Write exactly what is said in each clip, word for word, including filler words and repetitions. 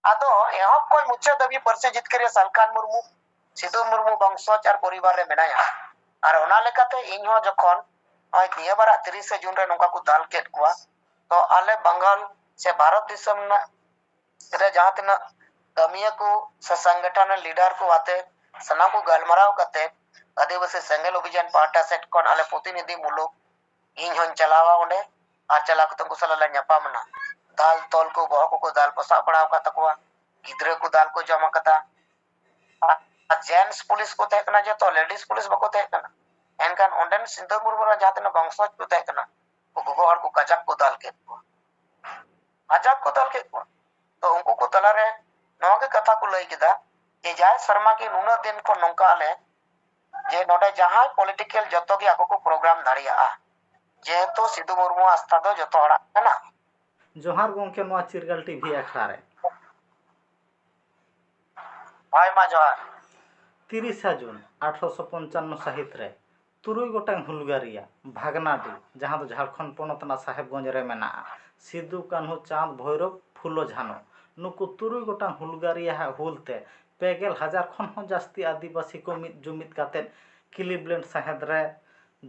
ᱟᱫᱚ ᱮᱦᱚᱵ ᱠᱷᱚᱱ ᱢᱩᱪᱟᱹᱫ ᱫᱷᱟᱹᱵᱤᱡ ᱯᱟᱹᱨᱥᱤ ᱡᱤᱛᱠᱟᱹᱨᱤᱭᱟᱹ ᱥᱟᱞᱠᱷᱟᱱ ᱢᱩᱨᱢᱩ ᱥᱤᱫᱩ ᱢᱩᱨᱢᱩ ᱵᱚᱝᱥᱚᱡᱽ ᱟᱨ ᱯᱚᱨᱤᱵᱟᱨ ᱨᱮ ᱢᱮᱱᱟᱭᱟ᱾ ᱟᱨ ᱚᱱᱟ ᱞᱮᱠᱟᱛᱮ ᱤᱧ ᱦᱚᱸ ᱡᱚᱠᱷᱚᱱ ᱱᱚᱜᱼᱚᱭ ᱱᱤᱭᱟᱹ ᱵᱟᱨᱟᱜ ᱛᱤᱨᱤᱥᱮ ᱡᱩᱱ ᱨᱮ ᱱᱚᱝᱠᱟ ᱠᱚ ᱫᱟᱞ ᱠᱮᱫ ᱠᱚᱣᱟ, ᱛᱚ ᱟᱞᱮ ᱵᱟᱝᱜᱟᱞ ᱥᱮ ᱵᱷᱟᱨᱚᱛ ᱫᱤᱥᱚᱢ ᱨᱮᱱᱟᱜ ᱨᱮ ᱡᱟᱦᱟᱸ ᱛᱤᱱᱟᱹᱜ ᱠᱟᱹᱢᱤᱭᱟᱹ ᱠᱚ ᱥᱮ ᱥᱚᱝᱜᱚᱴᱷᱚᱱ ᱨᱮᱱ ᱞᱤᱰᱟᱨ ᱠᱚ ᱟᱛᱮ ᱥᱟᱱᱟᱢ ᱠᱚ ᱜᱟᱞᱢᱟᱨᱟᱣ ᱠᱟᱛᱮ ᱟᱹᱫᱤᱵᱟᱹᱥᱤ ᱥᱮᱸᱜᱮᱞ ᱚᱵᱷᱤᱡᱟᱱ ᱯᱟᱦᱴᱟ ᱥᱮᱫ ᱠᱷᱚᱱ ᱟᱞᱮ ᱯᱨᱚᱛᱤᱱᱤᱫᱷᱤ ᱢᱩᱞᱩᱠ ᱤᱧ ᱦᱚᱧ ᱪᱟᱞᱟᱣᱟ ᱚᱸᱰᱮ᱾ ᱟᱨ ᱪᱟᱞᱟᱣ ᱠᱟᱛᱮ ᱩᱱᱠᱩ ᱥᱟᱞᱟᱜ ᱞᱮ ᱧᱟᱯᱟᱢ ᱮᱱᱟ᱾ ᱫᱟᱞ ᱛᱚᱞ ᱠᱚ, ᱵᱚᱦᱚᱜ ᱠᱚᱠᱚ ᱫᱟᱞ ᱯᱚᱥᱟᱜ ᱵᱟᱲᱟ ᱟᱠᱟᱫ ᱛᱟᱠᱚᱣᱟ, ᱜᱤᱫᱽᱨᱟᱹ ᱠᱚ ᱫᱟᱞ ᱠᱚ ᱡᱚᱢ ᱟᱠᱟᱫᱟ᱾ ᱟᱨ ᱡᱮᱱᱴᱥ ᱯᱩᱞᱤᱥ ᱠᱚ ᱛᱟᱦᱮᱸ ᱠᱟᱱᱟ, ᱡᱚᱛᱚ ᱞᱮᱰᱤᱥ ᱯᱩᱞᱤᱥ ᱵᱟᱠᱚ ᱛᱟᱦᱮᱸ ᱠᱟᱱᱟ᱾ ᱮᱱᱠᱷᱟᱱ ᱚᱸᱰᱮᱱ ᱥᱤᱫᱩ ᱢᱩᱨᱢᱩ ᱨᱮᱱ ᱡᱟᱦᱟᱸ ᱛᱤᱱᱟᱹᱜ ᱵᱚᱝᱥᱚᱡᱽ ᱠᱚ ᱛᱟᱦᱮᱸ ᱠᱟᱱᱟ, ᱩᱱᱠᱩ ᱜᱚᱜᱚ ᱦᱚᱲ ᱠᱚ ᱠᱟᱡᱟᱠ ᱠᱚ ᱫᱟᱞ ᱠᱮᱫ ᱠᱚᱣᱟ, ᱠᱟᱡᱟᱠ ᱠᱚ ᱫᱟᱞ ᱠᱮᱫ ᱠᱚᱣᱟ᱾ ᱛᱚ ᱩᱱᱠᱩ ᱠᱚ ᱛᱟᱞᱟᱨᱮ ᱱᱚᱣᱟ ᱜᱮ ᱠᱟᱛᱷᱟ ᱠᱚ ᱞᱟᱹᱭ ᱠᱮᱫᱟ ᱡᱮ ᱡᱟᱭ ᱥᱮᱨᱢᱟ ᱜᱮ ᱱᱩᱱᱟᱹᱜ ᱫᱤᱱ ᱠᱷᱚᱱ ᱱᱚᱝᱠᱟ ᱟᱞᱮ ᱡᱮ ᱱᱚᱰᱮ ᱡᱟᱦᱟᱸᱭ ᱯᱚᱞᱤᱴᱤᱠᱮᱞ ᱡᱚᱛᱚ ᱜᱮ ᱟᱠᱚ ᱠᱚ ᱯᱨᱳᱜᱨᱟᱢ ᱫᱟᱲᱮᱭᱟᱜᱼᱟ, ᱡᱮᱦᱮᱛᱩ ᱥᱤᱫᱩ ᱢᱩᱨᱢᱩ ᱟᱥᱛᱷᱟ ᱫᱚ ᱡᱚᱛᱚ ᱦᱚᱲᱟᱜ ᱠᱟᱱᱟ᱾ ᱡᱚᱦᱟᱨ ᱜᱚᱢᱠᱮ, ᱱᱚᱣᱟ ᱪᱤᱨᱜᱟᱞ ᱴᱤᱵᱷᱤ ᱟᱠᱷᱲᱟ ᱨᱮ᱾ ᱦᱳᱭ, ᱢᱟ ᱡᱚᱦᱟᱨ᱾ ᱛᱤᱨᱤᱥᱟ ᱡᱩᱱ ᱟᱴᱷᱨᱚᱥᱚ ᱯᱚᱧᱪᱟᱱᱱᱚ ᱥᱟᱹᱦᱤᱛ ᱨᱮ ᱛᱩᱨᱩᱭ ᱜᱚᱴᱟᱝ ᱦᱩᱞᱜᱟᱹᱨᱤᱭᱟ ᱵᱷᱟᱜᱽᱱᱟᱰᱤ, ᱡᱟᱦᱟᱸ ᱫᱚ ᱡᱷᱟᱲᱠᱷᱚᱸᱰ ᱯᱚᱱᱚᱛ ᱨᱮᱱᱟᱜ ᱥᱟᱦᱮᱵᱽᱜᱚᱸᱡᱽ ᱨᱮ ᱢᱮᱱᱟᱜᱼᱟ, ᱥᱤᱫᱩ, ᱠᱟᱹᱱᱦᱩ, ᱪᱟᱸᱫᱽ, ᱵᱷᱳᱭᱨᱳᱵ, ᱯᱷᱩᱞᱳ, ᱡᱷᱟᱱᱳ, ᱱᱩᱠᱩ ᱛᱩᱨᱩᱭ ᱜᱚᱴᱟᱝ ᱦᱩᱞᱜᱟᱹᱨᱤᱭᱟᱹ ᱟᱜ ᱦᱩᱞ ᱛᱮ ᱯᱮ ᱜᱮᱞ ᱦᱟᱡᱟᱨ ᱠᱷᱚᱱ ᱦᱚᱸ ᱡᱟᱹᱥᱛᱤ ᱟᱹᱫᱤᱵᱟᱹᱥᱤ ᱠᱚ ᱢᱤᱫ ᱡᱩᱢᱤᱫ ᱠᱟᱛᱮᱫ ᱠᱞᱤᱵᱞᱮᱱᱰ ᱥᱟᱦᱮᱫ ᱨᱮ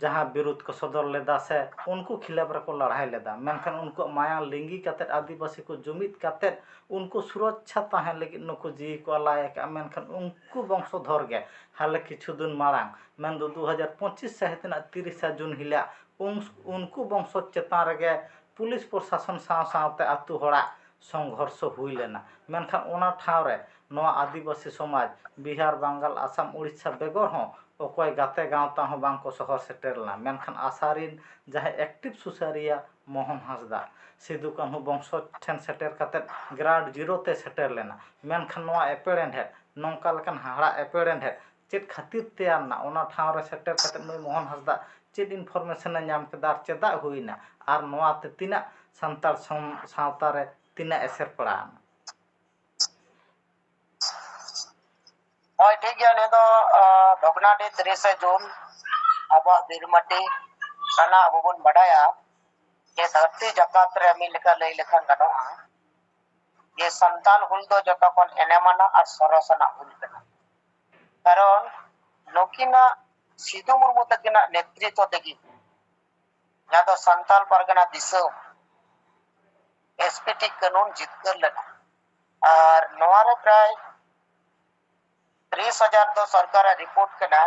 ᱡᱟᱦᱟᱸ ᱵᱤᱨᱩᱫᱷ ᱠᱚ ᱥᱚᱫᱚᱨ ᱞᱮᱫᱟ ᱥᱮ ᱩᱱᱠᱩ ᱠᱷᱤᱞᱟᱯ ᱨᱮᱠᱚ ᱞᱟᱲᱦᱟᱭ ᱞᱮᱫᱟ, ᱢᱮᱱᱠᱷᱟᱱ ᱩᱱᱠᱩᱣᱟᱜ ᱢᱟᱭᱟᱝ ᱞᱤᱸᱜᱤ ᱠᱟᱛᱮᱫ ᱟᱹᱫᱤᱵᱟᱹᱥᱤ ᱠᱚ ᱡᱩᱢᱤᱫ ᱠᱟᱛᱮᱫ ᱩᱱᱠᱩ ᱥᱩᱨᱚᱠᱪᱷᱟ ᱛᱟᱦᱮᱸ ᱞᱟᱹᱜᱤᱫ ᱱᱩᱠᱩ ᱡᱤᱣᱤ ᱠᱚ ᱟᱞᱟᱭ ᱟᱠᱟᱫᱼᱟ᱾ ᱢᱮᱱᱠᱷᱟᱱ ᱩᱱᱠᱩ ᱵᱚᱝᱥᱚᱫᱷᱚᱨ ᱜᱮ ᱦᱟᱞᱮ ᱠᱤᱪᱷᱩ ᱫᱤᱱ ᱢᱟᱲᱟᱝ, ᱢᱮᱱᱫᱚ ᱫᱩ ᱦᱟᱡᱟᱨ ᱯᱚᱸᱪᱤᱥ ᱥᱟᱹᱦᱤᱛ ᱨᱮᱱᱟᱜ ᱛᱤᱨᱤᱥᱟ ᱡᱩᱱ ᱦᱤᱞᱳᱜ ᱩᱱ-, ᱩᱱᱠᱩ ᱵᱚᱝᱥᱚ ᱪᱮᱛᱟᱱ ᱨᱮᱜᱮ ᱯᱩᱞᱤᱥ ᱯᱨᱚᱥᱟᱥᱚᱱ ᱥᱟᱶ ᱥᱟᱶᱛᱮ ᱟᱹᱛᱩ ᱦᱚᱲᱟᱜ ᱥᱚᱝᱜᱷᱚᱨᱥᱚ ᱦᱩᱭ ᱞᱮᱱᱟ᱾ ᱢᱮᱱᱠᱷᱟᱱ ᱚᱱᱟ ᱴᱷᱟᱶ ᱨᱮ ᱱᱚᱣᱟ ᱟᱹᱫᱤᱵᱟᱹᱥᱤ ᱥᱚᱢᱟᱡᱽ ᱵᱤᱦᱟᱨ, ᱵᱟᱝᱜᱟᱞ, ᱟᱥᱟᱢ, ᱳᱰᱤᱥᱟ ᱵᱮᱜᱚᱨ ᱦᱚᱸ ᱚᱠᱚᱭ ᱜᱟᱛᱮ ᱜᱟᱶᱛᱟ ᱦᱚᱸ ᱵᱟᱝ ᱠᱚ ᱥᱚᱦᱚᱨ ᱥᱮᱴᱮᱨ ᱞᱮᱱᱟ᱾ ᱢᱮᱱᱠᱷᱟᱱ ᱟᱥᱟ ᱨᱤᱱ ᱡᱟᱦᱟᱸᱭ ᱮᱠᱴᱤᱵᱷ ᱥᱩᱥᱟᱹᱨᱤᱭᱟᱹ ᱢᱳᱦᱚᱱ ᱦᱟᱸᱥᱫᱟ ᱥᱤᱫᱩ ᱠᱟᱹᱱᱦᱩ ᱵᱚᱝᱥᱚ ᱴᱷᱮᱱ ᱥᱮᱴᱮᱨ ᱠᱟᱛᱮᱫ ᱜᱨᱟᱰ ᱡᱤᱨᱳ ᱛᱮ ᱥᱮᱴᱮᱨ ᱞᱮᱱᱟ᱾ ᱢᱮᱱᱠᱷᱟᱱ ᱱᱚᱣᱟ ᱮᱯᱮᱲ ᱮᱱᱰᱷᱮᱫ, ᱱᱚᱝᱠᱟ ᱞᱮᱠᱟᱱ ᱦᱟᱦᱟᱲᱟ ᱮᱯᱮᱲ ᱮᱱᱰᱷᱮᱫ ᱪᱮᱫ ᱠᱷᱟᱹᱛᱤᱨ ᱛᱮᱭᱟᱨ ᱮᱱᱟ? ᱚᱱᱟ ᱴᱷᱟᱶ ᱨᱮ ᱥᱮᱴᱮᱨ ᱠᱟᱛᱮᱫ ᱱᱩᱭ ᱢᱳᱦᱚᱱ ᱦᱟᱸᱥᱫᱟ ᱪᱮᱫ ᱤᱱᱯᱷᱚᱨᱢᱮᱥᱚᱱ ᱮ ᱧᱟᱢ ᱠᱮᱫᱟ ᱟᱨ ᱪᱮᱫᱟᱜ ᱦᱩᱭᱱᱟ? ᱟᱨ ᱱᱚᱣᱟ ᱛᱮ ᱛᱤᱱᱟᱹᱜ ᱥᱟᱱᱛᱟᱲ ᱥᱚᱢ-, ᱥᱟᱶᱛᱟ ᱨᱮ ᱛᱤᱱᱟᱹᱜ ᱮᱥᱮᱨ ᱯᱟᱲᱟᱣ ᱮᱱᱟ? ᱦᱳᱭ, ᱴᱷᱤᱠ ᱜᱮᱭᱟ᱾ ᱱᱤᱭᱟᱹ ᱫᱚ, ᱟᱸ, ᱵᱷᱚᱜᱽᱱᱟᱰᱤ ᱛᱤᱨᱤᱥᱮ ᱡᱩᱱ ᱟᱵᱚᱣᱟᱜ ᱵᱤᱨ ᱢᱟᱹᱴᱤ ᱠᱟᱱᱟ, ᱟᱵᱚ ᱵᱚᱱ ᱵᱟᱰᱟᱭᱟ ᱡᱮ ᱫᱷᱟᱹᱨᱛᱤ ᱡᱟᱠᱟᱛ ᱨᱮ ᱢᱤᱫ ᱞᱮᱠᱟ ᱞᱟᱹᱭ ᱞᱮᱠᱷᱟᱱ ᱜᱟᱱᱚᱜᱼᱟ᱾ ᱡᱮ ᱥᱟᱱᱛᱟᱞ ᱦᱩᱞ ᱫᱚ ᱡᱚᱛᱚ ᱠᱷᱚᱱ ᱮᱱᱮᱢ ᱟᱱᱟᱜ ᱟᱨ ᱥᱚᱨᱚᱥ ᱟᱱᱟᱜ ᱦᱩᱞ ᱠᱟᱱᱟ᱾ ᱠᱟᱨᱚᱱ ᱱᱩᱠᱤᱱᱟᱜ, ᱥᱤᱫᱩ ᱢᱩᱨᱢᱩ ᱛᱟᱹᱠᱤᱱᱟᱜ ᱱᱮᱛᱨᱤᱛᱵ ᱛᱮᱜᱮ ᱡᱟᱦᱟᱸ ᱫᱚ ᱥᱟᱱᱛᱟᱞ ᱯᱟᱨᱜᱟᱱᱟ ᱫᱤᱥᱚᱢ ᱮᱥ ᱯᱤ ᱴᱤ ᱠᱟᱹᱱᱩᱱ ᱡᱤᱛᱠᱟᱹᱨ ᱞᱮᱱᱟ᱾ ᱟᱨ ᱱᱚᱣᱟ ᱨᱮ ᱯᱨᱟᱭ ᱛᱤᱨᱤᱥ ᱦᱟᱡᱟᱨ ᱫᱚ ᱥᱚᱨᱠᱟᱨᱟᱜ ᱨᱤᱯᱳᱨᱴ ᱠᱟᱱᱟ,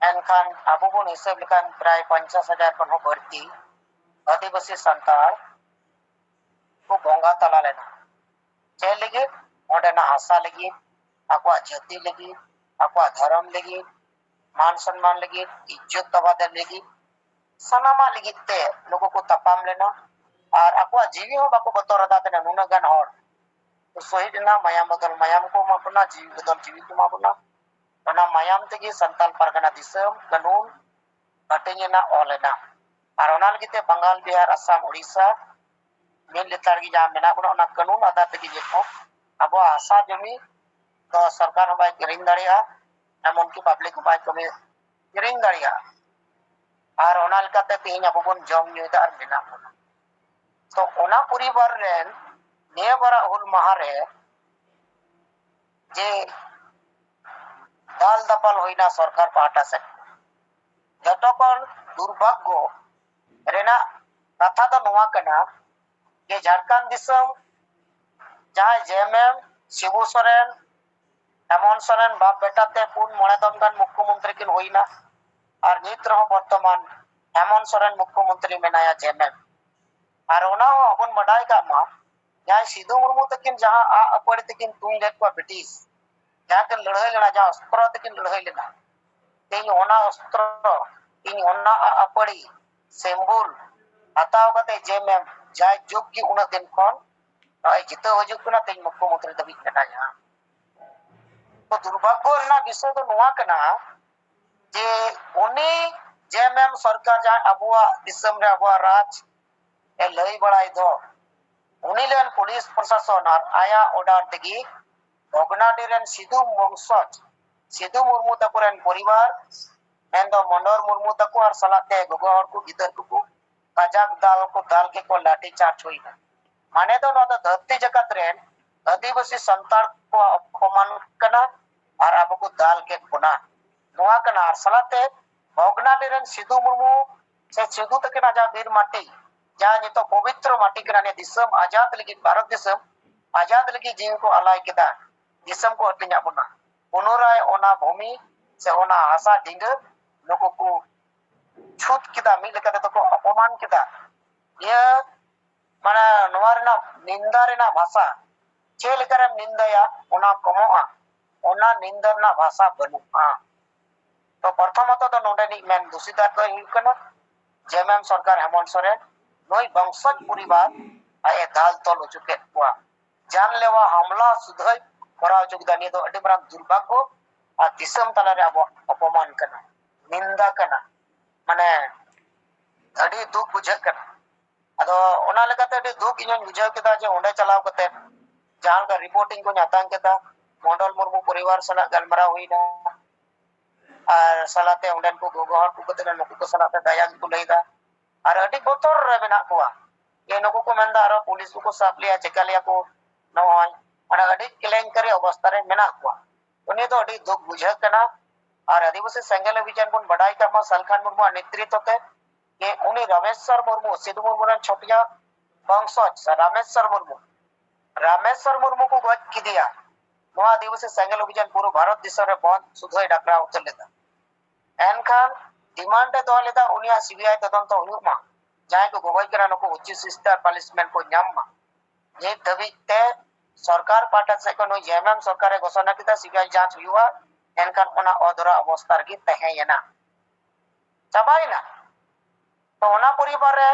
ᱮᱱᱠᱷᱟᱱ ᱟᱵᱚ ᱵᱚᱱ ᱦᱤᱥᱟᱹᱵ ᱞᱮᱠᱷᱟᱱ ᱯᱨᱟᱭ ᱯᱚᱧᱪᱟᱥ ᱦᱟᱡᱟᱨ ᱠᱷᱚᱱ ᱦᱚᱸ ᱵᱟᱹᱲᱛᱤ ᱟᱹᱫᱤᱵᱟᱹᱥᱤ ᱥᱟᱱᱛᱟᱲ ᱠᱚ ᱵᱚᱸᱜᱟ ᱛᱟᱞᱟ ᱞᱮᱱᱟ᱾ ᱪᱮᱫ ᱞᱟᱹᱜᱤᱫ? ᱚᱸᱰᱮᱱᱟᱜ ᱦᱟᱥᱟ ᱞᱟᱹᱜᱤᱫ, ᱟᱠᱚᱣᱟᱜ ᱡᱟᱹᱛᱤ ᱞᱟᱹᱜᱤᱫ, ᱟᱠᱚᱣᱟᱜ ᱫᱷᱚᱨᱚᱢ ᱞᱟᱹᱜᱤᱫ, ᱢᱟᱱ ᱥᱚᱱᱢᱟᱱ ᱞᱟᱹᱜᱤᱫ, ᱤᱡᱽᱡᱚᱛ ᱛᱚᱵᱟᱫᱮᱨ ᱞᱟᱹᱜᱤᱫ, ᱥᱟᱱᱟᱢᱟᱜ ᱞᱟᱹᱜᱤᱫ ᱛᱮ ᱱᱩᱠᱩ ᱠᱚ ᱛᱟᱯᱟᱢ ᱞᱮᱱᱟ᱾ ᱟᱨ ᱟᱠᱚᱣᱟᱜ ᱡᱤᱣᱤ ᱦᱚᱸ ᱵᱟᱠᱚ ᱵᱚᱛᱚᱨ ᱟᱫᱟ ᱛᱟᱦᱮᱱᱟ᱾ ᱱᱩᱱᱟᱹᱜ ᱜᱟᱱ ᱦᱚᱲ ᱠᱚ ᱥᱚᱦᱤᱫ ᱮᱱᱟ, ᱢᱟᱭᱟᱢ ᱵᱚᱫᱚᱞ ᱢᱟᱭᱟᱢ ᱠᱚ ᱮᱢᱟ ᱵᱚᱱᱟ, ᱡᱤᱣᱤ ᱵᱚᱫᱚᱞ ᱡᱤᱣᱤ ᱠᱚ ᱮᱢᱟ ᱵᱚᱱᱟ᱾ ᱚᱱᱟ ᱢᱟᱭᱟᱢ ᱛᱮᱜᱮ ᱥᱟᱱᱛᱟᱞ ᱯᱟᱨᱜᱟᱱᱟ ᱫᱤᱥᱚᱢ ᱠᱟᱹᱱᱩᱱ ᱦᱟᱹᱴᱤᱧ ᱮᱱᱟ, ᱚᱞ ᱮᱱᱟ᱾ ᱟᱨ ᱚᱱᱟ ᱞᱟᱹᱜᱤᱫ ᱛᱮ ᱵᱟᱝᱜᱟᱞ, ᱵᱤᱦᱟᱨ, ᱟᱥᱟᱢ, ᱩᱲᱤᱥᱥᱟ ᱢᱤᱫ ᱞᱮᱛᱟᱲ ᱜᱮ ᱡᱟᱦᱟᱸ ᱢᱮᱱᱟᱜ ᱵᱚᱱᱟ, ᱚᱱᱟ ᱠᱟᱹᱱᱩᱱ ᱟᱫᱷᱟᱨ ᱛᱮᱜᱮ ᱡᱮ ᱠᱚ ᱟᱵᱚᱣᱟᱜ ᱦᱟᱥᱟ ᱡᱚᱢᱤ ᱫᱚ ᱥᱚᱨᱠᱟᱨ ᱦᱚᱸ ᱵᱟᱭ ᱠᱤᱨᱤᱧ ᱫᱟᱲᱮᱭᱟᱜᱼᱟ, ᱮᱢᱚᱱᱠᱤ ᱯᱟᱵᱽᱞᱤᱠ ᱦᱚᱸ ᱵᱟᱭ ᱠᱟᱹᱢᱤ, ᱠᱤᱨᱤᱧ ᱫᱟᱲᱮᱭᱟᱜᱼᱟ᱾ ᱟᱨ ᱚᱱᱟ ᱞᱮᱠᱟᱛᱮ ᱛᱮᱦᱮᱧ ᱟᱵᱚ ᱵᱚᱱ ᱡᱚᱢ ᱧᱩᱭᱮᱫᱟ ᱟᱨ ᱢᱮᱱᱟᱜ ᱵᱚᱱᱟ᱾ ᱛᱚ ᱚᱱᱟ ᱯᱚᱨᱤᱵᱟᱨ ᱨᱮᱱ ᱱᱤᱭᱟᱹ ᱵᱟᱨᱟᱜ ᱦᱩᱞ ᱢᱟᱦᱟ ᱨᱮ ᱡᱮ ᱫᱟᱞ ᱫᱟᱯᱟᱞ ᱦᱩᱭᱱᱟ ᱥᱚᱨᱠᱟᱨ ᱯᱟᱦᱴᱟ ᱥᱮᱫ ᱠᱷᱚᱱ, ᱡᱚᱛᱚ ᱠᱷᱚᱱ ᱫᱩᱨᱵᱷᱟᱜᱽᱜᱚ ᱨᱮᱱᱟᱜ ᱠᱟᱛᱷᱟ ᱫᱚ ᱱᱚᱣᱟ ᱠᱟᱱᱟ ᱡᱮ ᱡᱷᱟᱲᱠᱷᱚᱸᱰ ᱫᱤᱥᱚᱢ ᱡᱟᱦᱟᱸᱭ ᱡᱮ ᱮᱢ ᱮᱢ, ᱥᱤᱵᱩ ᱥᱚᱨᱮᱱ, ᱦᱮᱢᱚᱱᱛ ᱥᱚᱨᱮᱱ ᱵᱟᱯ ᱵᱮᱴᱟ ᱛᱮ ᱯᱩᱱ ᱢᱚᱬᱮ ᱫᱚᱢ ᱜᱟᱱ ᱢᱩᱠᱠᱷᱚᱢᱚᱱᱛᱨᱤ ᱠᱤᱱ ᱦᱩᱭᱱᱟ᱾ ᱟᱨ ᱱᱤᱛ ᱨᱮᱦᱚᱸ ᱵᱚᱨᱛᱚᱢᱟᱱ ᱦᱮᱢᱚᱱᱛ ᱥᱚᱨᱮᱱ ᱢᱩᱠᱠᱷᱚᱢᱚᱱᱛᱨᱤ ᱢᱮᱱᱟᱭᱟ ᱡᱮ ᱮᱢ ᱮᱢ᱾ ᱟᱨ ᱚᱱᱟ ᱦᱚᱸ ᱵᱚᱱ ᱵᱟᱰᱟᱭ ᱠᱟᱜ ᱢᱟ, ᱡᱟᱦᱟᱸᱭ ᱥᱤᱫᱩ ᱢᱩᱨᱢᱩ ᱛᱟᱹᱠᱤᱱ ᱡᱟᱦᱟᱸ ᱟᱜ ᱟᱹᱯᱟᱹᱲᱤ ᱛᱮᱠᱤᱱ ᱛᱩᱧ ᱞᱮᱫ ᱠᱚᱣᱟ ᱵᱨᱤᱴᱤᱥ, ᱡᱟᱦᱟᱸ ᱠᱤᱱ ᱞᱟᱹᱲᱦᱟᱹᱭ ᱞᱮᱱᱟ, ᱡᱟᱦᱟᱸ ᱚᱥᱛᱨᱚ ᱛᱮᱠᱤᱱ ᱞᱟᱹᱲᱦᱟᱹᱭ ᱞᱮᱱᱟ, ᱛᱮᱦᱮᱧ ᱚᱱᱟ ᱚᱥᱛᱨᱚ, ᱛᱮᱦᱮᱧ ᱚᱱᱟ ᱟᱜ ᱟᱹᱯᱟᱹᱲᱤ, ᱥᱤᱢᱵᱚᱞ ᱦᱟᱛᱟᱣ ᱠᱟᱛᱮ ᱡᱮ ᱮᱢ ᱮᱢ ᱡᱟᱭᱡᱩᱜᱽ ᱜᱮ ᱩᱱᱟᱹᱜ ᱫᱤᱱ ᱠᱷᱚᱱ ᱱᱚᱜᱼᱚᱭ ᱡᱤᱛᱟᱹᱣ ᱦᱤᱡᱩᱜ ᱠᱟᱱᱟ, ᱛᱮᱦᱮᱧ ᱢᱩᱠᱠᱷᱚᱢᱚᱱᱛᱨᱤ ᱫᱷᱟᱹᱵᱤᱡ ᱢᱮᱱᱟᱭᱟ᱾ ᱛᱚ ᱫᱩᱨᱵᱷᱟᱜᱽᱜᱚ ᱨᱮᱱᱟᱜ ᱵᱤᱥᱚᱭ ᱫᱚ ᱱᱚᱣᱟ ᱠᱟᱱᱟ ᱡᱮ ᱩᱱᱤ ᱡᱮ ᱮᱢ ᱮᱢ ᱥᱚᱨᱠᱟᱨ ᱡᱟᱦᱟᱸ ᱟᱵᱚᱣᱟᱜ ᱫᱤᱥᱚᱢ ᱨᱮ ᱟᱵᱚᱣᱟᱜ ᱨᱟᱡᱽ ᱮ ᱞᱟᱹᱭ ᱵᱟᱲᱟᱭ ᱫᱚ, ᱩᱱᱤ ᱞᱮᱱ ᱯᱩᱞᱤᱥ ᱯᱨᱚᱥᱟᱥᱚᱱ ᱟᱨ ᱟᱭᱟᱜ ᱚᱰᱟᱨ ᱛᱮᱜᱮ ᱵᱷᱚᱜᱽᱱᱟᱰᱤ ᱨᱮᱱ ᱥᱤᱫᱩ ᱵᱚᱝᱥᱚᱡᱽ, ᱥᱤᱫᱩ ᱢᱩᱨᱢᱩ ᱛᱟᱠᱚ ᱨᱮᱱ ᱯᱚᱨᱤᱵᱟᱨ, ᱢᱮᱱᱫᱚ ᱢᱚᱱᱳᱦᱚᱨ ᱢᱩᱨᱢᱩ ᱛᱟᱠᱚ ᱟᱨ ᱥᱟᱞᱟᱜ ᱛᱮ ᱜᱚᱜᱚ ᱦᱚᱲ ᱠᱚ, ᱜᱤᱫᱟᱹᱨ ᱠᱚᱠᱚ ᱠᱟᱡᱟᱠ ᱫᱟᱞ ᱠᱚ ᱫᱟᱞ ᱜᱮᱠᱚ ᱞᱟᱴᱷᱤ ᱪᱟᱨᱡᱽ ᱦᱩᱭᱱᱟ᱾ ᱢᱟᱱᱮ ᱫᱚ ᱱᱚᱣᱟ ᱫᱚ ᱫᱷᱟᱹᱨᱛᱤ ᱡᱟᱠᱟᱛ ᱨᱮᱱ ᱟᱹᱫᱤᱵᱟᱹᱥᱤ ᱥᱟᱱᱛᱟᱲ ᱠᱚᱣᱟᱜ ᱚᱯᱚᱢᱟᱱ ᱠᱟᱱᱟ ᱟᱨ ᱟᱵᱚ ᱠᱚ ᱫᱟᱞ ᱠᱮᱫ ᱵᱚᱱᱟ᱾ ᱱᱚᱣᱟ ᱠᱟᱱᱟ᱾ ᱟᱨ ᱥᱟᱞᱟᱛᱮ ᱵᱷᱚᱜᱽᱱᱟᱰᱤ ᱨᱮᱱ ᱥᱤᱫᱩ ᱢᱩᱨᱢᱩ ᱥᱮ ᱥᱤᱫᱩ ᱛᱟᱹᱠᱤᱱᱟᱜ ᱡᱟᱦᱟᱸ ᱵᱤᱨ ᱢᱟᱹᱴᱤ, ᱡᱟᱦᱟᱸ ᱱᱤᱛᱚᱜ ᱯᱚᱵᱤᱛᱨᱚ ᱢᱟᱹᱴᱤ ᱠᱟᱱᱟ, ᱱᱤᱭᱟᱹ ᱫᱤᱥᱚᱢ ᱟᱡᱟᱫ ᱞᱟᱹᱜᱤᱫ, ᱵᱷᱟᱨᱚᱛ ᱫᱤᱥᱚᱢ ᱟᱡᱟᱫ ᱞᱟᱹᱜᱤᱫ ᱡᱤᱣᱤ ᱠᱚ ᱟᱞᱟᱭ ᱠᱮᱫᱟ, ᱫᱤᱥᱚᱢ ᱠᱚ ᱦᱟᱹᱴᱤᱧᱟᱜ ᱵᱚᱱᱟ᱾ ᱯᱩᱱᱚᱨᱟᱭ ᱚᱱᱟ ᱵᱷᱩᱢᱤ ᱥᱮ ᱚᱱᱟ ᱦᱟᱥᱟ ᱰᱤᱸᱰᱟᱹ ᱱᱩᱠᱩ ᱠᱚ ᱪᱷᱩᱛ ᱠᱮᱫᱟ, ᱢᱤᱫ ᱞᱮᱠᱟ ᱛᱮᱫᱚ ᱠᱚ ᱚᱯᱚᱢᱟᱱ ᱠᱮᱫᱟ᱾ ᱱᱤᱭᱟᱹ ᱢᱟᱱᱮ ᱱᱚᱣᱟ ᱨᱮᱱᱟᱜ ᱱᱤᱱᱫᱟ ᱨᱮᱱᱟᱜ ᱵᱷᱟᱥᱟ ᱪᱮᱫ ᱞᱮᱠᱟᱨᱮᱢ ᱱᱤᱱᱫᱟᱭᱟ, ᱚᱱᱟ ᱠᱚᱢᱚᱜᱼᱟ, ᱚᱱᱟ ᱱᱤᱱᱫᱟ ᱨᱮᱱᱟᱜ ᱵᱷᱟᱥᱟ ᱵᱟᱹᱱᱩᱜᱼᱟ᱾ ᱛᱚ ᱯᱨᱚᱛᱷᱚᱢᱚᱛᱚ ᱫᱚ ᱱᱚᱰᱮᱱᱤᱡ ᱢᱮᱱ ᱫᱩᱥᱤᱫᱟᱨ ᱫᱚᱭ ᱦᱩᱭᱩᱜ ᱠᱟᱱᱟ ᱡᱮᱢᱮᱢ ᱥᱚᱨᱠᱟᱨ ᱦᱮᱢᱚᱱᱛ ᱥᱚᱨᱮᱱ᱾ ᱱᱩᱭ ᱵᱚᱝᱥᱚᱡᱽ ᱯᱚᱨᱤᱵᱟᱨ ᱟᱡ ᱮ ᱫᱟᱞ ᱛᱚᱞ ᱦᱚᱪᱚ ᱠᱮᱫ ᱠᱚᱣᱟ, ᱡᱟᱱᱞᱮᱣᱟ ᱦᱟᱢᱞᱟ ᱥᱩᱫᱷᱟᱹᱭ ᱠᱚᱨᱟᱣ ᱦᱚᱪᱚ ᱠᱮᱫᱟ᱾ ᱱᱤᱭᱟᱹ ᱫᱚ ᱟᱹᱰᱤ ᱢᱟᱨᱟᱝ ᱫᱩᱨᱵᱷᱟᱜᱽᱜᱚ ᱟᱨ ᱫᱤᱥᱚᱢ ᱛᱟᱞᱟᱨᱮ ᱟᱵᱚᱣᱟᱜ ᱚᱯᱚᱢᱟᱱ ᱠᱟᱱᱟ, ᱱᱤᱱᱫᱟ ᱠᱟᱱᱟ, ᱢᱟᱱᱮ ᱟᱹᱰᱤ ᱫᱩᱠ ᱵᱩᱡᱷᱟᱹᱜ ᱠᱟᱱᱟ᱾ ᱟᱫᱚ ᱚᱱᱟ ᱞᱮᱠᱟᱛᱮ ᱟᱹᱰᱤ ᱫᱩᱠ ᱤᱧ ᱦᱚᱧ ᱵᱩᱡᱷᱟᱹᱣ ᱠᱮᱫᱟ ᱡᱮ ᱚᱸᱰᱮ ᱪᱟᱞᱟᱣ ᱠᱟᱛᱮ ᱡᱟᱦᱟᱸ ᱞᱮᱠᱟ ᱨᱤᱯᱳᱨᱴᱤᱝ ᱠᱚᱧ ᱟᱛᱟᱝ ᱠᱮᱫᱟ, ᱢᱚᱰᱚᱞ ᱢᱩᱨᱢᱩ ᱯᱚᱨᱤᱵᱟᱨ ᱥᱟᱞᱟᱜ ᱜᱟᱞᱢᱟᱨᱟᱣ ᱦᱩᱭᱱᱟ, ᱟᱨ ᱥᱟᱞᱟᱛᱮ ᱚᱸᱰᱮᱱ ᱠᱚ ᱜᱚᱜᱚ ᱦᱚᱲ ᱠᱚ ᱠᱟᱛᱮ ᱱᱩᱠᱩ ᱠᱚ ᱥᱟᱞᱟᱜ ᱛᱮ ᱫᱟᱭᱟ ᱜᱮᱠᱚ ᱞᱟᱹᱭᱫᱟ᱾ ᱟᱨ ᱟᱹᱰᱤ ᱵᱚᱛᱚᱨ ᱨᱮ ᱢᱮᱱᱟᱜ ᱠᱚᱣᱟ᱾ ᱡᱮ ᱱᱩᱠᱩ ᱠᱚ ᱢᱮᱱᱫᱟ ᱟᱨᱚ ᱯᱩᱞᱤᱥ ᱠᱚᱠᱚ ᱥᱟᱵ ᱞᱮᱭᱟ, ᱪᱮᱠᱟ ᱞᱮᱭᱟ ᱠᱚ, ᱱᱚᱜᱼᱚᱭ ᱢᱟᱱᱮ ᱟᱹᱰᱤ ᱠᱮᱞᱮᱝᱠᱟᱨᱤ ᱚᱵᱚᱥᱛᱟ ᱨᱮ ᱢᱮᱱᱟᱜ ᱠᱚᱣᱟ᱾ ᱩᱱᱤ ᱫᱚ ᱟᱹᱰᱤ ᱫᱩᱠ ᱵᱩᱡᱷᱟᱹᱜ ᱠᱟᱱᱟ᱾ ᱟᱨ ᱟᱹᱫᱤᱵᱟᱹᱥᱤ ᱥᱮᱸᱜᱮᱞ ᱚᱵᱷᱤᱡᱟᱱ ᱵᱚᱱ ᱵᱟᱰᱟᱭ ᱠᱟᱜ ᱢᱟ ᱥᱟᱞᱠᱷᱟᱱ ᱢᱩᱨᱢᱩᱣᱟᱜ ᱱᱮᱛᱨᱤᱛᱵ ᱛᱮ, ᱡᱮ ᱩᱱᱤ ᱨᱟᱢᱮᱥᱣᱚᱨ ᱢᱩᱨᱢᱩ, ᱥᱤᱫᱷᱩ ᱢᱩᱨᱢᱩ ᱨᱮᱱ ᱪᱷᱚᱴᱤᱭᱟ ᱵᱚᱝᱥᱚᱡᱽ ᱥᱮ ᱨᱟᱢᱮᱥᱣᱚᱨ ᱢᱩᱨᱢᱩ, ᱨᱟᱢᱮᱥᱣᱚᱨ ᱢᱩᱨᱢᱩ ᱠᱚ ᱜᱚᱡ ᱠᱮᱫᱮᱭᱟ᱾ ᱱᱚᱣᱟ ᱟᱹᱫᱤᱵᱟᱹᱥᱤ ᱥᱮᱸᱜᱮᱞ ᱚᱵᱷᱤᱡᱟᱱ ᱯᱩᱨᱟᱹ ᱵᱷᱟᱨᱚᱛ ᱫᱤᱥᱚᱢ ᱨᱮ ᱵᱚᱱᱫ ᱥᱩᱫᱷᱟᱹᱭ ᱰᱟᱠᱨᱟᱣ ᱩᱛᱟᱹᱨ ᱞᱮᱫᱟ᱾ ᱮᱱᱠᱷᱟᱱ ᱰᱤᱢᱟᱱᱰ ᱮ ᱫᱚᱦᱚ ᱞᱮᱫᱟ ᱩᱱᱤᱭᱟᱜ ᱥᱤᱵᱤᱟᱭ ᱛᱚᱫᱚᱱᱛᱚ ᱦᱩᱭᱩᱜ ᱢᱟ, ᱡᱟᱦᱟᱸᱭ ᱠᱚ ᱜᱚᱜᱚᱡ ᱠᱟᱱᱟ ᱱᱩᱠᱩ ᱩᱪᱤᱛ ᱥᱤᱥᱛᱟ ᱯᱟᱱᱤᱥᱢᱮᱱᱴ ᱠᱚ ᱧᱟᱢ ᱢᱟ᱾ ᱱᱤᱛ ᱫᱷᱟᱹᱵᱤᱡ ᱛᱮ ᱥᱚᱨᱠᱟᱨ ᱯᱟᱦᱴᱟ ᱥᱮᱫ ᱠᱷᱚᱱ ᱱᱩᱭ ᱡᱮ ᱮᱢ ᱮᱢ ᱥᱚᱨᱠᱟᱨᱮ ᱜᱷᱳᱥᱚᱱᱟ ᱠᱮᱫᱟ ᱥᱤᱵᱤᱟᱭ ᱡᱟᱸᱪ ᱦᱩᱭᱩᱜᱼᱟ, ᱮᱱᱠᱷᱟᱱ ᱚᱱᱟ ᱚᱫᱷᱚᱨᱟ ᱚᱵᱚᱥᱛᱟ ᱨᱮᱜᱮ ᱛᱟᱦᱮᱸᱭᱮᱱᱟ, ᱪᱟᱵᱟᱭᱮᱱᱟ᱾ ᱛᱚ ᱚᱱᱟ ᱯᱚᱨᱤᱵᱟᱨ ᱨᱮ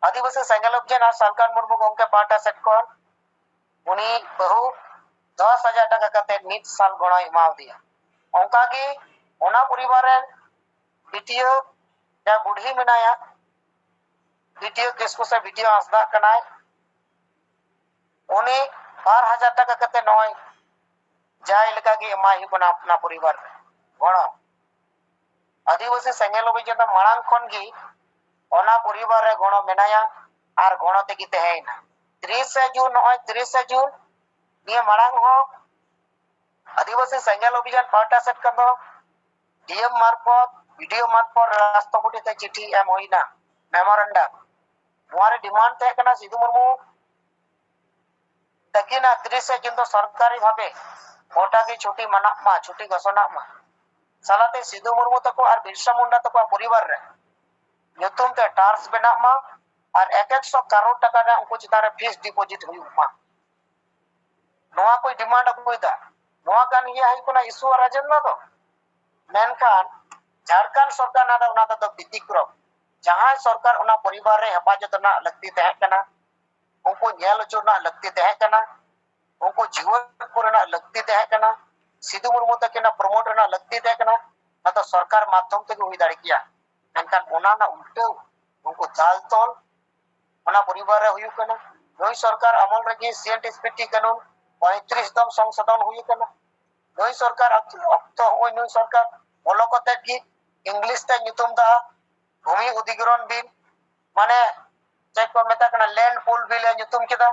ᱟᱹᱫᱤᱵᱟᱹᱥᱤ ᱥᱮᱸᱜᱮᱞ ᱚᱵᱷᱤᱡᱟᱱ ᱟᱨ ᱥᱟᱞᱠᱷᱟᱱ ᱢᱩᱨᱢᱩ ᱜᱚᱢᱠᱮ ᱯᱟᱦᱴᱟ ᱥᱮᱫ ᱠᱷᱚᱱ ᱩᱱᱤ ᱵᱟᱹᱦᱩ ᱫᱚᱥ ᱦᱟᱡᱟᱨ ᱴᱟᱠᱟ ᱠᱟᱛᱮ ᱢᱤᱫ ᱥᱟᱞ ᱜᱚᱲᱚᱭ ᱮᱢᱟᱣᱟᱫᱮᱭᱟ᱾ ᱚᱱᱠᱟᱜᱮ ᱚᱱᱟ ᱯᱚᱨᱤᱵᱟᱨ ᱨᱮᱱ ᱵᱤᱴᱤᱭᱟᱹ ᱡᱟᱦᱟᱸᱭ ᱵᱩᱰᱷᱤ ᱢᱮᱱᱟᱭᱟ, ᱵᱤᱴᱤᱭᱟᱹ ᱠᱤᱥᱠᱩ ᱥᱮ ᱵᱤᱴᱤᱭᱟᱹ ᱦᱟᱸᱥᱫᱟᱜ ᱠᱟᱱᱟᱭ, ᱩᱱᱤ ᱵᱟᱨ ᱦᱟᱡᱟᱨ ᱴᱟᱠᱟ ᱠᱟᱛᱮ ᱱᱚᱜᱼᱚᱭ ᱡᱟᱭ ᱞᱮᱠᱟᱜᱮ ᱮᱢᱟᱭ ᱦᱩᱭᱩᱜ ᱠᱟᱱᱟ ᱚᱱᱟ ᱯᱚᱨᱤᱵᱟᱨ ᱨᱮ ᱜᱚᱲᱚ᱾ ᱟᱹᱫᱤᱵᱟᱹᱥᱤ ᱥᱮᱸᱜᱮᱞ ᱚᱵᱷᱤᱡᱟᱱ ᱫᱚ ᱢᱟᱲᱟᱝ ᱠᱷᱚᱱ ᱜᱮ ᱚᱱᱟ ᱯᱚᱨᱤᱵᱟᱨ ᱨᱮ ᱜᱚᱲᱚ ᱢᱮᱱᱟᱭᱟ ᱟᱨ ᱜᱚᱲᱚ ᱛᱮᱜᱮ ᱛᱟᱦᱮᱸᱭᱮᱱᱟ᱾ ᱛᱤᱨᱤᱥᱮ ᱡᱩᱱ, ᱱᱚᱜᱼᱚᱭ ᱛᱤᱨᱤᱥᱮ ᱡᱩᱱ, ᱱᱤᱭᱟᱹ ᱢᱟᱲᱟᱝ ᱦᱚᱸ ᱟᱹᱫᱤᱵᱟᱹᱥᱤ ᱥᱮᱸᱜᱮᱞ ᱚᱵᱷᱤᱡᱟᱱ ᱯᱟᱦᱴᱟ ᱥᱮᱫ ᱠᱷᱚᱱ ᱫᱚ ᱰᱤ ᱮᱢ ᱢᱟᱨᱯᱷᱚᱛ, ᱵᱤ ᱰᱤ ᱳ ᱢᱟᱨᱯᱷᱚᱛ ᱨᱟᱥᱴᱨᱚᱯᱚᱛᱤ ᱛᱮ ᱪᱤᱴᱷᱤ ᱮᱢ ᱦᱩᱭᱱᱟ, ᱢᱮᱢᱳᱨᱮᱱᱰᱟᱢ᱾ ᱱᱚᱣᱟ ᱨᱮ ᱰᱤᱢᱟᱱᱰ ᱛᱟᱦᱮᱸ ᱠᱟᱱᱟ ᱥᱤᱫᱩ ᱢᱩᱨᱢᱩ ᱛᱟᱹᱠᱤᱱᱟᱜ ᱛᱤᱨᱤᱥᱮ ᱡᱩᱱ ᱫᱚ ᱥᱚᱨᱠᱟᱨᱤ ᱵᱷᱟᱵᱮ ᱜᱚᱴᱟ ᱜᱮ ᱪᱷᱩᱴᱤ ᱢᱟᱱᱟᱜ ᱢᱟ, ᱪᱷᱩᱴᱤ ᱜᱷᱳᱥᱚᱱᱟᱜ ᱢᱟ᱾ ᱥᱟᱞᱟᱛᱮ ᱥᱤᱫᱩ ᱢᱩᱨᱢᱩ ᱛᱟᱠᱚ ᱟᱨ ᱵᱤᱨᱥᱟ ᱢᱩᱱᱰᱟ ᱛᱟᱠᱚᱣᱟᱜ ᱯᱚᱨᱤᱵᱟᱨ ᱨᱮ ᱧᱩᱛᱩᱢ ᱛᱮ ᱴᱟᱨᱥ ᱵᱮᱱᱟᱜ ᱢᱟ ᱟᱨ ᱮᱠ ᱮᱠ ᱥᱚ ᱠᱟᱨᱳᱲ ᱴᱟᱠᱟ ᱨᱮᱱᱟᱜ ᱩᱱᱠᱩ ᱪᱮᱛᱟᱱ ᱨᱮ ᱯᱷᱤᱥ ᱰᱤᱯᱚᱡᱤᱴ ᱦᱩᱭᱩᱜ ᱢᱟ᱾ ᱱᱚᱣᱟ ᱠᱚᱭ ᱰᱤᱢᱟᱱᱰ ᱟᱹᱜᱩᱭᱮᱫᱟ᱾ ᱱᱚᱣᱟ ᱠᱟᱱ ᱜᱮᱭᱟ ᱦᱩᱭᱩᱜ ᱠᱟᱱᱟ ᱤᱥᱩ ᱟᱨ ᱟᱡᱮᱱᱰᱟ ᱫᱚ᱾ ᱢᱮᱱᱠᱷᱟᱱ ᱡᱷᱟᱲᱠᱷᱚᱸᱰ ᱥᱚᱨᱠᱟᱨ ᱚᱱᱟ ᱫᱚ, ᱚᱱᱟ ᱫᱚ ᱵᱮᱛᱤᱠᱨᱚᱢ᱾ ᱡᱟᱦᱟᱸᱭ ᱥᱚᱨᱠᱟᱨ ᱚᱱᱟ ᱯᱚᱨᱤᱵᱟᱨ ᱨᱮ ᱦᱮᱯᱟᱡᱚᱛ ᱨᱮᱱᱟᱜ ᱞᱟᱹᱠᱛᱤ ᱛᱟᱦᱮᱸ ᱠᱟᱱᱟ, ᱩᱱᱠᱩ ᱧᱮᱞ ᱦᱚᱪᱚ ᱨᱮᱱᱟᱜ ᱞᱟᱹᱠᱛᱤ ᱛᱟᱦᱮᱸ ᱠᱟᱱᱟ, ᱩᱱᱠᱩ ᱡᱤᱣᱮᱫ ᱠᱚ ᱨᱮᱱᱟᱜ ᱞᱟᱹᱠᱛᱤ ᱛᱟᱦᱮᱸ ᱠᱟᱱᱟ, ᱥᱤᱫᱩ ᱢᱩᱨᱢᱩ ᱛᱟᱹᱠᱤᱱᱟᱜ ᱯᱨᱚᱢᱳᱴ ᱨᱮᱱᱟᱜ ᱞᱟᱹᱠᱛᱤ ᱛᱟᱦᱮᱸ ᱠᱟᱱᱟ, ᱚᱱᱟ ᱫᱚ ᱥᱚᱨᱠᱟᱨ ᱢᱟᱫᱽᱫᱷᱚᱢ ᱛᱮᱜᱮ ᱦᱩᱭ ᱫᱟᱲᱮ ᱠᱮᱭᱟ᱾ ᱢᱮᱱᱠᱷᱟᱱ ᱚᱱᱟ ᱨᱮᱱᱟᱜ ᱩᱞᱴᱟᱹᱣ ᱩᱱᱠᱩ ᱫᱟᱞ ᱛᱚᱞ ᱚᱱᱟ ᱯᱚᱨᱤᱵᱟᱨ ᱨᱮ ᱦᱩᱭᱩᱜ ᱠᱟᱱᱟ᱾ ᱱᱩᱭ ᱥᱚᱨᱠᱟᱨ ᱟᱢᱚᱞ ᱨᱮᱜᱮ ᱥᱤ N T S P T ᱠᱟᱹᱱᱩᱱ ᱯᱚᱸᱭᱛᱨᱤᱥ ᱫᱚᱢ ᱥᱚᱝᱥᱳᱫᱷᱚᱱ ᱦᱩᱭ ᱠᱟᱱᱟ᱾ ᱱᱩᱭ ᱥᱚᱨᱠᱟᱨ ᱚᱠᱛᱚ, ᱚᱠᱛᱚ ᱦᱚᱸᱜᱼᱚᱭ ᱱᱩᱭ ᱥᱚᱨᱠᱟᱨ ᱵᱚᱞᱚ ᱠᱟᱛᱮ ᱜᱮ ᱤᱝᱞᱤᱥ ᱛᱮ ᱧᱩᱛᱩᱢ ᱫᱟ ᱵᱷᱩᱢᱤ ᱚᱫᱷᱤᱜᱨᱚᱦᱚᱱ ᱵᱤᱞ, ᱢᱟᱱᱮ ᱪᱮᱫ ᱠᱚ ᱢᱮᱛᱟᱜ ᱠᱟᱱᱟ, ᱞᱮᱱᱰ ᱯᱩᱞ ᱵᱤᱞ ᱮ ᱧᱩᱛᱩᱢ ᱠᱮᱫᱟ᱾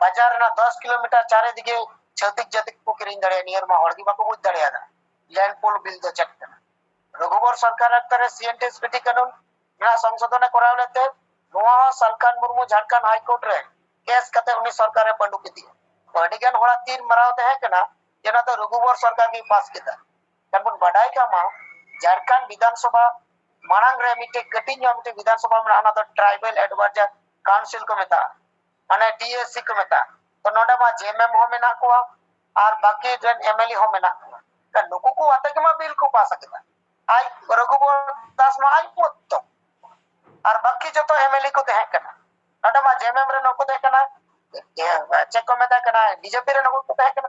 ᱵᱟᱡᱟᱨ ᱨᱮᱱᱟᱜ ᱫᱚᱥ ᱠᱤᱞᱳᱢᱤᱴᱟᱨ ᱪᱟᱨᱮ ᱫᱤᱠᱮ ᱪᱷᱟᱹᱛᱤᱠ ᱡᱟᱹᱛᱤ ᱠᱚ ᱠᱤᱨᱤᱧ ᱫᱟᱲᱮᱭᱟᱜᱼᱟ᱾ ᱱᱤᱭᱟᱹ ᱨᱮᱢᱟ ᱦᱚᱲ ᱜᱮ ᱵᱟᱠᱚ ᱵᱩᱡᱽ ᱫᱟᱲᱮᱭᱟᱫᱟ ᱞᱮᱱᱰ ᱯᱩᱞ ᱵᱤᱞ ᱫᱚ ᱪᱮᱫ ᱠᱟᱱᱟ᱾ ᱨᱚᱜᱷᱩᱵᱚᱨ ᱥᱚᱨᱠᱟᱨ ᱚᱠᱛᱚ ᱨᱮ ᱥᱤ N T S P T ᱠᱟᱹᱱᱩᱱ ᱨᱮᱱᱟᱜ ᱥᱚᱝᱥᱳᱫᱷᱚᱱ ᱮ ᱠᱚᱨᱟᱣ ᱞᱮᱫ ᱛᱮ ᱱᱚᱣᱟ ᱦᱚᱸ ᱥᱟᱞᱠᱷᱟᱱ ᱢᱩᱨᱢᱩ ᱡᱷᱟᱲᱠᱷᱚᱸᱰ ᱦᱟᱭ ᱠᱳᱨᱴ ᱨᱮ ᱠᱮᱥ ᱠᱟᱛᱮ ᱩᱱᱤ ᱥᱚᱨᱠᱟᱨ ᱮ ᱯᱟᱹᱰᱩ ᱠᱮᱫᱮᱭᱟ᱾ ᱛᱚ ᱟᱹᱰᱤ ᱜᱟᱱ ᱦᱚᱲᱟᱜ ᱛᱤᱨ ᱢᱟᱨᱟᱣ ᱛᱟᱦᱮᱸ ᱠᱟᱱᱟ ᱡᱮ ᱱᱚᱣᱟ ᱫᱚ ᱨᱚᱜᱷᱩᱵᱚᱨ ᱥᱚᱨᱠᱟᱨ ᱜᱮᱭ ᱯᱟᱥ ᱠᱮᱫᱟ᱾ ᱠᱷᱟᱱ ᱵᱚᱱ ᱵᱟᱰᱟᱭ ᱠᱟᱜ ᱢᱟ, ᱡᱷᱟᱲᱠᱷᱚᱸᱰ ᱵᱤᱫᱷᱟᱱ ᱥᱚᱵᱷᱟ ᱢᱟᱲᱟᱝ ᱨᱮ ᱢᱤᱫᱴᱮᱡ ᱠᱟᱹᱴᱤᱡ ᱧᱚᱜ ᱢᱤᱫᱴᱮᱡ ᱵᱤᱫᱷᱟᱱ ᱥᱚᱵᱷᱟ ᱢᱮᱱᱟᱜᱼᱟ, ᱚᱱᱟ ᱫᱚ ᱴᱨᱟᱭᱵᱮᱞ ᱮᱰᱵᱷᱟᱭᱡᱟᱨ ᱠᱟᱣᱩᱱᱥᱤᱞ ᱠᱚ ᱢᱮᱛᱟᱜᱼᱟ, ᱢᱟᱱᱮ ᱴᱤ ᱮ ᱥᱤ ᱠᱚ ᱢᱮᱛᱟᱜᱼᱟ᱾ ᱛᱚ ᱱᱚᱰᱮ ᱢᱟ ᱡᱮ ᱮᱢ ᱮᱢ ᱦᱚᱸ ᱢᱮᱱᱟᱜ ᱠᱚᱣᱟ ᱟᱨ ᱵᱟᱹᱠᱤ ᱨᱮᱱ ᱮᱢ ᱮᱞ ᱮ ᱦᱚᱸ ᱢᱮᱱᱟᱜ ᱠᱚᱣᱟ᱾ ᱠᱷᱟᱱ ᱱᱩᱠᱩ ᱠᱚ ᱟᱛᱮ ᱜᱮ ᱢᱟ ᱵᱤᱞ ᱠᱚ ᱯᱟᱥ ᱟᱠᱟᱫᱟ᱾ ᱟᱡ ᱨᱚᱜᱷᱩᱵᱚᱨ ᱫᱟᱥ ᱢᱟ ᱟᱡ ᱢᱚᱛᱚ, ᱟᱨ ᱵᱟᱹᱠᱤ ᱡᱚᱛᱚ ᱮᱢ ᱮᱞ ᱮ ᱠᱚ ᱛᱟᱦᱮᱸ ᱠᱟᱱᱟ᱾ ᱱᱚᱰᱮ ᱢᱟ ᱡᱮ ᱮᱢ ᱮᱢ ᱨᱮ ᱱᱩᱠᱩ ᱛᱟᱦᱮᱸ ᱠᱟᱱᱟ, ᱪᱮᱫ ᱠᱚ ᱢᱮᱛᱟᱜ ᱠᱟᱱᱟ, ᱵᱤ ᱡᱮ ᱯᱤ ᱨᱮ ᱱᱩᱠᱩ ᱠᱚ ᱛᱟᱦᱮᱸ ᱠᱟᱱᱟ᱾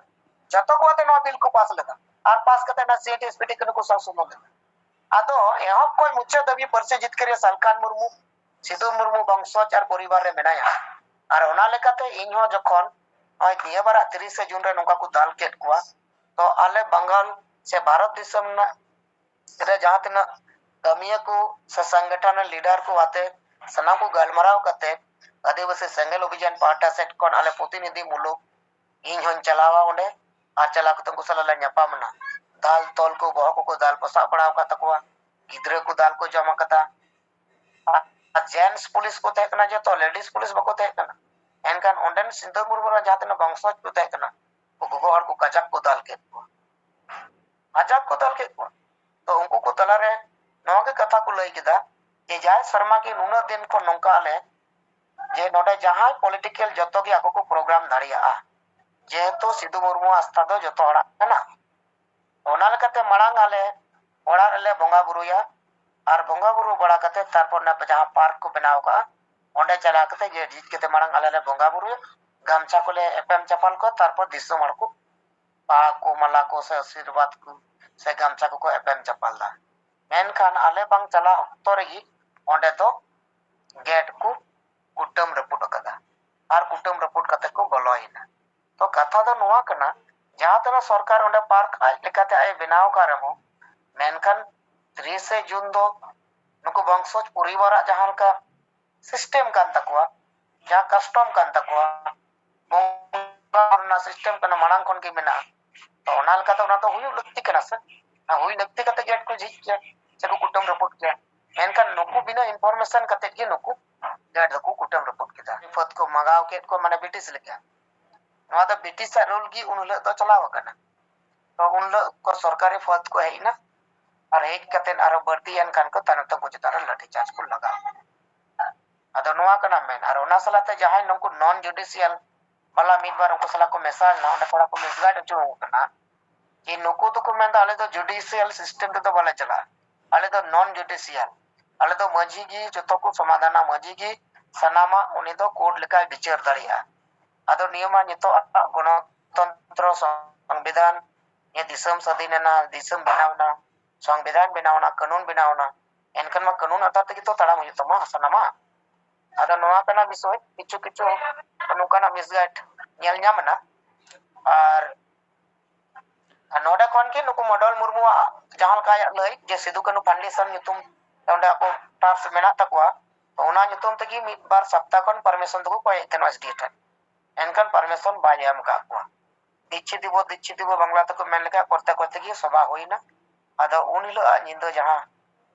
ᱡᱚᱛᱚ ᱠᱚ ᱟᱛᱮ ᱱᱚᱣᱟ ᱵᱤᱞ ᱠᱚ ᱯᱟᱥ ᱞᱮᱫᱟ ᱟᱨ ᱯᱟᱥ ᱠᱟᱛᱮ ᱱᱚᱣᱟ ᱥᱤ N T S P T ᱠᱟᱹᱱᱩᱱ ᱠᱚ ᱥᱚᱝᱥᱳᱫᱷᱚᱱ ᱞᱮᱫᱟ᱾ ᱟᱫᱚ ᱮᱦᱚᱵ ᱠᱷᱚᱱ ᱢᱩᱪᱟᱹᱫ ᱫᱷᱟᱹᱵᱤᱡ ᱯᱟᱹᱨᱥᱤ ᱡᱤᱛᱠᱟᱹᱨᱤᱭᱟᱹ ᱥᱟᱞᱠᱷᱟᱱ ᱢᱩᱨᱢᱩ ᱥᱤᱫᱩ ᱢᱩᱨᱢᱩ ᱵᱚᱝᱥᱚᱡᱽ ᱟᱨ ᱯᱚᱨᱤᱵᱟᱨ ᱨᱮ ᱢᱮᱱᱟᱭᱟ᱾ ᱟᱨ ᱚᱱᱟ ᱞᱮᱠᱟᱛᱮ ᱤᱧ ᱦᱚᱸ ᱡᱚᱠᱷᱚᱱ ᱱᱚᱜᱼᱚᱭ ᱱᱤᱭᱟᱹ ᱵᱟᱨᱟᱜ ᱛᱤᱨᱤᱥᱮ ᱡᱩᱱ ᱨᱮ ᱱᱚᱝᱠᱟ ᱠᱚ ᱫᱟᱞ ᱠᱮᱫ ᱠᱚᱣᱟ, ᱛᱚ ᱟᱞᱮ ᱵᱟᱝᱜᱟᱞ ᱥᱮ ᱵᱷᱟᱨᱚᱛ ᱫᱤᱥᱚᱢ ᱨᱮᱱᱟᱜ ᱨᱮ ᱡᱟᱦᱟᱸ ᱛᱤᱱᱟᱹᱜ ᱠᱟᱹᱢᱤᱭᱟᱹ ᱠᱚ ᱥᱮ ᱥᱚᱝᱜᱚᱴᱷᱚᱱ ᱨᱮᱱ ᱞᱤᱰᱟᱨ ᱠᱚ ᱟᱛᱮ ᱥᱟᱱᱟᱢ ᱠᱚ ᱜᱟᱞᱢᱟᱨᱟᱣ ᱠᱟᱛᱮ ᱟᱹᱫᱤᱵᱟᱹᱥᱤ ᱥᱮᱸᱜᱮᱞ ᱚᱵᱷᱤᱡᱟᱱ ᱯᱟᱦᱴᱟ ᱥᱮᱫ ᱠᱷᱚᱱ ᱟᱞᱮ ᱯᱨᱚᱛᱤᱱᱤᱫᱷᱤ ᱢᱩᱞᱩᱠ ᱤᱧ ᱦᱚᱧ ᱪᱟᱞᱟᱣᱟ ᱚᱸᱰᱮ, ᱟᱨ ᱪᱟᱞᱟᱣ ᱠᱟᱛᱮ ᱩᱱᱠᱩ ᱥᱟᱞᱟᱜ ᱞᱮ ᱧᱟᱯᱟᱢ ᱮᱱᱟ᱾ ᱫᱟᱞ ᱛᱚᱞ ᱠᱚ, ᱵᱚᱦᱚᱜ ᱠᱚᱠᱚ ᱫᱟᱞ ᱯᱚᱥᱟᱜ ᱵᱟᱲᱟ ᱟᱠᱟᱫ ᱛᱟᱠᱚᱣᱟ, ᱜᱤᱫᱽᱨᱟᱹ ᱠᱚ ᱫᱟᱞ ᱠᱚ ᱡᱚᱢ ᱟᱠᱟᱫᱟ᱾ ᱟᱨ ᱡᱮᱱᱴᱥ ᱯᱩᱞᱤᱥ ᱠᱚ ᱛᱟᱦᱮᱸ ᱠᱟᱱᱟ ᱡᱚᱛᱚ, ᱞᱮᱰᱤᱥ ᱯᱩᱞᱤᱥ ᱵᱟᱠᱚ ᱛᱟᱦᱮᱸ ᱠᱟᱱᱟ᱾ ᱮᱱᱠᱷᱟᱱ ᱚᱸᱰᱮᱱ ᱥᱤᱫᱷᱩ ᱢᱩᱨᱢᱩ ᱨᱮᱱ ᱡᱟᱦᱟᱸ ᱛᱤᱱᱟᱹᱜ ᱵᱚᱝᱥᱚᱡᱽ ᱠᱚ ᱛᱟᱦᱮᱸ ᱠᱟᱱᱟ, ᱩᱱᱠᱩ ᱜᱚᱜᱚ ᱦᱚᱲ ᱠᱚ ᱠᱟᱡᱟᱠ ᱠᱚ ᱫᱟᱞ ᱠᱮᱫ ᱠᱚᱣᱟ, ᱠᱟᱡᱟᱠ ᱠᱚ ᱫᱟᱞ ᱠᱮᱫ ᱠᱚᱣᱟ᱾ ᱛᱚ ᱩᱱᱠᱩ ᱠᱚ ᱛᱟᱞᱟᱨᱮ ᱱᱚᱣᱟ ᱜᱮ ᱠᱟᱛᱷᱟ ᱠᱚ ᱞᱟᱹᱭ ᱠᱮᱫᱟ ᱡᱮ ᱡᱟᱭ ᱥᱮᱨᱢᱟ ᱜᱮ ᱱᱩᱱᱟᱹᱜ ᱫᱤᱱ ᱠᱷᱚᱱ ᱱᱚᱝᱠᱟ ᱟᱞᱮ ᱡᱮ ᱱᱚᱰᱮ ᱡᱟᱦᱟᱸᱭ ᱯᱚᱞᱤᱴᱤᱠᱮᱞ ᱡᱚᱛᱚ ᱜᱮ ᱟᱠᱚ ᱠᱚ ᱯᱨᱳᱜᱨᱟᱢ ᱫᱟᱲᱮᱭᱟᱜᱼᱟ, ᱡᱮᱦᱮᱛᱩ ᱥᱤᱫᱷᱩ ᱢᱩᱨᱢᱩ ᱟᱥᱛᱷᱟ ᱫᱚ ᱡᱚᱛᱚ ᱦᱚᱲᱟᱜ ᱠᱟᱱᱟ᱾ ᱚᱱᱟ ᱞᱮᱠᱟᱛᱮ ᱢᱟᱲᱟᱝ ᱟᱞᱮ ᱚᱲᱟᱜ ᱨᱮᱞᱮ ᱵᱚᱸᱜᱟ ᱵᱩᱨᱩᱭᱟ, ᱟᱨ ᱵᱚᱸᱜᱟ ᱵᱩᱨᱩ ᱵᱟᱲᱟ ᱠᱟᱛᱮ ᱛᱟᱨᱯᱚᱨ ᱚᱱᱟ ᱡᱟᱦᱟᱸ ᱯᱟᱨᱠ ᱠᱚ ᱵᱮᱱᱟᱣ ᱠᱟᱜᱼᱟ, ᱚᱸᱰᱮ ᱪᱟᱞᱟᱣ ᱠᱟᱛᱮ ᱡᱮ ᱡᱤᱡ ᱠᱟᱛᱮ ᱢᱟᱲᱟᱝ ᱟᱞᱮ ᱞᱮ ᱵᱚᱸᱜᱟ ᱵᱩᱨᱩᱭᱟ, ᱜᱟᱢᱪᱷᱟ ᱠᱚᱞᱮ ᱮᱯᱮᱢ ᱪᱟᱯᱟᱞ ᱠᱚᱣᱟ, ᱛᱟᱨᱯᱚᱨ ᱫᱤᱥᱚᱢ ᱦᱚᱲ ᱠᱚ ᱵᱟᱦᱟ ᱠᱚ, ᱢᱟᱞᱟ ᱠᱚ ᱥᱮ ᱟᱥᱤᱨᱵᱟᱫᱽ ᱠᱚ ᱥᱮ ᱜᱟᱢᱪᱷᱟ ᱠᱚᱠᱚ ᱮᱯᱮᱢ ᱪᱟᱯᱟᱞ ᱫᱟ᱾ ᱢᱮᱱᱠᱷᱟᱱ ᱟᱞᱮ ᱵᱟᱝ ᱪᱟᱞᱟᱜ ᱚᱠᱛᱚ ᱨᱮᱜᱮ ᱚᱸᱰᱮ ᱫᱚ ᱜᱮᱴ ᱠᱚ ᱠᱩᱴᱟᱹᱢ ᱨᱟᱹᱯᱩᱫ ᱟᱠᱟᱫᱟ, ᱟᱨ ᱠᱩᱴᱟᱹᱢ ᱨᱟᱹᱯᱩᱫ ᱠᱟᱛᱮ ᱠᱚ ᱵᱚᱞᱚᱭᱮᱱᱟ᱾ ᱛᱚ ᱠᱟᱛᱷᱟ ᱫᱚ ᱱᱚᱣᱟ ᱠᱟᱱᱟ, ᱡᱟᱦᱟᱸ ᱛᱤᱱᱟᱹᱜ ᱥᱚᱨᱠᱟᱨ ᱚᱸᱰᱮ ᱯᱟᱨᱠ ᱟᱡ ᱞᱮᱠᱟᱛᱮ ᱟᱡ ᱮ ᱵᱮᱱᱟᱣ ᱟᱠᱟᱫ ᱨᱮᱦᱚᱸ, ᱢᱮᱱᱠᱷᱟᱱ ᱛᱤᱨᱤᱥᱮ ᱡᱩᱱ ᱫᱚ ᱱᱩᱠᱩ ᱵᱚᱝᱥᱚᱡᱽ ᱯᱚᱨᱤᱵᱟᱨᱟᱜ ᱡᱟᱦᱟᱸ ᱞᱮᱠᱟ ᱥᱤᱥᱴᱮᱢ ᱠᱟᱱ ᱛᱟᱠᱚᱣᱟ, ᱡᱟᱦᱟᱸ ᱠᱟᱥᱴᱚᱢ ᱠᱟᱱ ᱛᱟᱠᱚᱣᱟ, ᱵᱚᱸᱜᱟ ᱨᱮᱱᱟᱜ ᱥᱤᱥᱴᱮᱢ ᱠᱟᱱᱟ, ᱢᱟᱲᱟᱝ ᱠᱷᱚᱱ ᱜᱮ ᱢᱮᱱᱟᱜᱼᱟ᱾ ᱛᱚ ᱚᱱᱟ ᱞᱮᱠᱟᱛᱮ ᱚᱱᱟ ᱫᱚ ᱦᱩᱭᱩᱜ ᱞᱟᱹᱠᱛᱤ ᱠᱟᱱᱟ ᱥᱮ, ᱟᱨ ᱦᱩᱭ ᱞᱟᱹᱠᱛᱤ ᱠᱟᱛᱮ ᱜᱮ ᱠᱚ ᱡᱷᱤᱡ ᱠᱮᱭᱟ ᱥᱮ ᱠᱚ ᱠᱩᱴᱟᱹᱢ ᱨᱟᱹᱯᱩᱫ ᱠᱮᱭᱟ᱾ ᱢᱮᱱᱠᱷᱟᱱ ᱱᱩᱠᱩ ᱵᱤᱱᱟᱹ ᱤᱱᱯᱷᱚᱨᱢᱮᱥᱚᱱ ᱠᱟᱛᱮ ᱜᱮ ᱱᱩᱠᱩ ᱜᱮᱴ ᱫᱚᱠᱚ ᱠᱩᱴᱟᱹᱢ ᱨᱟᱹᱯᱩᱫ ᱠᱮᱫᱟ᱾ ᱯᱷᱟᱹᱫ ᱠᱚ ᱢᱟᱜᱟᱣ ᱠᱮᱫ ᱠᱚ, ᱢᱟᱱᱮ ᱵᱨᱤᱴᱤᱥ ᱞᱮᱠᱟ᱾ ᱱᱚᱣᱟ ᱫᱚ ᱵᱨᱤᱴᱤᱥᱟᱜ ᱨᱩᱞ ᱜᱮ ᱩᱱ ᱦᱤᱞᱳᱜ ᱫᱚ ᱪᱟᱞᱟᱣ ᱟᱠᱟᱱᱟ᱾ ᱛᱚ ᱩᱱ ᱦᱤᱞᱳᱜ ᱠᱚ ᱥᱚᱨᱠᱟᱨᱤ ᱯᱷᱟᱹᱫ ᱠᱚ ᱦᱮᱡ ᱮᱱᱟ, ᱟᱨ ᱦᱮᱡ ᱠᱟᱛᱮ ᱟᱨᱚ ᱵᱟᱹᱲᱛᱤᱭᱮᱱ ᱠᱷᱟᱱ ᱠᱚ ᱛᱟᱭᱱᱚᱢ ᱛᱮ ᱩᱱᱠᱩ ᱪᱮᱛᱟᱱ ᱨᱮ ᱞᱟᱴᱷᱤ ᱪᱟᱨᱡᱽ ᱠᱚ ᱞᱟᱜᱟᱣ ᱠᱮᱫᱟ᱾ ᱟᱫᱚ ᱱᱚᱣᱟ ᱠᱟᱱᱟ ᱢᱮᱱ, ᱟᱨ ᱚᱱᱟ ᱥᱟᱞᱟᱜ ᱛᱮ ᱡᱟᱦᱟᱸᱭ ᱱᱩᱠᱩ ᱱᱚᱱ ᱡᱩᱰᱤᱥᱤᱭᱟᱞ ᱵᱟᱞᱟ ᱢᱤᱫ ᱵᱟᱨ ᱩᱱᱠᱩ ᱥᱟᱞᱟᱜ ᱠᱚ ᱢᱮᱥᱟ ᱞᱮᱱᱟ, ᱚᱸᱰᱮ ᱛᱷᱚᱲᱟ ᱠᱚ ᱢᱤᱥᱜᱟᱭᱤᱰ ᱦᱚᱪᱚ ᱟᱠᱟᱱᱟ᱾ ᱡᱮ ᱱᱩᱠᱩ ᱫᱚᱠᱚ ᱢᱮᱱᱫᱟ, "ᱟᱞᱮ ᱫᱚ ᱡᱩᱰᱤᱥᱤᱭᱟᱞ ᱥᱤᱥᱴᱮᱢ ᱨᱮᱫᱚ ᱵᱟᱞᱮ ᱪᱟᱞᱟᱜᱼᱟ, ᱟᱞᱮ ᱫᱚ ᱱᱚᱱ ᱡᱩᱰᱤᱥᱤᱭᱟᱞ, ᱟᱞᱮ ᱫᱚ ᱢᱟᱹᱡᱷᱤ ᱜᱮ ᱡᱚᱛᱚ ᱠᱚ ᱥᱚᱢᱟᱫᱷᱟᱱᱟ, ᱢᱟᱹᱡᱷᱤ ᱜᱮ ᱥᱟᱱᱟᱢᱟᱜ, ᱩᱱᱤ ᱫᱚ ᱠᱳᱨᱴ ᱞᱮᱠᱟᱭ ᱵᱤᱪᱟᱹᱨ ᱫᱟᱲᱮᱭᱟᱜᱼᱟ᱾" ᱟᱫᱚ ᱱᱤᱭᱟᱹ ᱢᱟ ᱱᱤᱛᱚᱜ ᱟᱜ ᱜᱚᱱᱚᱛᱚᱱᱛᱨᱚ ᱥᱚᱝᱵᱤᱫᱷᱟᱱ, ᱱᱤᱭᱟᱹ ᱫᱤᱥᱚᱢ ᱥᱟᱹᱫᱷᱤᱱ ᱮᱱᱟ, ᱫᱤᱥᱚᱢ ᱵᱮᱱᱟᱣ ᱮᱱᱟ, ᱥᱚᱝᱵᱤᱫᱷᱟᱱ ᱵᱮᱱᱟᱣ ᱮᱱᱟ, ᱠᱟᱹᱱᱩᱱ ᱵᱮᱱᱟᱣ ᱮᱱᱟ, ᱮᱱᱠᱷᱟᱱ ᱢᱟ ᱠᱟᱹᱱᱩᱱ ᱟᱫᱷᱟᱨ ᱛᱮᱜᱮ ᱛᱚ ᱛᱟᱲᱟᱢ ᱦᱩᱭᱩᱜ ᱛᱟᱢᱟ ᱥᱟᱱᱟᱢᱟᱜ᱾ ᱟᱫᱚ ᱱᱚᱣᱟ ᱠᱟᱱᱟ ᱵᱤᱥᱚᱭ, ᱠᱤᱪᱷᱩ ᱠᱤᱪᱷᱩ ᱱᱚᱝᱠᱟᱱᱟᱜ ᱢᱤᱥᱜᱟᱭᱤᱰ ᱧᱮᱞ ᱧᱟᱢ ᱮᱱᱟ᱾ ᱟᱨ ᱟᱨ ᱱᱚᱰᱮ ᱠᱷᱚᱱ ᱜᱮ ᱱᱩᱠᱩ ᱢᱚᱰᱚᱞ ᱢᱩᱨᱢᱩᱣᱟᱜ ᱡᱟᱦᱟᱸ ᱞᱮᱠᱟ ᱟᱭᱟᱜ ᱞᱟᱹᱭ ᱡᱮ ᱥᱤᱫᱩ ᱠᱟᱹᱱᱦᱩ ᱯᱷᱟᱣᱩᱱᱰᱮᱥᱚᱱ ᱧᱩᱛᱩᱢ ᱚᱸᱰᱮ ᱟᱠᱚ ᱴᱨᱟᱥᱴ ᱢᱮᱱᱟᱜ ᱛᱟᱠᱚᱣᱟ, ᱛᱚ ᱚᱱᱟ ᱧᱩᱛᱩᱢ ᱛᱮᱜᱮ ᱢᱤᱫ ᱵᱟᱨ ᱥᱟᱯᱛᱟ ᱠᱷᱚᱱ ᱯᱟᱨᱢᱤᱥᱚᱱ ᱫᱚᱠᱚ ᱠᱚᱭᱮᱫ ᱛᱟᱦᱮᱱᱟ ᱮᱥᱰᱤ ᱴᱷᱮᱱ, ᱮᱱᱠᱷᱟᱱ ᱯᱟᱨᱢᱤᱥᱚᱱ ᱵᱟᱭ ᱮᱢ ᱟᱠᱟᱫ ᱠᱚᱣᱟ᱾ ᱫᱤᱪᱪᱷᱤ ᱫᱤᱵᱚ, ᱫᱤᱪᱪᱷᱤ ᱫᱤᱵᱚ ᱵᱟᱝᱞᱟ ᱛᱮᱠᱚ ᱢᱮᱱ ᱞᱮᱠᱷᱟᱱ, ᱠᱚᱨᱛᱮ ᱠᱚᱨᱛᱮ ᱜᱮ ᱥᱚᱵᱷᱟ ᱦᱩᱭᱱᱟ᱾ ᱟᱫᱚ ᱩᱱ ᱦᱤᱞᱳᱜ ᱟᱜ ᱧᱤᱫᱟᱹ ᱡᱟᱦᱟᱸ,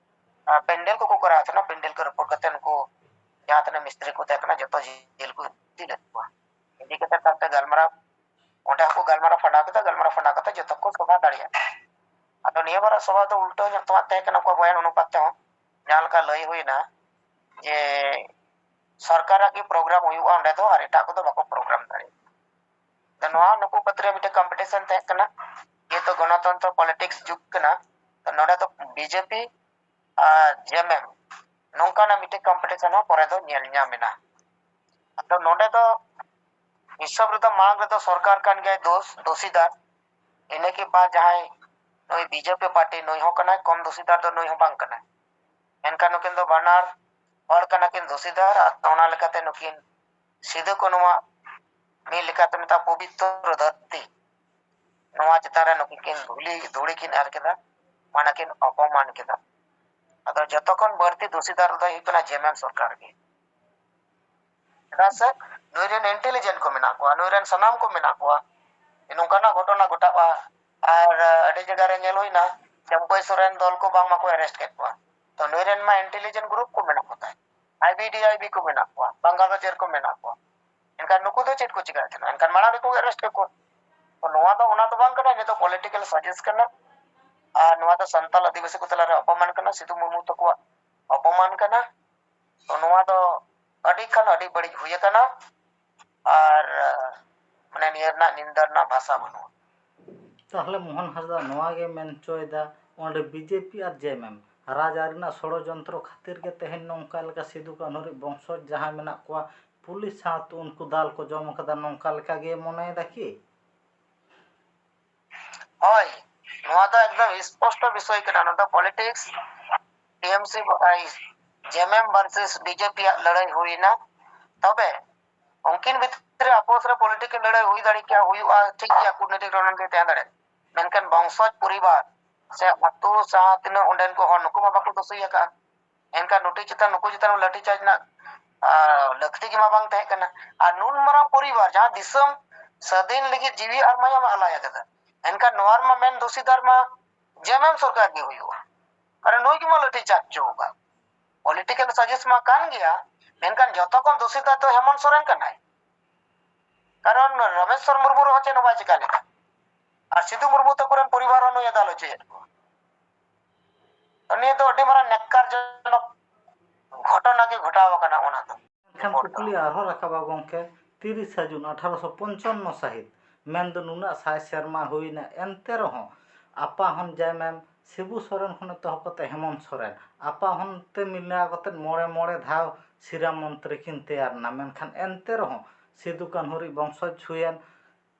ᱟᱨ ᱯᱮᱱᱰᱮᱞ ᱠᱚᱠᱚ ᱠᱚᱨᱟᱣ ᱛᱟᱦᱮᱱᱟ, ᱯᱮᱱᱰᱮᱞ ᱠᱚ ᱨᱟᱹᱯᱩᱫ ᱠᱟᱛᱮ ᱩᱱᱠᱩ ᱡᱟᱦᱟᱸ ᱛᱤᱱᱟᱹᱜ ᱢᱤᱥᱛᱨᱤ ᱠᱚ ᱛᱟᱦᱮᱸ ᱠᱟᱱᱟ, ᱡᱚᱛᱚ ᱡᱮᱞ ᱠᱚ ᱤᱫᱤ ᱞᱮᱫ ᱠᱚᱣᱟ᱾ ᱤᱫᱤ ᱠᱟᱛᱮ ᱛᱟᱭᱚᱢ ᱛᱮ ᱜᱟᱞᱢᱟᱨᱟᱣ, ᱚᱸᱰᱮ ᱦᱚᱸᱠᱚ ᱜᱟᱞᱢᱟᱨᱟᱣ ᱯᱷᱟᱰᱟᱣ ᱠᱮᱫᱟ, ᱜᱟᱞᱢᱟᱨᱟᱣ ᱯᱷᱟᱰᱟᱣ ᱠᱟᱛᱮ ᱡᱚᱛᱚ ᱠᱚ ᱥᱚᱵᱷᱟ ᱫᱟᱲᱮᱭᱟᱜᱼᱟ᱾ ᱟᱫᱚ ᱱᱤᱭᱟᱹ ᱵᱟᱨᱟᱜ ᱥᱚᱵᱷᱟ ᱫᱚ ᱩᱞᱴᱟᱹ ᱧᱚᱜ ᱛᱮ ᱛᱟᱦᱮᱸ ᱠᱟᱱᱟ, ᱩᱱᱠᱩᱣᱟᱜ ᱵᱚᱭᱟᱱ ᱚᱱᱩᱯᱟᱛ ᱛᱮᱦᱚᱸ ᱡᱟᱦᱟᱸ ᱞᱮᱠᱟ ᱞᱟᱹᱭ ᱦᱩᱭᱱᱟ ᱡᱮ ᱥᱚᱨᱠᱟᱨᱟᱜ ᱜᱮ ᱯᱨᱳᱜᱨᱟᱢ ᱦᱩᱭᱩᱜᱼᱟ ᱚᱸᱰᱮ ᱫᱚ, ᱟᱨ ᱮᱴᱟᱜ ᱠᱚᱫᱚ ᱵᱟᱠᱚ ᱯᱨᱳᱜᱨᱟᱢ ᱫᱟᱲᱮᱭᱟᱜᱼᱟ᱾ ᱛᱚ ᱱᱚᱣᱟ ᱱᱩᱠᱩ ᱠᱷᱟᱹᱛᱤᱨ ᱢᱤᱫᱴᱮᱱ ᱠᱚᱢᱯᱤᱴᱤᱥᱚᱱ ᱛᱟᱦᱮᱸ ᱠᱟᱱᱟ, ᱡᱮᱦᱮᱛᱩ ᱜᱚᱱᱚᱛᱚᱱᱛᱨᱚ ᱯᱚᱞᱤᱴᱤᱠᱥ ᱡᱩᱜᱽ ᱠᱟᱱᱟ᱾ ᱛᱚ ᱱᱚᱰᱮ ᱫᱚ ᱵᱤᱡᱮᱯᱤ ᱟᱨ ᱡᱮᱢᱮᱢ ᱱᱚᱝᱠᱟᱱᱟᱜ ᱢᱤᱫᱴᱮᱱ ᱠᱚᱢᱯᱤᱴᱤᱥᱚᱱ ᱦᱚᱸ ᱯᱚᱨᱮ ᱫᱚ ᱧᱮᱞ ᱧᱟᱢ ᱮᱱᱟ᱾ ᱟᱫᱚ ᱱᱚᱰᱮ ᱫᱚ ᱦᱤᱥᱟᱹᱵ ᱨᱮᱫᱚ ᱢᱟᱲᱟᱝ ᱨᱮᱫᱚ ᱥᱚᱨᱠᱟᱨ ᱠᱟᱱ ᱜᱮᱭᱟᱭ ᱫᱳᱥ, ᱫᱳᱥᱤᱫᱟᱨ᱾ ᱤᱱᱟᱹ ᱠᱮ ᱵᱟᱫ ᱡᱟᱦᱟᱸᱭ ᱱᱩᱭ ᱵᱤᱡᱮᱯᱤ ᱯᱟᱨᱴᱤ, ᱱᱩᱭ ᱦᱚᱸ ᱠᱟᱱᱟᱭ, ᱠᱚᱢ ᱫᱳᱥᱤᱫᱟᱨ ᱫᱚ ᱱᱩᱭ ᱦᱚᱸ ᱵᱟᱝ ᱠᱟᱱᱟᱭ᱾ ᱢᱮᱱᱠᱷᱟᱱ ᱱᱩᱠᱤᱱ ᱫᱚ ᱵᱟᱱᱟᱨ ᱦᱚᱲ ᱠᱟᱱᱟ ᱠᱤᱱ ᱫᱳᱥᱤᱫᱟᱨ, ᱟᱨ ᱚᱱᱟ ᱞᱮᱠᱟᱛᱮ ᱱᱩᱠᱤᱱ ᱥᱤᱫᱩ ᱠᱟᱹᱱᱩᱣᱟᱜ ᱢᱤᱫ ᱞᱮᱠᱟᱛᱮ ᱢᱮᱛᱟᱜ ᱯᱚᱵᱤᱛᱨᱚ ᱫᱷᱟᱹᱨᱛᱤ, ᱱᱚᱣᱟ ᱪᱮᱛᱟᱱ ᱨᱮ ᱱᱩᱠᱤᱱ ᱠᱤᱱ ᱫᱷᱩᱞᱤ ᱫᱷᱩᱲᱤ ᱠᱤᱱ ᱮᱨ ᱠᱮᱫᱟ, ᱢᱟᱱᱮ ᱠᱤᱱ ᱚᱯᱚᱢᱟᱱ ᱠᱮᱫᱟ᱾ ᱟᱫᱚ ᱡᱚᱛᱚ ᱠᱷᱚᱱ ᱵᱟᱹᱲᱛᱤ ᱫᱳᱥᱤᱫᱟᱨ ᱫᱚ ᱦᱩᱭᱩᱜ ᱠᱟᱱᱟ ᱡᱮᱢᱮᱢ ᱥᱚᱨᱠᱟᱨ ᱜᱮ᱾ ᱪᱮᱫᱟᱜ ᱥᱮ ᱱᱩᱭ ᱨᱮᱱ ᱤᱱᱴᱮᱞᱤᱡᱮᱱᱴ ᱠᱚ ᱢᱮᱱᱟᱜ ᱠᱚᱣᱟ, ᱱᱩᱭ ᱨᱮᱱ ᱥᱟᱱᱟᱢ ᱠᱚ ᱢᱮᱱᱟᱜ ᱠᱚᱣᱟ᱾ ᱱᱚᱝᱠᱟᱱᱟᱜ ᱜᱷᱚᱴᱚᱱᱟ ᱜᱷᱚᱴᱟᱜᱼᱟ᱾ ᱟᱨ ᱟᱹᱰᱤ ᱡᱟᱭᱜᱟ ᱨᱮ ᱧᱮᱞ ᱦᱩᱭᱱᱟ, ᱪᱟᱹᱢᱯᱟᱹᱭ ᱥᱚᱨᱮᱱ ᱫᱚᱞ ᱠᱚ ᱵᱟᱝ ᱢᱟᱠᱚ ᱟᱨᱮᱥᱴ ᱠᱮᱫ ᱠᱚᱣᱟ᱾ ᱛᱚ ᱱᱩᱭ ᱨᱮᱱ ᱢᱟ ᱤᱱᱴᱮᱞᱤᱡᱮᱱᱴ ᱜᱨᱩᱯ ᱠᱚ ᱢᱮᱱᱟᱜ ᱠᱚ ᱛᱟᱭ, ᱟᱭᱵᱤᱰᱤ ᱟᱭᱵᱤ ᱠᱚ ᱢᱮᱱᱟᱜ ᱠᱚᱣᱟ, ᱵᱟᱝᱜᱟᱞ ᱨᱟᱡᱽ ᱨᱮᱠᱚ ᱢᱮᱱᱟᱜ ᱠᱚᱣᱟ᱾ ᱮᱱᱠᱷᱟᱱ ᱱᱩᱠᱩ ᱫᱚ ᱪᱮᱫ ᱠᱚ ᱪᱤᱠᱟᱹᱭᱮᱫ ᱛᱟᱦᱮᱱᱟ? ᱮᱱᱠᱷᱟᱱ ᱢᱟᱲᱟᱝ ᱨᱮᱠᱚ ᱟᱨᱮᱥᱴ ᱠᱮᱫ ᱠᱚᱣᱟ᱾ ᱛᱚ ᱱᱚᱣᱟ ᱫᱚ ᱚᱱᱟ ᱫᱚ ᱵᱟᱝ ᱠᱟᱱᱟ, ᱱᱤᱭᱟᱹ ᱫᱚ ᱯᱚᱞᱤᱴᱤᱠᱟᱞ ᱥᱟᱡᱮᱥ ᱠᱟᱱᱟ᱾ ᱟᱨ ᱱᱚᱣᱟ ᱫᱚ ᱥᱟᱱᱛᱟᱲ ᱟᱹᱫᱤᱵᱟᱹᱥᱤ ᱠᱚ ᱛᱟᱞᱟᱨᱮ ᱚᱯᱚᱢᱟᱱ ᱠᱟᱱᱟ, ᱥᱤᱫᱩ ᱢᱩᱨᱢᱩ ᱛᱟᱠᱚᱣᱟᱜ ᱚᱯᱚᱢᱟᱱ ᱠᱟᱱᱟ᱾ ᱛᱚ ᱱᱚᱣᱟ ᱫᱚ ᱟᱹᱰᱤ ᱠᱷᱟᱱ ᱟᱹᱰᱤ ᱵᱟᱹᱲᱤᱡ ᱦᱩᱭ ᱟᱠᱟᱱᱟ᱾ ᱟᱨ ᱢᱟᱱᱮ ᱱᱤᱭᱟᱹ ᱨᱮᱱᱟᱜ ᱱᱤᱱᱫᱟ ᱨᱮᱱᱟᱜ ᱵᱷᱟᱥᱟ ᱵᱟᱹᱱᱩᱜᱼᱟ᱾ ᱛᱟᱦᱚᱞᱮ ᱢᱳᱦᱚᱱ ᱦᱟᱸᱥᱫᱟ ᱱᱚᱣᱟ ᱜᱮ ᱢᱮᱱ ᱦᱚᱪᱚᱭᱮᱫᱟ, ᱚᱸᱰᱮ ᱵᱤᱡᱮᱯᱤ ᱟᱨ ᱡᱮᱢᱮᱢ ᱨᱟᱡᱽᱟᱹᱨᱤ ᱨᱮᱱᱟᱜ ᱥᱚᱲᱚᱡᱚᱱᱛᱨᱚ ᱠᱷᱟᱹᱛᱤᱨ ᱜᱮ ᱛᱮᱦᱮᱧ ᱱᱚᱝᱠᱟ ᱞᱮᱠᱟ ᱥᱤᱫᱩ ᱠᱟᱹᱱᱦᱩ ᱨᱤᱡ ᱵᱚᱝᱥᱚᱡᱽ ᱡᱟᱦᱟᱸᱭ ᱢᱮᱱᱟᱜ ᱠᱚᱣᱟ, ᱯᱩᱞᱤᱥ ᱥᱟᱶᱛᱮ ᱩᱱᱠᱩ ᱫᱟᱞ ᱠᱚ ᱡᱚᱢ ᱟᱠᱟᱫᱟ, ᱱᱚᱝᱠᱟ ᱞᱮᱠᱟ ᱜᱮ ᱢᱚᱱᱮᱭᱮᱫᱟ ᱠᱤ? ᱦᱳᱭ, ᱱᱚᱣᱟ ᱫᱚ ᱮᱠᱫᱚᱢ ᱥᱯᱚᱥᱴᱚ ᱵᱤᱥᱚᱭ ᱠᱟᱱᱟ᱾ ᱱᱚᱣᱟ ᱫᱚ politics, TMC, JMM versus BJP ᱟᱜ ᱞᱟᱹᱲᱦᱟᱹᱭ ᱦᱩᱭᱱᱟ᱾ ᱛᱚᱵᱮ ᱩᱱᱠᱤᱱ ᱵᱷᱤᱛᱨᱤ ᱨᱮ ᱟᱯᱳᱥ ᱨᱮ ᱯᱚᱞᱤᱴᱤᱠᱟᱞ ᱞᱟᱹᱲᱦᱟᱹᱭ ᱦᱩᱭ ᱫᱟᱲᱮ ᱠᱮᱭᱟ, ᱦᱩᱭᱩᱜᱼᱟ, ᱴᱷᱤᱠ ᱜᱮᱭᱟ, ᱠᱩᱴᱱᱤᱛᱤᱠ ᱨᱚᱱᱱᱤᱛᱤ ᱛᱟᱦᱮᱸ ᱫᱟᱲᱮᱭᱟᱜᱼᱟ, ᱢᱮᱱᱠᱷᱟᱱ ᱵᱚᱝᱥᱚᱡᱽ ᱯᱚᱨᱤᱵᱟᱨ ᱥᱮ ᱟᱹᱛᱩ ᱡᱟᱦᱟᱸ ᱛᱤᱱᱟᱹᱜ ᱚᱸᱰᱮᱱ ᱠᱚ ᱦᱚᱲ, ᱱᱩᱠᱩ ᱢᱟ ᱵᱟᱠᱚ ᱫᱳᱥᱤ ᱟᱠᱟᱫᱼᱟ᱾ ᱮᱱᱠᱷᱟᱱ ᱱᱩᱴᱤ ᱪᱮᱛᱟᱱ, ᱱᱩᱠᱩ ᱪᱮᱛᱟᱱ ᱞᱟᱹᱴᱷᱤ ᱪᱟᱨᱡᱽ ᱨᱮᱱᱟᱜ ᱟᱨ ᱞᱟᱹᱠᱛᱤ ᱜᱮ ᱢᱟ ᱵᱟᱝ ᱛᱟᱦᱮᱸ ᱠᱟᱱᱟ᱾ ᱟᱨ ᱱᱩᱱ ᱢᱟᱨᱟᱝ ᱯᱚᱨᱤᱵᱟᱨ ᱡᱟᱦᱟᱸ ᱫᱤᱥᱚᱢ ᱥᱟᱹᱫᱷᱤᱱ ᱞᱟᱹᱜᱤᱫ ᱡᱤᱣᱤ ᱟᱨ ᱢᱟᱭᱟᱢ ᱮ ᱟᱞᱟᱭ ᱟᱠᱟᱫᱟ, ᱮᱱᱠᱷᱟᱱ ᱱᱚᱣᱟ ᱨᱮᱢᱟ ᱢᱮᱱ ᱫᱳᱥᱤᱫᱟᱨ ᱢᱟ ᱡᱮᱢᱮᱢ ᱥᱚᱨᱠᱟᱨ ᱜᱮ ᱦᱩᱭᱩᱜᱼᱟ᱾ ᱠᱟᱨᱚᱱ ᱱᱩᱭ ᱜᱮᱢᱟ ᱞᱟᱹᱴᱷᱤ ᱪᱟᱨᱡᱽ ᱦᱚᱪᱚ ᱟᱠᱟᱫ᱾ ᱯᱚᱞᱤᱴᱤᱠᱟᱞ ᱥᱟᱡᱤᱥ ᱢᱟ ᱠᱟᱱ ᱜᱮᱭᱟ, ᱢᱮᱱᱠᱷᱟᱱ ᱡᱚᱛᱚ ᱠᱷᱚᱱ ᱫᱳᱥᱤᱫᱟᱨ ᱫᱚ ᱦᱮᱢᱚᱱᱛ ᱥᱚᱨᱮᱱ ᱠᱟᱱᱟᱭ᱾ ᱠᱟᱨᱚᱱ ᱨᱟᱢᱮᱥᱣᱚᱨ ᱢᱩᱨᱢᱩ ᱨᱮᱦᱚᱸ ᱪᱮᱫ ᱦᱚᱸ ᱵᱟᱭ ᱪᱤᱠᱟ ᱞᱮᱫᱟ, ᱟᱨ ᱥᱤᱫᱩ ᱢᱩᱨᱢᱩ ᱛᱟᱠᱚ ᱨᱮᱱ ᱯᱚᱨᱤᱵᱟᱨ ᱦᱚᱸ ᱱᱩᱭ ᱮ ᱫᱟᱞ ᱦᱚᱪᱚᱭᱮᱫ ᱠᱚᱣᱟ᱾ ᱱᱤᱭᱟᱹ ᱫᱚ ᱟᱹᱰᱤ ᱢᱟᱨᱟᱝ ᱱᱮᱠᱠᱟᱨᱡᱚᱱᱚᱠ ᱜᱷᱚᱴᱚᱱᱟ ᱜᱮ ᱜᱷᱚᱴᱟᱣ ᱟᱠᱟᱱᱟ ᱚᱱᱟ ᱫᱚ᱾ ᱮᱱᱠᱷᱟᱱ ᱠᱩᱠᱞᱤ ᱟᱨᱦᱚᱸ ᱨᱟᱠᱟᱵᱟ ᱜᱚᱢᱠᱮ, ᱛᱤᱨᱤᱥᱟ ᱡᱩᱱ ᱟᱴᱷᱟᱨᱚᱥᱚ ᱯᱚᱧᱪᱟᱱᱱᱚ ᱥᱟᱹᱦᱤᱛ, ᱢᱮᱱᱫᱚ ᱱᱩᱱᱟᱹᱜ ᱥᱟᱭ ᱥᱮᱨᱢᱟ ᱦᱩᱭᱱᱟ, ᱮᱱᱛᱮ ᱨᱮᱦᱚᱸ ᱟᱯᱟ ᱦᱚᱱ ᱡᱟᱭᱢᱮᱢ ᱥᱤᱵᱩ ᱥᱚᱨᱮᱱ ᱠᱷᱚᱱ ᱮᱛᱚᱦᱚᱵ ᱠᱟᱛᱮ ᱦᱮᱢᱚᱱᱛ ᱥᱚᱨᱮᱱ ᱟᱯᱟ ᱦᱚᱱ ᱛᱮ ᱢᱤᱞᱟᱹᱣ ᱠᱟᱛᱮ ᱢᱚᱬᱮ ᱢᱚᱬᱮ ᱫᱷᱟᱣ ᱥᱤᱨᱟ ᱢᱚᱱᱛᱨᱤ ᱠᱤᱱ ᱛᱮᱭᱟᱨ ᱮᱱᱟ, ᱢᱮᱱᱠᱷᱟᱱ ᱮᱱᱛᱮ ᱨᱮᱦᱚᱸ ᱥᱤᱫᱩ ᱠᱟᱹᱱᱦᱩ ᱨᱤᱡ ᱵᱚᱝᱥᱚᱡᱽ ᱦᱩᱭᱮᱱ,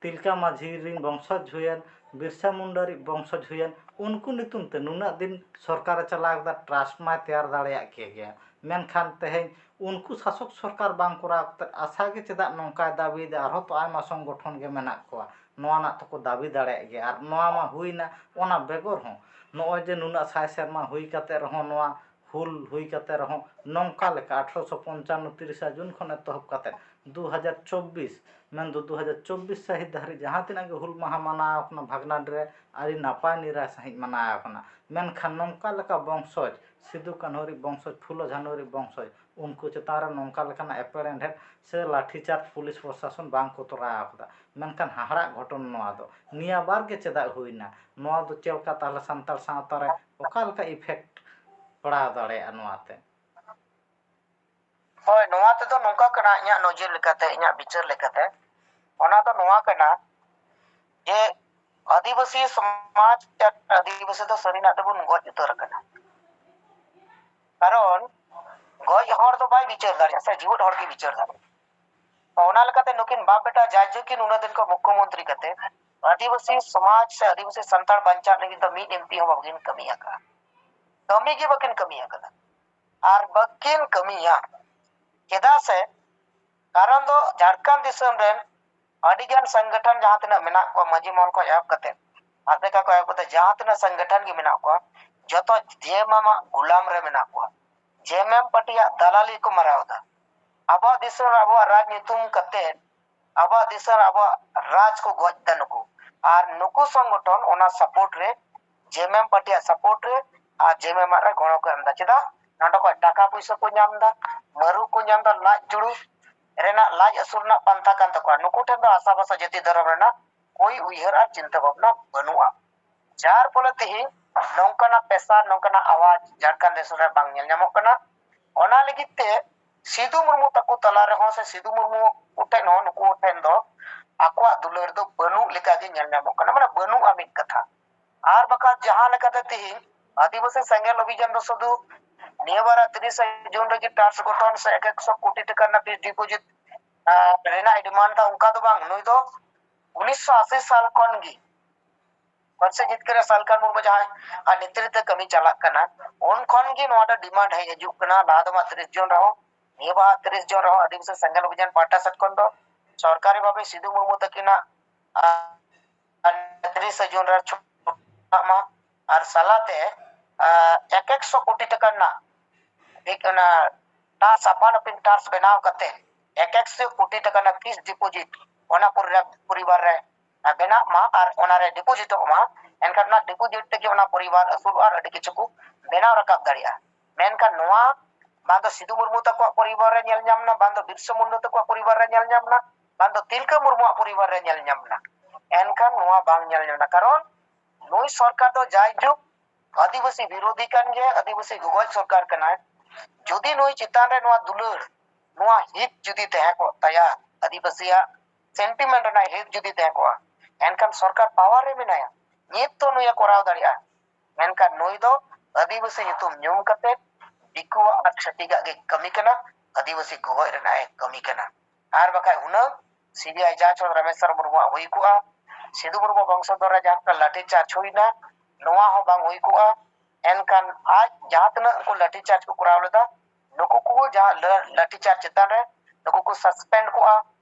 ᱛᱤᱞᱠᱟ ᱢᱟᱹᱡᱷᱤ ᱨᱤᱱ ᱵᱚᱝᱥᱚᱡᱽ ᱦᱩᱭᱮᱱ, ᱵᱤᱨᱥᱟ ᱢᱩᱱᱰᱟ ᱨᱤᱡ ᱵᱚᱝᱥᱚᱡᱽ ᱦᱩᱭᱮᱱ, ᱩᱱᱠᱩ ᱧᱩᱛᱩᱢ ᱛᱮ ᱱᱩᱱᱟᱹᱜ ᱫᱤᱱ ᱥᱚᱨᱠᱟᱨᱮ ᱪᱟᱞᱟᱣ ᱠᱮᱫᱟ, ᱴᱨᱟᱥᱴ ᱢᱟᱭ ᱛᱮᱭᱟᱨ ᱫᱟᱲᱮᱭᱟᱜ ᱠᱮ ᱜᱮᱭᱟ᱾ ᱢᱮᱱᱠᱷᱟᱱ ᱛᱮᱦᱮᱧ ᱩᱱᱠᱩ ᱥᱟᱥᱚᱠ ᱥᱚᱨᱠᱟᱨ ᱵᱟᱝ ᱠᱚᱨᱟᱣ ᱠᱟᱛᱮ ᱟᱥᱟ ᱜᱮ ᱪᱮᱫᱟᱜ ᱱᱚᱝᱠᱟᱭ ᱫᱟᱹᱵᱤᱭᱮᱫᱟ? ᱟᱨᱦᱚᱸ ᱛᱚ ᱟᱭᱢᱟ ᱥᱚᱝᱜᱚᱴᱷᱚᱱ ᱜᱮ ᱢᱮᱱᱟᱜ ᱠᱚᱣᱟ, ᱱᱚᱣᱟ ᱨᱮᱱᱟᱜ ᱛᱚᱠᱚ ᱫᱟᱹᱵᱤ ᱫᱟᱲᱮᱭᱟᱜ ᱜᱮᱭᱟ᱾ ᱟᱨ ᱱᱚᱣᱟ ᱢᱟ ᱦᱩᱭᱱᱟ, ᱚᱱᱟ ᱵᱮᱜᱚᱨ ᱦᱚᱸ ᱱᱚᱜᱼᱚᱭ ᱡᱮ ᱱᱩᱱᱟᱹᱜ ᱥᱟᱭ ᱥᱮᱨᱢᱟ ᱦᱩᱭ ᱠᱟᱛᱮ ᱨᱮᱦᱚᱸ, ᱱᱚᱣᱟ ᱦᱩᱞ ᱦᱩᱭ ᱠᱟᱛᱮ ᱨᱮᱦᱚᱸ ᱱᱚᱝᱠᱟ ᱞᱮᱠᱟ ᱟᱴᱷᱨᱚᱥᱚ ᱯᱚᱧᱪᱟᱱᱱᱚ ᱛᱤᱨᱤᱥᱟ ᱡᱩᱱ ᱠᱷᱚᱱ ᱮᱛᱚᱦᱚᱵ ᱠᱟᱛᱮ ᱫᱩ ᱦᱟᱡᱟᱨ ᱪᱚᱵᱵᱤᱥ, ᱢᱮᱱᱫᱚ ᱫᱩ ᱦᱟᱡᱟᱨ ᱪᱚᱵᱵᱤᱥ ᱥᱟᱹᱦᱤᱛ ᱫᱷᱟᱹᱨᱤᱡ ᱡᱟᱦᱟᱸ ᱛᱤᱱᱟᱹᱜ ᱜᱮ ᱦᱩᱞ ᱢᱟᱦᱟ ᱢᱟᱱᱟᱣ ᱟᱠᱟᱱᱟ ᱵᱷᱟᱜᱽᱱᱟᱰᱤ ᱨᱮ, ᱟᱹᱰᱤ ᱱᱟᱯᱟᱭ ᱱᱤᱨᱟᱭ ᱥᱟᱺᱦᱤᱡ ᱢᱟᱱᱟᱣ ᱟᱠᱟᱱᱟ᱾ ᱢᱮᱱᱠᱷᱟᱱ ᱱᱚᱝᱠᱟ ᱞᱮᱠᱟ ᱵᱚᱝᱥᱚᱡᱽ, ᱥᱤᱫᱩ ᱠᱟᱹᱱᱦᱩ ᱨᱤᱡ ᱵᱚᱝᱥᱚᱡᱽ, ᱯᱷᱩᱞᱳ ᱡᱷᱟᱱᱳ ᱨᱤᱡ ᱵᱚᱝᱥᱚᱡᱽ, ᱩᱱᱠᱩ ᱪᱮᱛᱟᱱ ᱨᱮ ᱱᱚᱝᱠᱟ ᱞᱮᱠᱟᱱᱟᱜ ᱮᱯᱮᱨ ᱮᱱᱰᱷᱮᱫ ᱥᱮ ᱞᱟᱴᱷᱤ ᱪᱟᱨᱡᱽ ᱯᱩᱞᱤᱥ ᱯᱨᱚᱥᱟᱥᱚᱱ ᱵᱟᱝ ᱠᱚ ᱛᱚᱨᱟᱣ ᱟᱠᱟᱫᱟ᱾ ᱢᱮᱱᱠᱷᱟᱱ ᱦᱟᱦᱟᱲᱟᱜ ᱜᱷᱚᱴᱚᱱ ᱱᱚᱣᱟ ᱫᱚ, ᱱᱤᱭᱟᱹ ᱵᱟᱨ ᱜᱮ ᱪᱮᱫᱟᱜ ᱦᱩᱭᱱᱟ? ᱱᱚᱣᱟ ᱫᱚ ᱪᱮᱫ ᱞᱮᱠᱟ ᱛᱟᱦᱞᱮ ᱥᱟᱱᱛᱟᱲ ᱥᱟᱶᱛᱟ ᱨᱮ ᱚᱠᱟ ᱞᱮᱠᱟ ᱤᱯᱷᱮᱠᱴ ᱯᱟᱲᱟᱣ ᱫᱟᱲᱮᱭᱟᱜᱼᱟ ᱱᱚᱣᱟ ᱛᱮ? ᱦᱳᱭ, ᱱᱚᱣᱟ ᱛᱮᱫᱚ ᱱᱚᱝᱠᱟ ᱠᱟᱱᱟ, ᱤᱧᱟᱹᱜ ᱱᱚᱡᱚᱨ ᱞᱮᱠᱟᱛᱮ, ᱤᱧᱟᱹᱜ ᱵᱤᱪᱟᱹᱨ ᱞᱮᱠᱟᱛᱮ, ᱚᱱᱟ ᱫᱚ ᱱᱚᱣᱟ ᱠᱟᱱᱟ ᱡᱮ ᱟᱹᱫᱤᱵᱟᱹᱥᱤ ᱥᱚᱢᱟᱡᱽ ᱟᱨ ᱟᱹᱫᱤᱵᱟᱹᱥᱤ ᱫᱚ ᱥᱟᱹᱨᱤᱱᱟᱜ ᱛᱮᱵᱚᱱ ᱜᱚᱡ ᱩᱛᱟᱹᱨ ᱟᱠᱟᱱᱟ᱾ ᱠᱟᱨᱚᱱ ᱜᱚᱡ ᱦᱚᱲ ᱫᱚ ᱵᱟᱭ ᱵᱤᱪᱟᱹᱨ ᱫᱟᱲᱮᱭᱟᱜᱼᱟ, ᱥᱮ ᱡᱤᱣᱮᱫ ᱦᱚᱲ ᱜᱮ ᱵᱤᱪᱟᱹᱨ ᱫᱟᱲᱮᱭᱟᱜᱼᱟ᱾ ᱚᱱᱟ ᱞᱮᱠᱟᱛᱮ ᱱᱩᱠᱤᱱ ᱵᱟᱯ ᱵᱮᱴᱟ ᱡᱟᱭᱡᱩᱜᱽ ᱠᱤᱱ ᱩᱱᱟᱹᱜ ᱫᱤᱱ ᱠᱚ ᱢᱩᱠᱠᱷᱚᱢᱚᱱᱛᱨᱤ ᱠᱟᱛᱮ ᱟᱹᱫᱤᱵᱟᱹᱥᱤ ᱥᱚᱢᱟᱡᱽ ᱥᱮ ᱟᱹᱫᱤᱵᱟᱹᱥᱤ ᱥᱟᱱᱛᱟᱲ ᱵᱟᱧᱪᱟᱣ ᱞᱟᱹᱜᱤᱫ ᱫᱚ ᱢᱤᱫ ᱮᱢᱯᱤ ᱦᱚᱸ ᱵᱟᱹᱠᱤᱱ ᱠᱟᱹᱢᱤ ᱟᱠᱟᱫᱼᱟ᱾ ᱠᱟᱹᱢᱤ ᱜᱮ ᱵᱟᱹᱠᱤᱱ ᱠᱟᱹᱢᱤ ᱟᱠᱟᱫᱟ ᱟᱨ ᱵᱟᱹᱠᱤᱱ ᱠᱟᱹᱢᱤᱭᱟ᱾ ᱪᱮᱫᱟᱜ ᱥᱮ ᱠᱟᱨᱚᱱ ᱫᱚ ᱡᱷᱟᱲᱠᱷᱚᱸᱰ ᱫᱤᱥᱚᱢ ᱨᱮᱱ ᱟᱹᱰᱤᱜᱟᱱ ᱥᱚᱝᱜᱚᱴᱷᱚᱱ ᱡᱟᱦᱟᱸ ᱛᱤᱱᱟᱹᱜ ᱢᱮᱱᱟᱜ ᱠᱚᱣᱟ, ᱢᱟᱹᱡᱷᱤ ᱢᱚᱦᱚᱞ ᱠᱷᱚᱱ ᱮᱦᱚᱵ ᱠᱟᱛᱮ ᱟᱥᱮᱠᱟ ᱠᱷᱚᱱ ᱮᱦᱚᱵ ᱠᱟᱛᱮ ᱡᱟᱦᱟᱸ ᱛᱤᱱᱟᱹᱜ ᱥᱚᱝᱜᱚᱴᱷᱚᱱ ᱜᱮ ᱢᱮᱱᱟᱜ ᱠᱚᱣᱟ, ᱡᱚᱛᱚ ᱡᱮ ᱢᱟᱢᱟ ᱜᱩᱞᱟᱢ ᱨᱮ ᱢᱮᱱᱟᱜ ᱠᱚᱣᱟ᱾ ᱡᱮᱢᱮᱢ ᱯᱟᱨᱴᱤᱭᱟᱜ ᱫᱟᱞᱟᱞᱤ ᱠᱚ ᱢᱟᱨᱟᱣ ᱮᱫᱟ᱾ ᱟᱵᱚᱣᱟᱜ ᱫᱤᱥᱚᱢ ᱨᱮ ᱟᱵᱚᱣᱟᱜ ᱨᱟᱡᱽ ᱧᱩᱛᱩᱢ ᱠᱟᱛᱮ ᱟᱵᱚᱣᱟᱜ ᱫᱤᱥᱚᱢ ᱨᱮ ᱟᱵᱚᱣᱟᱜ ᱨᱟᱡᱽ ᱠᱚ ᱜᱚᱡ ᱮᱫᱟ ᱱᱩᱠᱩ᱾ ᱟᱨ ᱱᱩᱠᱩ ᱥᱚᱝᱜᱚᱴᱷᱚᱱ ᱚᱱᱟ ᱥᱟᱯᱳᱨᱴ ᱨᱮ, ᱡᱮᱢᱮᱢ ᱯᱟᱨᱴᱤᱭᱟᱜ ᱥᱟᱯᱳᱨᱴ ᱨᱮ ᱟᱨ ᱡᱮᱢᱮᱢ ᱨᱮ ᱜᱚᱲᱚ ᱠᱚ ᱮᱢ ᱮᱫᱟ᱾ ᱪᱮᱫᱟᱜ? ᱱᱚᱸᱰᱮ ᱠᱷᱚᱱ ᱴᱟᱠᱟ ᱯᱩᱭᱥᱟᱹ ᱠᱚ ᱧᱟᱢ ᱮᱫᱟ, ᱢᱟᱹᱨᱩ ᱠᱚ ᱧᱟᱢ ᱮᱫᱟ, ᱞᱟᱡ ᱡᱩᱲᱩ ᱨᱮᱱᱟᱜ, ᱞᱟᱡ ᱟᱹᱥᱩᱞ ᱨᱮᱱᱟᱜ ᱯᱟᱱᱛᱷᱟ ᱠᱟᱱ ᱛᱟᱠᱚᱣᱟ᱾ ᱱᱩᱠᱩ ᱴᱷᱮᱱ ᱫᱚ ᱟᱥᱟ ᱵᱷᱟᱥᱟ ᱡᱟᱹᱛᱤ ᱫᱷᱚᱨᱚᱢ ᱨᱮᱱᱟᱜ ᱠᱳᱭ ᱩᱭᱦᱟᱹᱨ ᱟᱨ ᱪᱤᱱᱛᱟᱹ ᱵᱷᱟᱵᱽᱱᱟ ᱵᱟᱹᱱᱩᱜᱼᱟ᱾ ᱡᱟᱨ ᱯᱷᱚᱞᱮ ᱛᱮᱦᱮᱧ ᱱᱚᱝᱠᱟᱱᱟᱜ ᱯᱮᱥᱟᱨ, ᱱᱚᱝᱠᱟᱱᱟᱜ ᱟᱣᱟᱡ ᱡᱷᱟᱲᱠᱷᱚᱸᱰ ᱫᱤᱥᱚᱢ ᱨᱮ ᱵᱟᱝ ᱧᱮᱞ ᱧᱟᱢᱚᱜ ᱠᱟᱱᱟ᱾ ᱚᱱᱟ ᱞᱟᱹᱜᱤᱫ ᱛᱮ ᱥᱤᱫᱩ ᱢᱩᱨᱢᱩ ᱛᱟᱠᱚ ᱛᱟᱞᱟ ᱨᱮᱦᱚᱸ ᱥᱮ ᱥᱤᱫᱩ ᱢᱩᱨᱢᱩ ᱠᱚ ᱴᱷᱮᱱ ᱦᱚᱸ, ᱱᱩᱠᱩ ᱴᱷᱮᱱ ᱫᱚ ᱟᱠᱚᱣᱟᱜ ᱫᱩᱞᱟᱹᱲ ᱫᱚ ᱵᱟᱹᱱᱩᱜ ᱞᱮᱠᱟ ᱜᱮ ᱧᱮᱞ ᱧᱟᱢᱚᱜ ᱠᱟᱱᱟ, ᱢᱟᱱᱮ ᱵᱟᱹᱱᱩᱜᱼᱟ ᱢᱤᱫ ᱠᱟᱛᱷᱟ᱾ ᱟᱨ ᱵᱟᱠᱷᱟᱱ ᱡᱟᱦᱟᱸ ᱞᱮᱠᱟᱛᱮ ᱛᱮᱦᱮᱧ ᱟᱹᱫᱤᱵᱟᱹᱥᱤ ᱥᱮᱸᱜᱮᱞ ᱚᱵᱷᱤᱡᱟᱱ ᱫᱚ ᱥᱩᱫᱷᱩ ᱱᱤᱭᱟᱹ ᱵᱟᱨ ᱛᱤᱨᱤᱥᱟ ᱡᱩᱱ ᱨᱮᱜᱮ ᱴᱟᱨᱥ ᱜᱚᱴᱷᱚᱱ ᱥᱮ ᱮᱠ ᱮᱠᱥᱚ ᱠᱳᱴᱤ ᱴᱟᱠᱟ ᱨᱮᱱᱟᱜ ᱯᱷᱤᱥ ᱰᱤᱯᱚᱡᱤᱴ ᱨᱮᱱᱟᱜ ᱰᱤᱢᱟᱱᱰ ᱫᱟ, ᱚᱱᱠᱟ ᱫᱚ ᱵᱟᱝ᱾ ᱱᱩᱭ ᱫᱚ ᱩᱱᱤᱥᱥᱚ ᱟᱥᱤ ᱥᱟᱞ ᱠᱷᱚᱱ ᱜᱮ, ᱯᱟᱹᱨᱥᱤ ᱡᱤᱛᱠᱟᱹᱨ ᱨᱮ ᱥᱟᱞᱠᱷᱟᱱ ᱢᱩᱨᱢᱩ ᱡᱟᱦᱟᱸᱭ ᱟᱨ ᱱᱮᱛᱨᱤᱛᱵ ᱛᱮ ᱠᱟᱹᱢᱤ ᱪᱟᱞᱟᱜ ᱠᱟᱱᱟ, ᱩᱱ ᱠᱷᱚᱱ ᱜᱮ ᱱᱚᱣᱟ ᱫᱚ ᱰᱤᱢᱟᱱᱰ ᱦᱮᱡ ᱦᱤᱡᱩᱜ ᱠᱟᱱᱟ᱾ ᱞᱟᱦᱟ ᱫᱚ ᱢᱟ ᱛᱤᱨᱤᱥ ᱡᱩᱱ ᱨᱮᱦᱚᱸ, ᱱᱤᱭᱟᱹ ᱵᱟᱨ ᱛᱤᱨᱤᱥ ᱡᱩᱱ ᱨᱮᱦᱚᱸ ᱟᱹᱫᱤᱵᱟᱹᱥᱤ ᱥᱮᱸᱜᱮᱞ ᱚᱵᱷᱤᱡᱟᱱ ᱯᱟᱦᱴᱟ ᱥᱮᱫ ᱠᱷᱚᱱ ᱫᱚ ᱥᱚᱨᱠᱟᱨᱤ ᱵᱷᱟᱵᱮ ᱥᱤᱫᱩ ᱢᱩᱨᱢᱩ ᱛᱟᱹᱠᱤᱱᱟᱜ, ᱟᱨ, ᱛᱤᱨᱤᱥᱟ ᱡᱩᱱ ᱨᱮ ᱪᱷᱩᱴᱟᱹᱜ ᱢᱟ ᱟᱨ ᱥᱟᱞᱟᱛᱮ, ᱟᱨ, ᱮᱠ ᱮᱠᱥᱚ ᱠᱳᱴᱤ ᱴᱟᱠᱟ ᱨᱮᱱᱟᱜ ᱢᱤᱫ ᱚᱱᱟ ᱴᱟᱥ, ᱟᱯᱟᱱ ᱟᱹᱯᱤᱱ ᱴᱟᱥ ᱵᱮᱱᱟᱣ ᱠᱟᱛᱮ ᱮᱠ ᱮᱠᱥᱚ ᱠᱳᱴᱤ ᱴᱟᱠᱟ ᱨᱮᱱᱟᱜ ᱯᱷᱤᱥ ᱰᱤᱯᱚᱡᱤᱴ ᱚᱱᱟ ᱯᱚᱨᱤ-, ᱯᱚᱨᱤᱵᱟᱨ ᱨᱮ ᱵᱮᱱᱟᱜ ᱢᱟ ᱟᱨ ᱚᱱᱟᱨᱮ ᱰᱤᱯᱚᱡᱤᱴᱚᱜ ᱢᱟ, ᱮᱱᱠᱷᱟᱱ ᱚᱱᱟ ᱰᱤᱯᱚᱡᱤᱴ ᱛᱮᱜᱮ ᱚᱱᱟ ᱯᱚᱨᱤᱵᱟᱨ ᱟᱹᱥᱩᱞᱚᱜᱼᱟ ᱟᱨ ᱟᱹᱰᱤ ᱠᱤᱪᱷᱩ ᱠᱚ ᱵᱮᱱᱟᱣ ᱨᱟᱠᱟᱵ ᱫᱟᱲᱮᱭᱟᱜᱼᱟ᱾ ᱢᱮᱱᱠᱷᱟᱱ ᱱᱚᱣᱟ ᱵᱟᱝ ᱫᱚ ᱥᱤᱫᱩ ᱢᱩᱨᱢᱩ ᱛᱟᱠᱚᱣᱟᱜ ᱯᱚᱨᱤᱵᱟᱨ ᱨᱮ ᱧᱮᱞ ᱧᱟᱢ ᱮᱱᱟ, ᱵᱟᱝ ᱫᱚ ᱵᱤᱨᱥᱟ ᱢᱩᱱᱰᱟ ᱛᱟᱠᱚᱣᱟᱜ ᱯᱚᱨᱤᱵᱟᱨ ᱨᱮ ᱧᱮᱞ ᱧᱟᱢ ᱮᱱᱟ, ᱵᱟᱝ ᱫᱚ ᱛᱤᱞᱠᱟᱹ ᱢᱩᱨᱢᱩᱣᱟᱜ ᱯᱚᱨᱤᱵᱟᱨ ᱨᱮ ᱧᱮᱞ ᱧᱟᱢ ᱮᱱᱟ᱾ ᱮᱱᱠᱷᱟᱱ ᱱᱚᱣᱟ ᱵᱟᱝ ᱧᱮᱞ ᱧᱟᱢ ᱮᱱᱟ, ᱠᱟᱨᱚᱱ ᱱᱩᱭ ᱥᱚᱨᱠᱟᱨ ᱫᱚ ᱡᱟᱭᱡᱩᱜᱽ ᱟᱹᱫᱤᱵᱟᱹᱥᱤ ᱵᱤᱨᱳᱫᱷᱤ ᱠᱟᱱ ᱜᱮᱭᱟ, ᱟᱹᱫᱤᱵᱟᱹᱥᱤ ᱜᱚᱜᱚᱡ ᱥᱚᱨᱠᱟᱨ ᱠᱟᱱᱟᱭ᱾ ᱡᱩᱫᱤ ᱱᱩᱭ ᱪᱮᱛᱟᱱ ᱨᱮ ᱱᱚᱣᱟ ᱫᱩᱞᱟᱹᱲ, ᱱᱚᱣᱟ ᱦᱤᱛ ᱡᱩᱫᱤ ᱛᱟᱦᱮᱸ ᱠᱚᱜ ᱛᱟᱭᱟ, ᱟᱹᱫᱤᱵᱟᱹᱥᱤᱭᱟᱜ ᱥᱮᱱᱴᱤᱢᱮᱱᱴ ᱨᱮᱱᱟᱜ ᱦᱤᱛ ᱡᱩᱫᱤ ᱛᱟᱦᱮᱸ ᱠᱚᱜᱼᱟ, ᱮᱱᱠᱷᱟᱱ ᱥᱚᱨᱠᱟᱨ ᱯᱟᱣᱟᱨ ᱨᱮ ᱢᱮᱱᱟᱭᱟ, ᱱᱤᱛ ᱛᱚ ᱱᱩᱭᱮ ᱠᱚᱨᱟᱣ ᱫᱟᱲᱮᱭᱟᱜᱼᱟ᱾ ᱢᱮᱱᱠᱷᱟᱱ ᱱᱩᱭ ᱫᱚ ᱟᱹᱫᱤᱵᱟᱹᱥᱤ ᱧᱩᱛᱩᱢ ᱧᱩᱢ ᱠᱟᱛᱮ ᱫᱤᱠᱩᱣᱟᱜ ᱟᱨ ᱪᱷᱟᱹᱛᱤᱠᱟᱜ ᱜᱮ ᱠᱟᱹᱢᱤ ᱠᱟᱱᱟ, ᱟᱹᱫᱤᱵᱟᱹᱥᱤ ᱜᱚᱜᱚᱡ ᱨᱮᱱᱟᱜ ᱮ ᱠᱟᱹᱢᱤ ᱠᱟᱱᱟ᱾ ᱟᱨ ᱵᱟᱠᱷᱟᱡ ᱦᱩᱱᱟᱹᱝ ᱥᱤᱵᱤᱟᱭ ᱡᱟᱡᱽ ᱦᱚᱸ ᱨᱟᱢᱮᱥᱣᱚᱨ ᱢᱩᱨᱢᱩᱣᱟᱜ ᱦᱩᱭ ᱠᱚᱜᱼᱟ, ᱥᱤᱫᱩ ᱢᱩᱨᱢᱩ ᱵᱚᱝᱥᱚᱫᱷᱚᱨ ᱨᱮ ᱡᱟᱦᱟᱸ ᱞᱮᱠᱟ ᱞᱟᱹᱴᱷᱤ ᱪᱟᱨᱡᱽ ᱦᱩᱭᱱᱟ, ᱱᱚᱣᱟ ᱦᱚᱸ ᱵᱟᱝ ᱦᱩᱭ ᱠᱚᱜᱼᱟ᱾ ᱮᱱᱠᱷᱟᱱ ᱟᱡ ᱡᱟᱦᱟᱸ ᱛᱤᱱᱟᱹᱜ ᱠᱚ ᱞᱟᱹᱴᱷᱤ ᱪᱟᱨᱡᱽ ᱠᱚ ᱠᱚᱨᱟᱣ ᱞᱮᱫᱟ, ᱱᱩᱠᱩ ᱠᱚ ᱡᱟᱦᱟᱸ ᱞᱟᱹ-, ᱞᱟᱹᱴᱷᱤ ᱪᱟᱨᱡᱽ ᱪᱮᱛᱟᱱ ᱨᱮ ᱱᱩᱠᱩ ᱠᱚ ᱥᱟᱥᱯᱮᱱᱰ ᱠᱚᱜᱼᱟ,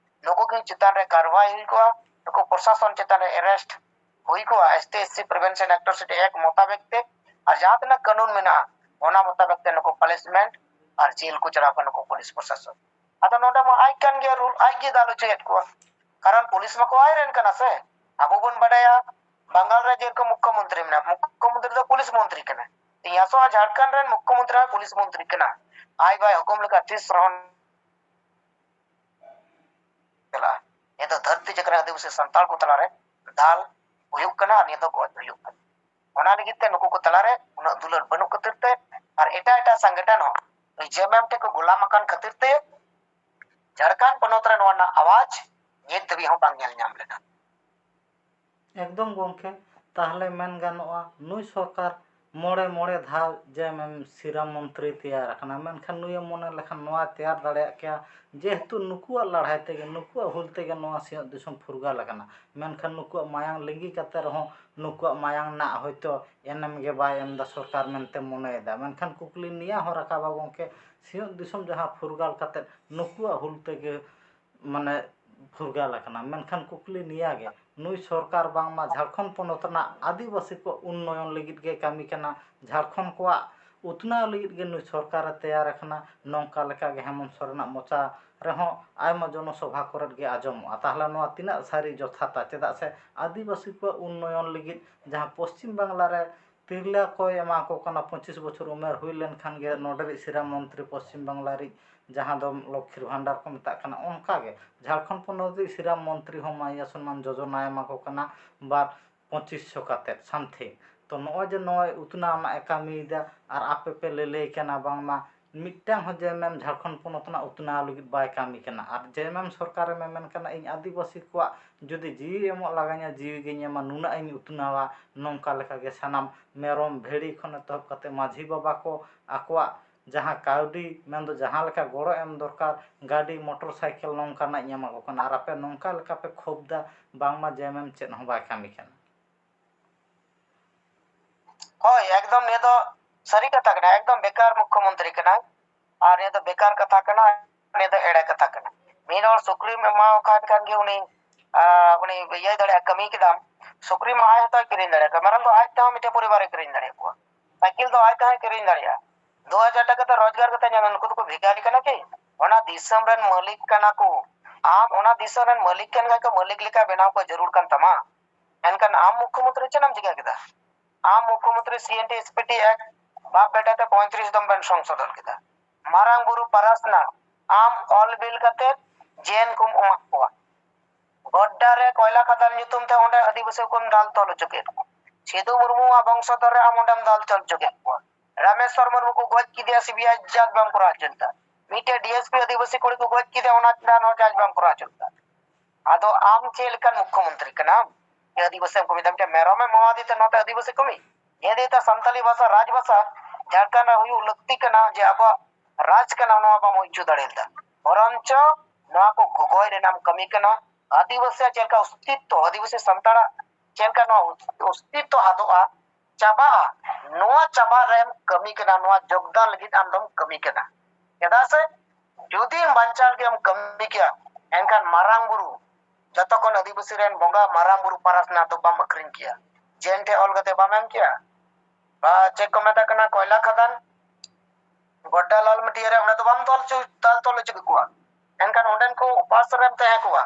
ᱱᱩᱠᱩ ᱠᱚ ᱪᱮᱛᱟᱱ ᱨᱮ ᱠᱟᱨᱣᱟᱭ ᱦᱩᱭ ᱠᱚᱜᱼᱟ, ᱱᱩᱠᱩ ᱯᱨᱚᱥᱟᱥᱚᱱ ᱪᱮᱛᱟᱱ ᱨᱮ ᱮᱨᱮᱥᱴ ᱦᱩᱭ ᱠᱚᱜᱼᱟ, S T S C prevention act ᱥᱮ ᱮᱠ ᱢᱚᱛᱟᱵᱮᱠ ᱛᱮ᱾ ᱟᱨ ᱡᱟᱦᱟᱸ ᱛᱤᱱᱟᱹᱜ ᱠᱟᱹᱱᱩᱱ ᱢᱮᱱᱟᱜᱼᱟ, ᱚᱱᱟ ᱢᱚᱛᱟᱵᱮᱠ ᱛᱮ ᱱᱩᱠᱩ ᱯᱟᱱᱤᱥᱢᱮᱱᱴ ᱟᱨ ᱡᱮᱞ ᱠᱚ ᱪᱟᱞᱟᱣ ᱠᱟᱱᱟ ᱱᱩᱠᱩ ᱯᱩᱞᱤᱥ ᱯᱨᱚᱥᱟᱥᱚᱱ᱾ ᱟᱫᱚ ᱱᱚᱰᱮ ᱢᱟ ᱟᱡ ᱠᱟᱱ ᱜᱮᱭᱟ ᱨᱩᱞ, ᱟᱡ ᱜᱮ ᱫᱟᱞ ᱦᱚᱪᱚᱭᱮᱫ ᱠᱚᱣᱟ, ᱠᱟᱨᱚᱱ ᱯᱩᱞᱤᱥ ᱢᱟᱠᱚ ᱟᱡ ᱨᱮᱱ ᱠᱟᱱᱟ ᱥᱮ᱾ ᱟᱵᱚ ᱵᱚᱱ ᱵᱟᱰᱟᱭᱟ ᱵᱟᱝᱜᱟᱞ ᱨᱮ ᱡᱮᱨᱚᱠᱚᱢ ᱢᱩᱠᱠᱷᱚ ᱢᱚᱱᱛᱨᱤ ᱢᱮᱱᱟᱜᱼᱟ, ᱢᱩᱠᱠᱷᱚ ᱢᱚᱱᱛᱨᱤ ᱫᱚ ᱯᱩᱞᱤᱥ ᱢᱚᱱᱛᱨᱤ ᱠᱟᱱᱟᱭ᱾ ᱛᱮᱦᱮᱧ ᱟᱥᱚᱜᱼᱟ ᱡᱷᱟᱲᱠᱷᱚᱸᱰ ᱨᱮᱱ ᱢᱩᱠᱠᱷᱚ ᱢᱚᱱᱛᱨᱤ ᱦᱚᱸ ᱯᱩᱞᱤᱥ ᱢᱚᱱᱛᱨᱤ ᱠᱟᱱᱟ, ᱟᱡ ᱵᱟᱭ ᱦᱩᱠᱩᱢ ᱞᱮᱠᱷᱟᱱ ᱛᱤᱥ ᱨᱮᱦᱚᱸ ᱪᱟᱞᱟᱜᱼᱟ᱾ ᱱᱤᱭᱟᱹ ᱫᱚ ᱫᱷᱟᱹᱨᱛᱤ ᱡᱟᱠᱟᱛ ᱨᱮ ᱟᱹᱫᱤᱵᱟᱹᱥᱤ ᱥᱟᱱᱛᱟᱲ ᱠᱚ ᱛᱟᱞᱟᱨᱮ ᱫᱟᱞ ᱦᱩᱭᱩᱜ ᱠᱟᱱᱟ ᱟᱨ ᱱᱤᱭᱟᱹ ᱫᱚ ᱜᱚᱡ ᱦᱩᱭᱩᱜ ᱠᱟᱱᱟ᱾ ᱚᱱᱟ ᱞᱟᱹᱜᱤᱫ ᱛᱮ ᱱᱩᱠᱩ ᱠᱚ ᱛᱟᱞᱟᱨᱮ ᱩᱱᱟᱹᱜ ᱫᱩᱞᱟᱹᱲ ᱵᱟᱹᱱᱩᱜ ᱠᱷᱟᱹᱛᱤᱨ ᱛᱮ ᱟᱨ ᱮᱴᱟᱜ ᱮᱴᱟᱜ ᱥᱚᱝᱜᱚᱴᱷᱚᱱ ᱦᱚᱸ ᱡᱮ ᱮᱢ ᱮᱢ ᱴᱷᱮᱱ ᱠᱚ ᱜᱩᱞᱟᱢ ᱟᱠᱟᱱ ᱠᱷᱟᱹᱛᱤᱨ ᱛᱮ ᱡᱷᱟᱲᱠᱷᱚᱸᱰ ᱯᱚᱱᱚᱛ ᱨᱮ ᱱᱚᱣᱟ ᱨᱮᱱᱟᱜ ᱟᱣᱟᱡᱽ ᱱᱤᱛ ᱫᱷᱟᱹᱵᱤᱡ ᱦᱚᱸ ᱵᱟᱝ ᱧᱮᱞ ᱧᱟᱢ ᱞᱮᱱᱟ᱾ ᱮᱠᱫᱚᱢ ᱜᱚᱢᱠᱮ, ᱛᱟᱦᱚᱞᱮ ᱢᱮᱱ ᱜᱟᱱᱚᱜᱼᱟ ᱱᱩᱭ ᱥᱚᱨᱠᱟᱨ ᱢᱚᱬᱮ ᱢᱚᱬᱮ ᱫᱷᱟᱣ ᱡᱮ ᱮᱢ ᱮᱢ ᱥᱤᱨᱟᱹ ᱢᱚᱱᱛᱨᱤ ᱛᱮᱭᱟᱨ ᱟᱠᱟᱱᱟ, ᱢᱮᱱᱠᱷᱟᱱ ᱱᱩᱭᱮ ᱢᱚᱱᱮ ᱞᱮᱠᱷᱟᱱ ᱱᱚᱣᱟ ᱛᱮᱭᱟᱨ ᱫᱟᱲᱮᱭᱟᱜ ᱠᱮᱭᱟ, ᱡᱮᱦᱮᱛᱩ ᱱᱩᱠᱩᱣᱟᱜ ᱞᱟᱹᱲᱦᱟᱹᱭ ᱛᱮᱜᱮ, ᱱᱩᱠᱩᱣᱟᱜ ᱦᱩᱞ ᱛᱮᱜᱮ ᱱᱚᱣᱟ ᱥᱤᱧᱚᱛ ᱫᱤᱥᱚᱢ ᱯᱷᱩᱨᱜᱟᱹᱞ ᱟᱠᱟᱱᱟ᱾ ᱢᱮᱱᱠᱷᱟᱱ ᱱᱩᱠᱩᱣᱟᱜ ᱢᱟᱭᱟᱝ ᱞᱤᱸᱜᱤ ᱠᱟᱛᱮ ᱨᱮᱦᱚᱸ ᱱᱩᱠᱩᱣᱟᱜ ᱢᱟᱭᱟᱝ ᱨᱮᱱᱟᱜ ᱦᱚᱭᱛᱳ ᱮᱱᱮᱢ ᱜᱮ ᱵᱟᱭ ᱮᱢ ᱮᱫᱟ ᱥᱚᱨᱠᱟᱨ ᱢᱮᱱᱛᱮ ᱢᱚᱱᱮᱭᱮᱫᱟ᱾ ᱢᱮᱱᱠᱷᱟᱱ ᱠᱩᱠᱞᱤ ᱱᱤᱭᱟᱹ ᱦᱚᱸ ᱨᱟᱠᱟᱵᱟ ᱜᱚᱢᱠᱮ, ᱥᱤᱧᱚᱛ ᱫᱤᱥᱚᱢ ᱡᱟᱦᱟᱸ ᱯᱷᱩᱨᱜᱟᱹᱞ ᱠᱟᱛᱮ ᱱᱩᱠᱩᱣᱟᱜ ᱦᱩᱞ ᱛᱮᱜᱮ ᱢᱟᱱᱮ ᱯᱷᱩᱨᱜᱟᱹᱞ ᱟᱠᱟᱱᱟ᱾ ᱢᱮᱱᱠᱷᱟᱱ ᱠᱩᱠᱞᱤ ᱱᱤᱭᱟᱹ ᱜᱮ, ᱱᱩᱭ ᱥᱚᱨᱠᱟᱨ ᱵᱟᱝᱢᱟ ᱡᱷᱟᱲᱠᱷᱚᱸᱰ ᱯᱚᱱᱚᱛ ᱨᱮᱱᱟᱜ ᱟᱹᱫᱤᱵᱟᱹᱥᱤ ᱠᱚ ᱩᱱᱱᱚᱭᱚᱱ ᱞᱟᱹᱜᱤᱫ ᱜᱮ ᱠᱟᱹᱢᱤ ᱠᱟᱱᱟ, ᱡᱷᱟᱲᱠᱷᱚᱸᱰ ᱠᱚᱣᱟᱜ ᱩᱛᱱᱟᱹᱣ ᱞᱟᱹᱜᱤᱫ ᱜᱮ ᱱᱩᱭ ᱥᱚᱨᱠᱟᱨᱮ ᱛᱮᱭᱟᱨ ᱟᱠᱟᱱᱟ, ᱱᱚᱝᱠᱟ ᱞᱮᱠᱟᱜᱮ ᱦᱮᱢᱚᱱᱛ ᱥᱚᱨᱮᱱᱟᱜ ᱢᱚᱪᱟ ᱨᱮᱦᱚᱸ ᱟᱭᱢᱟ ᱡᱚᱱᱚᱥᱚᱵᱷᱟ ᱠᱚᱨᱮᱫ ᱜᱮ ᱟᱸᱡᱚᱢᱚᱜᱼᱟ᱾ ᱛᱟᱦᱚᱞᱮ ᱱᱚᱣᱟ ᱛᱤᱱᱟᱹᱜ ᱥᱟᱹᱨᱤ ᱡᱚᱛᱷᱟᱛᱟ? ᱪᱮᱫᱟᱜ ᱥᱮ ᱟᱹᱫᱤᱵᱟᱹᱥᱤ ᱠᱚᱣᱟᱜ ᱩᱱᱱᱚᱭᱚᱱ ᱞᱟᱹᱜᱤᱫ ᱡᱟᱦᱟᱸ ᱯᱚᱥᱪᱤᱢ ᱵᱟᱝᱞᱟ ᱨᱮ ᱛᱤᱨᱞᱟᱹ ᱠᱚᱭ ᱮᱢᱟ ᱠᱚ ᱠᱟᱱᱟ, ᱯᱚᱸᱪᱤᱥ ᱵᱚᱪᱷᱚᱨ ᱩᱢᱮᱨ ᱦᱩᱭ ᱞᱮᱱᱠᱷᱟᱱ ᱜᱮ ᱱᱚᱰᱮ ᱨᱤᱡ ᱥᱤᱨᱟ ᱢᱚᱱᱛᱨᱤ ᱯᱚᱥᱪᱤᱢ ᱵᱟᱝᱞᱟ ᱨᱤᱡ ᱡᱟᱦᱟᱸ ᱫᱚ ᱞᱚᱠᱠᱷᱤᱨ ᱵᱷᱟᱱᱰᱟᱨ ᱠᱚ ᱢᱮᱛᱟᱜ ᱠᱟᱱᱟ, ᱚᱱᱠᱟᱜᱮ ᱡᱷᱟᱲᱠᱷᱚᱸᱰ ᱯᱚᱱᱚᱛ ᱨᱤᱡ ᱥᱤᱨᱟ ᱢᱚᱱᱛᱨᱤ ᱦᱚᱸ ᱢᱟᱭᱭᱟ ᱥᱚᱱᱢᱟᱱ ᱡᱳᱡᱚᱱᱟᱭ ᱮᱢᱟ ᱠᱚ ᱠᱟᱱᱟ ᱵᱟᱨ ᱯᱚᱸᱪᱤᱥ ᱥᱚ ᱠᱟᱛᱮᱫ something᱾ ᱛᱚ ᱱᱚᱜᱼᱚᱭ ᱡᱮ ᱱᱚᱜᱼᱚᱭ ᱩᱛᱱᱟᱹᱣ ᱨᱮᱱᱟᱜ ᱮ ᱠᱟᱹᱢᱤᱭᱮᱫᱟ ᱟᱨ ᱟᱯᱮ ᱯᱮ ᱞᱟᱹᱞᱟᱹᱭ ᱠᱟᱱᱟ ᱵᱟᱝᱢᱟ ᱢᱤᱫᱴᱟᱝ ᱦᱚᱸ ᱡᱮ ᱮᱢ ᱮᱢ ᱡᱷᱟᱲᱠᱷᱚᱸᱰ ᱯᱚᱱᱚᱛ ᱨᱮᱱᱟᱜ ᱩᱛᱱᱟᱹᱣ ᱞᱟᱹᱜᱤᱫ ᱵᱟᱭ ᱠᱟᱹᱢᱤ ᱠᱟᱱᱟ᱾ ᱟᱨ ᱡᱮ ᱮᱢ ᱮᱢ ᱥᱚᱨᱠᱟᱨᱮ ᱢᱮᱢᱮᱱ ᱠᱟᱱᱟ ᱤᱧ ᱟᱹᱫᱤᱵᱟᱹᱥᱤ ᱠᱚᱣᱟᱜ ᱡᱩᱫᱤ ᱡᱤᱣᱤ ᱮᱢᱚᱜ ᱞᱟᱜᱟᱧᱟ ᱡᱤᱣᱤ ᱜᱤᱧ ᱮᱢᱟ, ᱱᱩᱱᱟᱹᱜ ᱤᱧ ᱩᱛᱱᱟᱹᱣᱟ᱾ ᱱᱚᱝᱠᱟ ᱞᱮᱠᱟᱜᱮ ᱥᱟᱱᱟᱢ ᱢᱮᱨᱚᱢ ᱵᱷᱤᱲᱤ ᱠᱷᱚᱱ ᱮᱛᱚᱦᱚᱵ ᱠᱟᱛᱮ ᱢᱟᱹᱡᱷᱤ ᱵᱟᱵᱟ ᱠᱚ ᱟᱠᱚᱣᱟᱜ ᱡᱟᱦᱟᱸ ᱠᱟᱹᱣᱰᱤ ᱢᱮᱱᱫᱚ ᱡᱟᱦᱟᱸ ᱞᱮᱠᱟ ᱜᱚᱲᱚ ᱮᱢ ᱫᱚᱨᱠᱟᱨ, ᱜᱟᱹᱰᱤ ᱢᱚᱴᱚᱨ ᱥᱟᱭᱠᱮᱞ ᱱᱚᱝᱠᱟᱱᱟᱜ ᱤᱧ ᱮᱢᱟ ᱠᱚ ᱠᱟᱱᱟ, ᱟᱨ ᱟᱯᱮ ᱱᱚᱝᱠᱟ ᱞᱮᱠᱟ ᱯᱮ ᱠᱷᱚᱵᱫᱟ ᱵᱟᱝᱢᱟ ᱡᱮ ᱮᱢ ᱮᱢ ᱪᱮᱫ ᱦᱚᱸ ᱵᱟᱭ ᱠᱟᱹᱢᱤ ᱠᱟᱱᱟ᱾ ᱦᱳᱭ, ᱮᱠᱫᱚᱢ ᱱᱤᱭᱟᱹ ᱫᱚ ᱥᱟᱹᱨᱤ ᱠᱟᱛᱷᱟ ᱠᱟᱱᱟ, ᱮᱠᱫᱚᱢ ᱵᱮᱠᱟᱨ ᱢᱩᱠᱠᱷᱚ ᱢᱚᱱᱛᱨᱤ ᱠᱟᱱᱟᱭ᱾ ᱟᱨ ᱱᱤᱭᱟᱹ ᱫᱚ ᱵᱮᱠᱟᱨ ᱠᱟᱛᱷᱟ ᱠᱟᱱᱟ, ᱱᱤᱭᱟᱹ ᱫᱚ ᱮᱲᱮ ᱠᱟᱛᱷᱟ ᱠᱟᱱᱟ᱾ ᱢᱤᱫ ᱦᱚᱲ ᱥᱩᱠᱨᱤᱢ ᱮᱢᱟᱣ ᱠᱷᱟᱱ ᱠᱷᱟᱱ ᱜᱮ ᱩᱱᱤ ᱟᱨ ᱩᱱᱤ ᱤᱭᱟᱹ ᱫᱟᱲᱮᱭᱟᱜᱼᱟ, ᱠᱟᱹᱢᱤ ᱠᱮᱫᱟᱢ, ᱥᱩᱠᱨᱤ ᱢᱟ ᱟᱡ ᱦᱚᱸᱛᱚᱭ ᱠᱤᱨᱤᱧ ᱫᱟᱲᱮᱭᱟᱜ ᱠᱟᱱᱟ, ᱢᱮᱨᱚᱢ ᱫᱚ ᱟᱡ ᱛᱮᱦᱚᱸ ᱢᱤᱫᱴᱮᱱ ᱯᱚᱨᱤᱵᱟᱨᱮ ᱠᱤᱨᱤᱧ ᱫᱟᱲᱮᱭᱟᱠᱚᱣᱟ᱾ ᱥᱟᱭᱠᱮᱞ ᱫᱚ ᱟᱡ ᱛᱮᱦᱚᱸᱭ ᱠᱤᱨᱤᱧ ᱫᱟᱲᱮᱭᱟᱜᱼᱟ᱾ ᱫᱩ ᱦᱟᱡᱟᱨ ᱴᱟᱠᱟ ᱛᱮ ᱨᱳᱡᱽᱜᱟᱨ ᱠᱟᱛᱮ ᱧᱟᱢᱟ᱾ ᱱᱩᱠᱩ ᱫᱚᱠᱚ ᱵᱷᱤᱠᱟᱨᱤ ᱠᱟᱱᱟ ᱠᱤ? ᱚᱱᱟ ᱫᱤᱥᱚᱢ ᱨᱮᱱ ᱢᱟᱹᱞᱤᱠ ᱠᱟᱱᱟ ᱠᱚ᱾ ᱟᱢ ᱚᱱᱟ ᱫᱤᱥᱚᱢ ᱨᱮᱱ ᱢᱟᱹᱞᱤᱠ ᱠᱟᱱ ᱠᱷᱟᱡ ᱠᱚ, ᱢᱟᱹᱞᱤᱠ ᱞᱮᱠᱟ ᱵᱮᱱᱟᱣ ᱠᱚ ᱡᱟᱹᱨᱩᱲ ᱠᱟᱱ ᱛᱟᱢᱟ᱾ ᱮᱱᱠᱷᱟᱱ ᱟᱢ ᱢᱩᱠᱷᱭᱚᱢᱚᱱᱛᱨᱤ ᱪᱮᱫ ᱮᱢ ᱪᱤᱠᱟ ᱠᱮᱫᱟ? ᱟᱢ ᱢᱩᱠᱷᱭᱚᱢᱚᱱᱛᱨᱤ C N T S P T act ᱵᱟᱯ ᱵᱮᱴᱟ ᱛᱮ ᱯᱚᱸᱭᱛᱨᱤᱥ ᱫᱚᱢ ᱵᱮᱱ ᱥᱚᱝᱥᱳᱫᱷᱚᱱ ᱠᱮᱫᱟ᱾ ᱢᱟᱨᱟᱝ ᱵᱩᱨᱩ ᱯᱟᱨᱟᱥᱱᱟ ᱟᱢ ᱚᱞ ᱵᱤᱞ ᱠᱟᱛᱮ ᱡᱮᱱ ᱠᱚᱢ ᱮᱢᱟᱜ ᱠᱚᱣᱟ᱾ ᱜᱚᱰᱰᱟ ᱨᱮ ᱠᱚᱭᱞᱟ ᱠᱷᱟᱫᱟᱱ ᱧᱩᱛᱩᱢ ᱛᱮ ᱚᱸᱰᱮ ᱟᱹᱫᱤᱵᱟᱹᱥᱤ ᱠᱚᱢ ᱫᱟᱞ ᱛᱚᱞ ᱦᱚᱪᱚ ᱠᱮᱫ ᱠᱚᱣᱟ᱾ ᱥᱤᱫᱩ ᱢᱩᱨᱢᱩᱣᱟᱜ ᱵᱚᱝᱥᱚᱫᱷᱚᱨ ᱨᱮ ᱟᱢ ᱚᱸᱰᱮᱢ ᱫᱟᱞ ᱛᱚᱞ ᱦᱚᱪᱚ ᱠᱮᱫ ᱠᱚᱣᱟ᱾ ᱨᱟᱢᱮᱥᱣᱚᱨ ᱢᱩᱨᱢᱩ ᱠᱚ ᱜᱚᱡ ᱠᱮᱫᱮᱭᱟ, ᱥᱤ ᱵᱤ ᱟᱭ ᱡᱟᱸᱪ ᱵᱟᱢ ᱠᱚᱨᱟᱣ ᱦᱚᱪᱚ ᱞᱮᱫᱟ᱾ ᱢᱤᱫᱴᱮᱡ ᱰᱤ ᱮᱥ ᱯᱤ ᱟᱹᱫᱤᱵᱟᱹᱥᱤ ᱠᱩᱲᱤ ᱠᱚ ᱜᱚᱡ ᱠᱮᱫᱮᱭᱟ, ᱚᱱᱟ ᱪᱮᱛᱟᱱ ᱦᱚᱸ ᱡᱟᱸᱪ ᱵᱟᱢ ᱠᱚᱨᱟᱣ ᱦᱚᱪᱚ ᱞᱮᱫᱟ᱾ ᱟᱫᱚ ᱟᱢ ᱪᱮᱫ ᱞᱮᱠᱟᱱ ᱢᱩᱠᱷᱭᱚᱢᱚᱱᱛᱨᱤ ᱠᱟᱱᱟᱢ? ᱡᱮ ᱟᱹᱫᱤᱵᱟᱹᱥᱤ ᱮᱢ ᱠᱟᱹᱢᱤᱭᱮᱫᱟ, ᱢᱤᱫᱴᱮᱱ ᱢᱮᱨᱚᱢ ᱮᱢ ᱦᱚᱦᱚᱣᱟᱫᱮ ᱛᱮ ᱱᱚᱛᱮ ᱟᱹᱫᱤᱵᱟᱹᱥᱤ ᱠᱟᱹᱢᱤ? ᱱᱤᱭᱟᱹ ᱫᱤᱱ ᱛᱮ ᱥᱟᱱᱛᱟᱞᱤ ᱵᱷᱟᱥᱟ ᱨᱟᱡᱽ ᱵᱷᱟᱥᱟ ᱡᱷᱟᱲᱠᱷᱚᱸᱰ ᱨᱮ ᱦᱩᱭᱩᱜ ᱞᱟᱹᱠᱛᱤ ᱠᱟᱱᱟ, ᱡᱮ ᱟᱵᱚᱣᱟᱜ ᱨᱟᱡᱽ ᱠᱟᱱᱟ, ᱱᱚᱣᱟ ᱵᱟᱢ ᱦᱩᱭ ᱦᱚᱪᱚ ᱫᱟᱲᱮ ᱞᱮᱫᱟ᱾ ᱵᱚᱨᱚᱱᱪᱚ ᱱᱚᱣᱟ ᱠᱚ ᱜᱚᱜᱚᱭ ᱨᱮᱱᱟᱜ ᱮᱢ ᱠᱟᱹᱢᱤ ᱠᱟᱱᱟ᱾ ᱟᱹᱫᱤᱵᱟᱹᱥᱤᱭᱟᱜ ᱪᱮᱫ ᱞᱮᱠᱟ ᱚᱥᱛᱤᱛᱛᱚ, ᱟᱹᱫᱤᱵᱟᱹᱥᱤ ᱥᱟᱱᱛᱟᱲᱟᱜ ᱪᱮᱫ ᱞᱮᱠᱟ ᱱᱚᱣᱟ ᱚᱥᱛᱤᱛᱛᱚ ᱟᱫᱚᱜᱼᱟ, ᱪᱟᱵᱟᱜᱼᱟ, ᱱᱚᱣᱟ ᱪᱟᱵᱟᱜ ᱨᱮᱢ ᱠᱟᱹᱢᱤ ᱠᱟᱱᱟ, ᱱᱚᱣᱟ ᱡᱳᱜᱽᱫᱟᱱ ᱞᱟᱹᱜᱤᱫ ᱟᱢ ᱫᱚᱢ ᱠᱟᱹᱢᱤ ᱠᱟᱱᱟ᱾ ᱪᱮᱫᱟᱜ ᱥᱮ ᱡᱩᱫᱤ ᱵᱟᱧᱪᱟᱣ ᱞᱟᱹᱜᱤᱫ ᱮᱢ ᱠᱟᱹᱢᱤ ᱠᱮᱭᱟ, ᱮᱱᱠᱷᱟᱱ ᱢᱟᱨᱟᱝ ᱵᱩᱨᱩ, ᱡᱚᱛᱚ ᱠᱷᱚᱱ ᱟᱹᱫᱤᱵᱟᱹᱥᱤ ᱨᱮᱱ ᱵᱚᱸᱜᱟ ᱢᱟᱨᱟᱝ ᱵᱩᱨᱩ ᱯᱟᱨᱟᱥᱱᱟᱛᱷ ᱫᱚ ᱵᱟᱢ ᱟᱹᱠᱷᱨᱤᱧ ᱠᱮᱭᱟ, ᱡᱮᱱ ᱴᱷᱮᱱ ᱚᱞ ᱠᱟᱛᱮ ᱵᱟᱢ ᱮᱢ ᱠᱮᱭᱟ᱾ ᱵᱟ, ᱪᱮᱫ ᱠᱚ ᱢᱮᱛᱟᱜ ᱠᱟᱱᱟ, ᱠᱚᱭᱞᱟ ᱠᱷᱟᱫᱟᱱ ᱜᱚᱰᱰᱟ ᱞᱟᱞ ᱢᱟᱹᱴᱤᱭᱟᱹ ᱨᱮ, ᱚᱸᱰᱮ ᱫᱚ ᱵᱟᱢ ᱫᱚᱞ ᱦᱚᱪᱚ, ᱫᱟᱞ ᱛᱚᱞ ᱦᱚᱪᱚ ᱠᱮᱠᱚᱣᱟ, ᱮᱱᱠᱷᱟᱱ ᱚᱸᱰᱮᱱ ᱠᱚ ᱩᱯᱟᱥ ᱨᱮᱢ ᱛᱟᱦᱮᱸ ᱠᱚᱜᱼᱟ᱾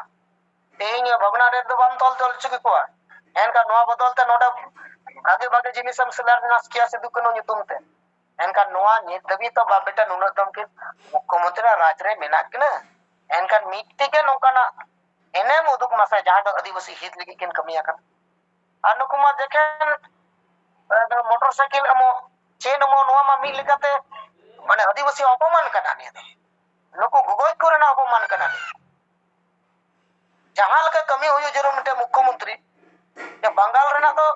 ᱛᱮᱦᱮᱧ ᱵᱷᱚᱜᱽᱱᱟᱰᱤ ᱨᱮ ᱫᱚ ᱵᱟᱢ ᱫᱚᱞ ᱛᱚᱞ ᱦᱚᱪᱚ ᱠᱮᱠᱚᱣᱟ, ᱮᱱᱠᱷᱟᱱ ᱱᱚᱣᱟ ᱵᱚᱫᱚᱞ ᱛᱮ ᱱᱚᱰᱮ ᱵᱷᱟᱜᱮ ᱵᱷᱟᱜᱮ ᱡᱤᱱᱤᱥ ᱮᱢ ᱥᱤᱞᱟᱨ ᱱᱟᱥ ᱠᱮᱭᱟ ᱥᱤᱫᱩ ᱠᱟᱹᱱᱦᱩ ᱧᱩᱛᱩᱢ ᱛᱮ᱾ ᱮᱱᱠᱷᱟᱱ ᱱᱚᱣᱟ ᱱᱤᱛ ᱫᱷᱟᱹᱵᱤᱡ ᱛᱚ ᱵᱟᱯ ᱵᱮᱴᱟ ᱱᱩᱱᱟᱹᱜ ᱫᱚᱢ ᱠᱤᱱ ᱢᱩᱠᱷᱭᱚᱢᱚᱱᱛᱨᱤ ᱨᱟᱡᱽ ᱨᱮ ᱢᱮᱱᱟᱜ ᱠᱤᱱᱟ, ᱮᱱᱠᱷᱟᱱ ᱢᱤᱫᱴᱤᱡ ᱜᱮ ᱱᱚᱝᱠᱟᱱᱟᱜ ᱮᱱᱮᱢ ᱩᱫᱩᱜ ᱢᱟᱥᱮ, ᱡᱟᱦᱟᱸ ᱫᱚ ᱟᱹᱫᱤᱵᱟᱹᱥᱤ ᱦᱤᱛ ᱞᱟᱹᱜᱤᱫ ᱠᱤᱱ ᱠᱟᱹᱢᱤ ᱟᱠᱟᱫ᱾ ᱟᱨ ᱱᱩᱠᱩ ᱢᱟ ᱡᱮᱠᱷᱮᱱ, ᱮ, ᱢᱚᱴᱚᱨ ᱥᱟᱭᱠᱮᱞ ᱮᱢᱚᱜ, ᱪᱮᱫ ᱮᱢᱚᱜ, ᱱᱚᱣᱟ ᱢᱟ ᱢᱤᱫ ᱞᱮᱠᱟᱛᱮ ᱢᱟᱱᱮ ᱟᱹᱫᱤᱵᱟᱹᱥᱤ ᱚᱯᱚᱢᱟᱱ ᱠᱟᱱᱟ᱾ ᱱᱤᱭᱟᱹ ᱫᱚ ᱱᱩᱠᱩ ᱜᱚᱜᱚᱡ ᱠᱚᱨᱮᱱᱟᱜ ᱚᱯᱚᱢᱟᱱ ᱠᱟᱱᱟ᱾ ᱡᱟᱦᱟᱸ ᱞᱮᱠᱟ ᱠᱟᱹᱢᱤ ᱦᱩᱭᱩᱜ ᱡᱟᱹᱨᱩᱲ ᱢᱤᱫᱴᱮᱱ ᱢᱩᱠᱷᱭᱚᱢᱚᱱᱛᱨᱤ, ᱡᱮ ᱵᱟᱝᱜᱟᱞ ᱨᱮᱱᱟᱜ ᱫᱚ,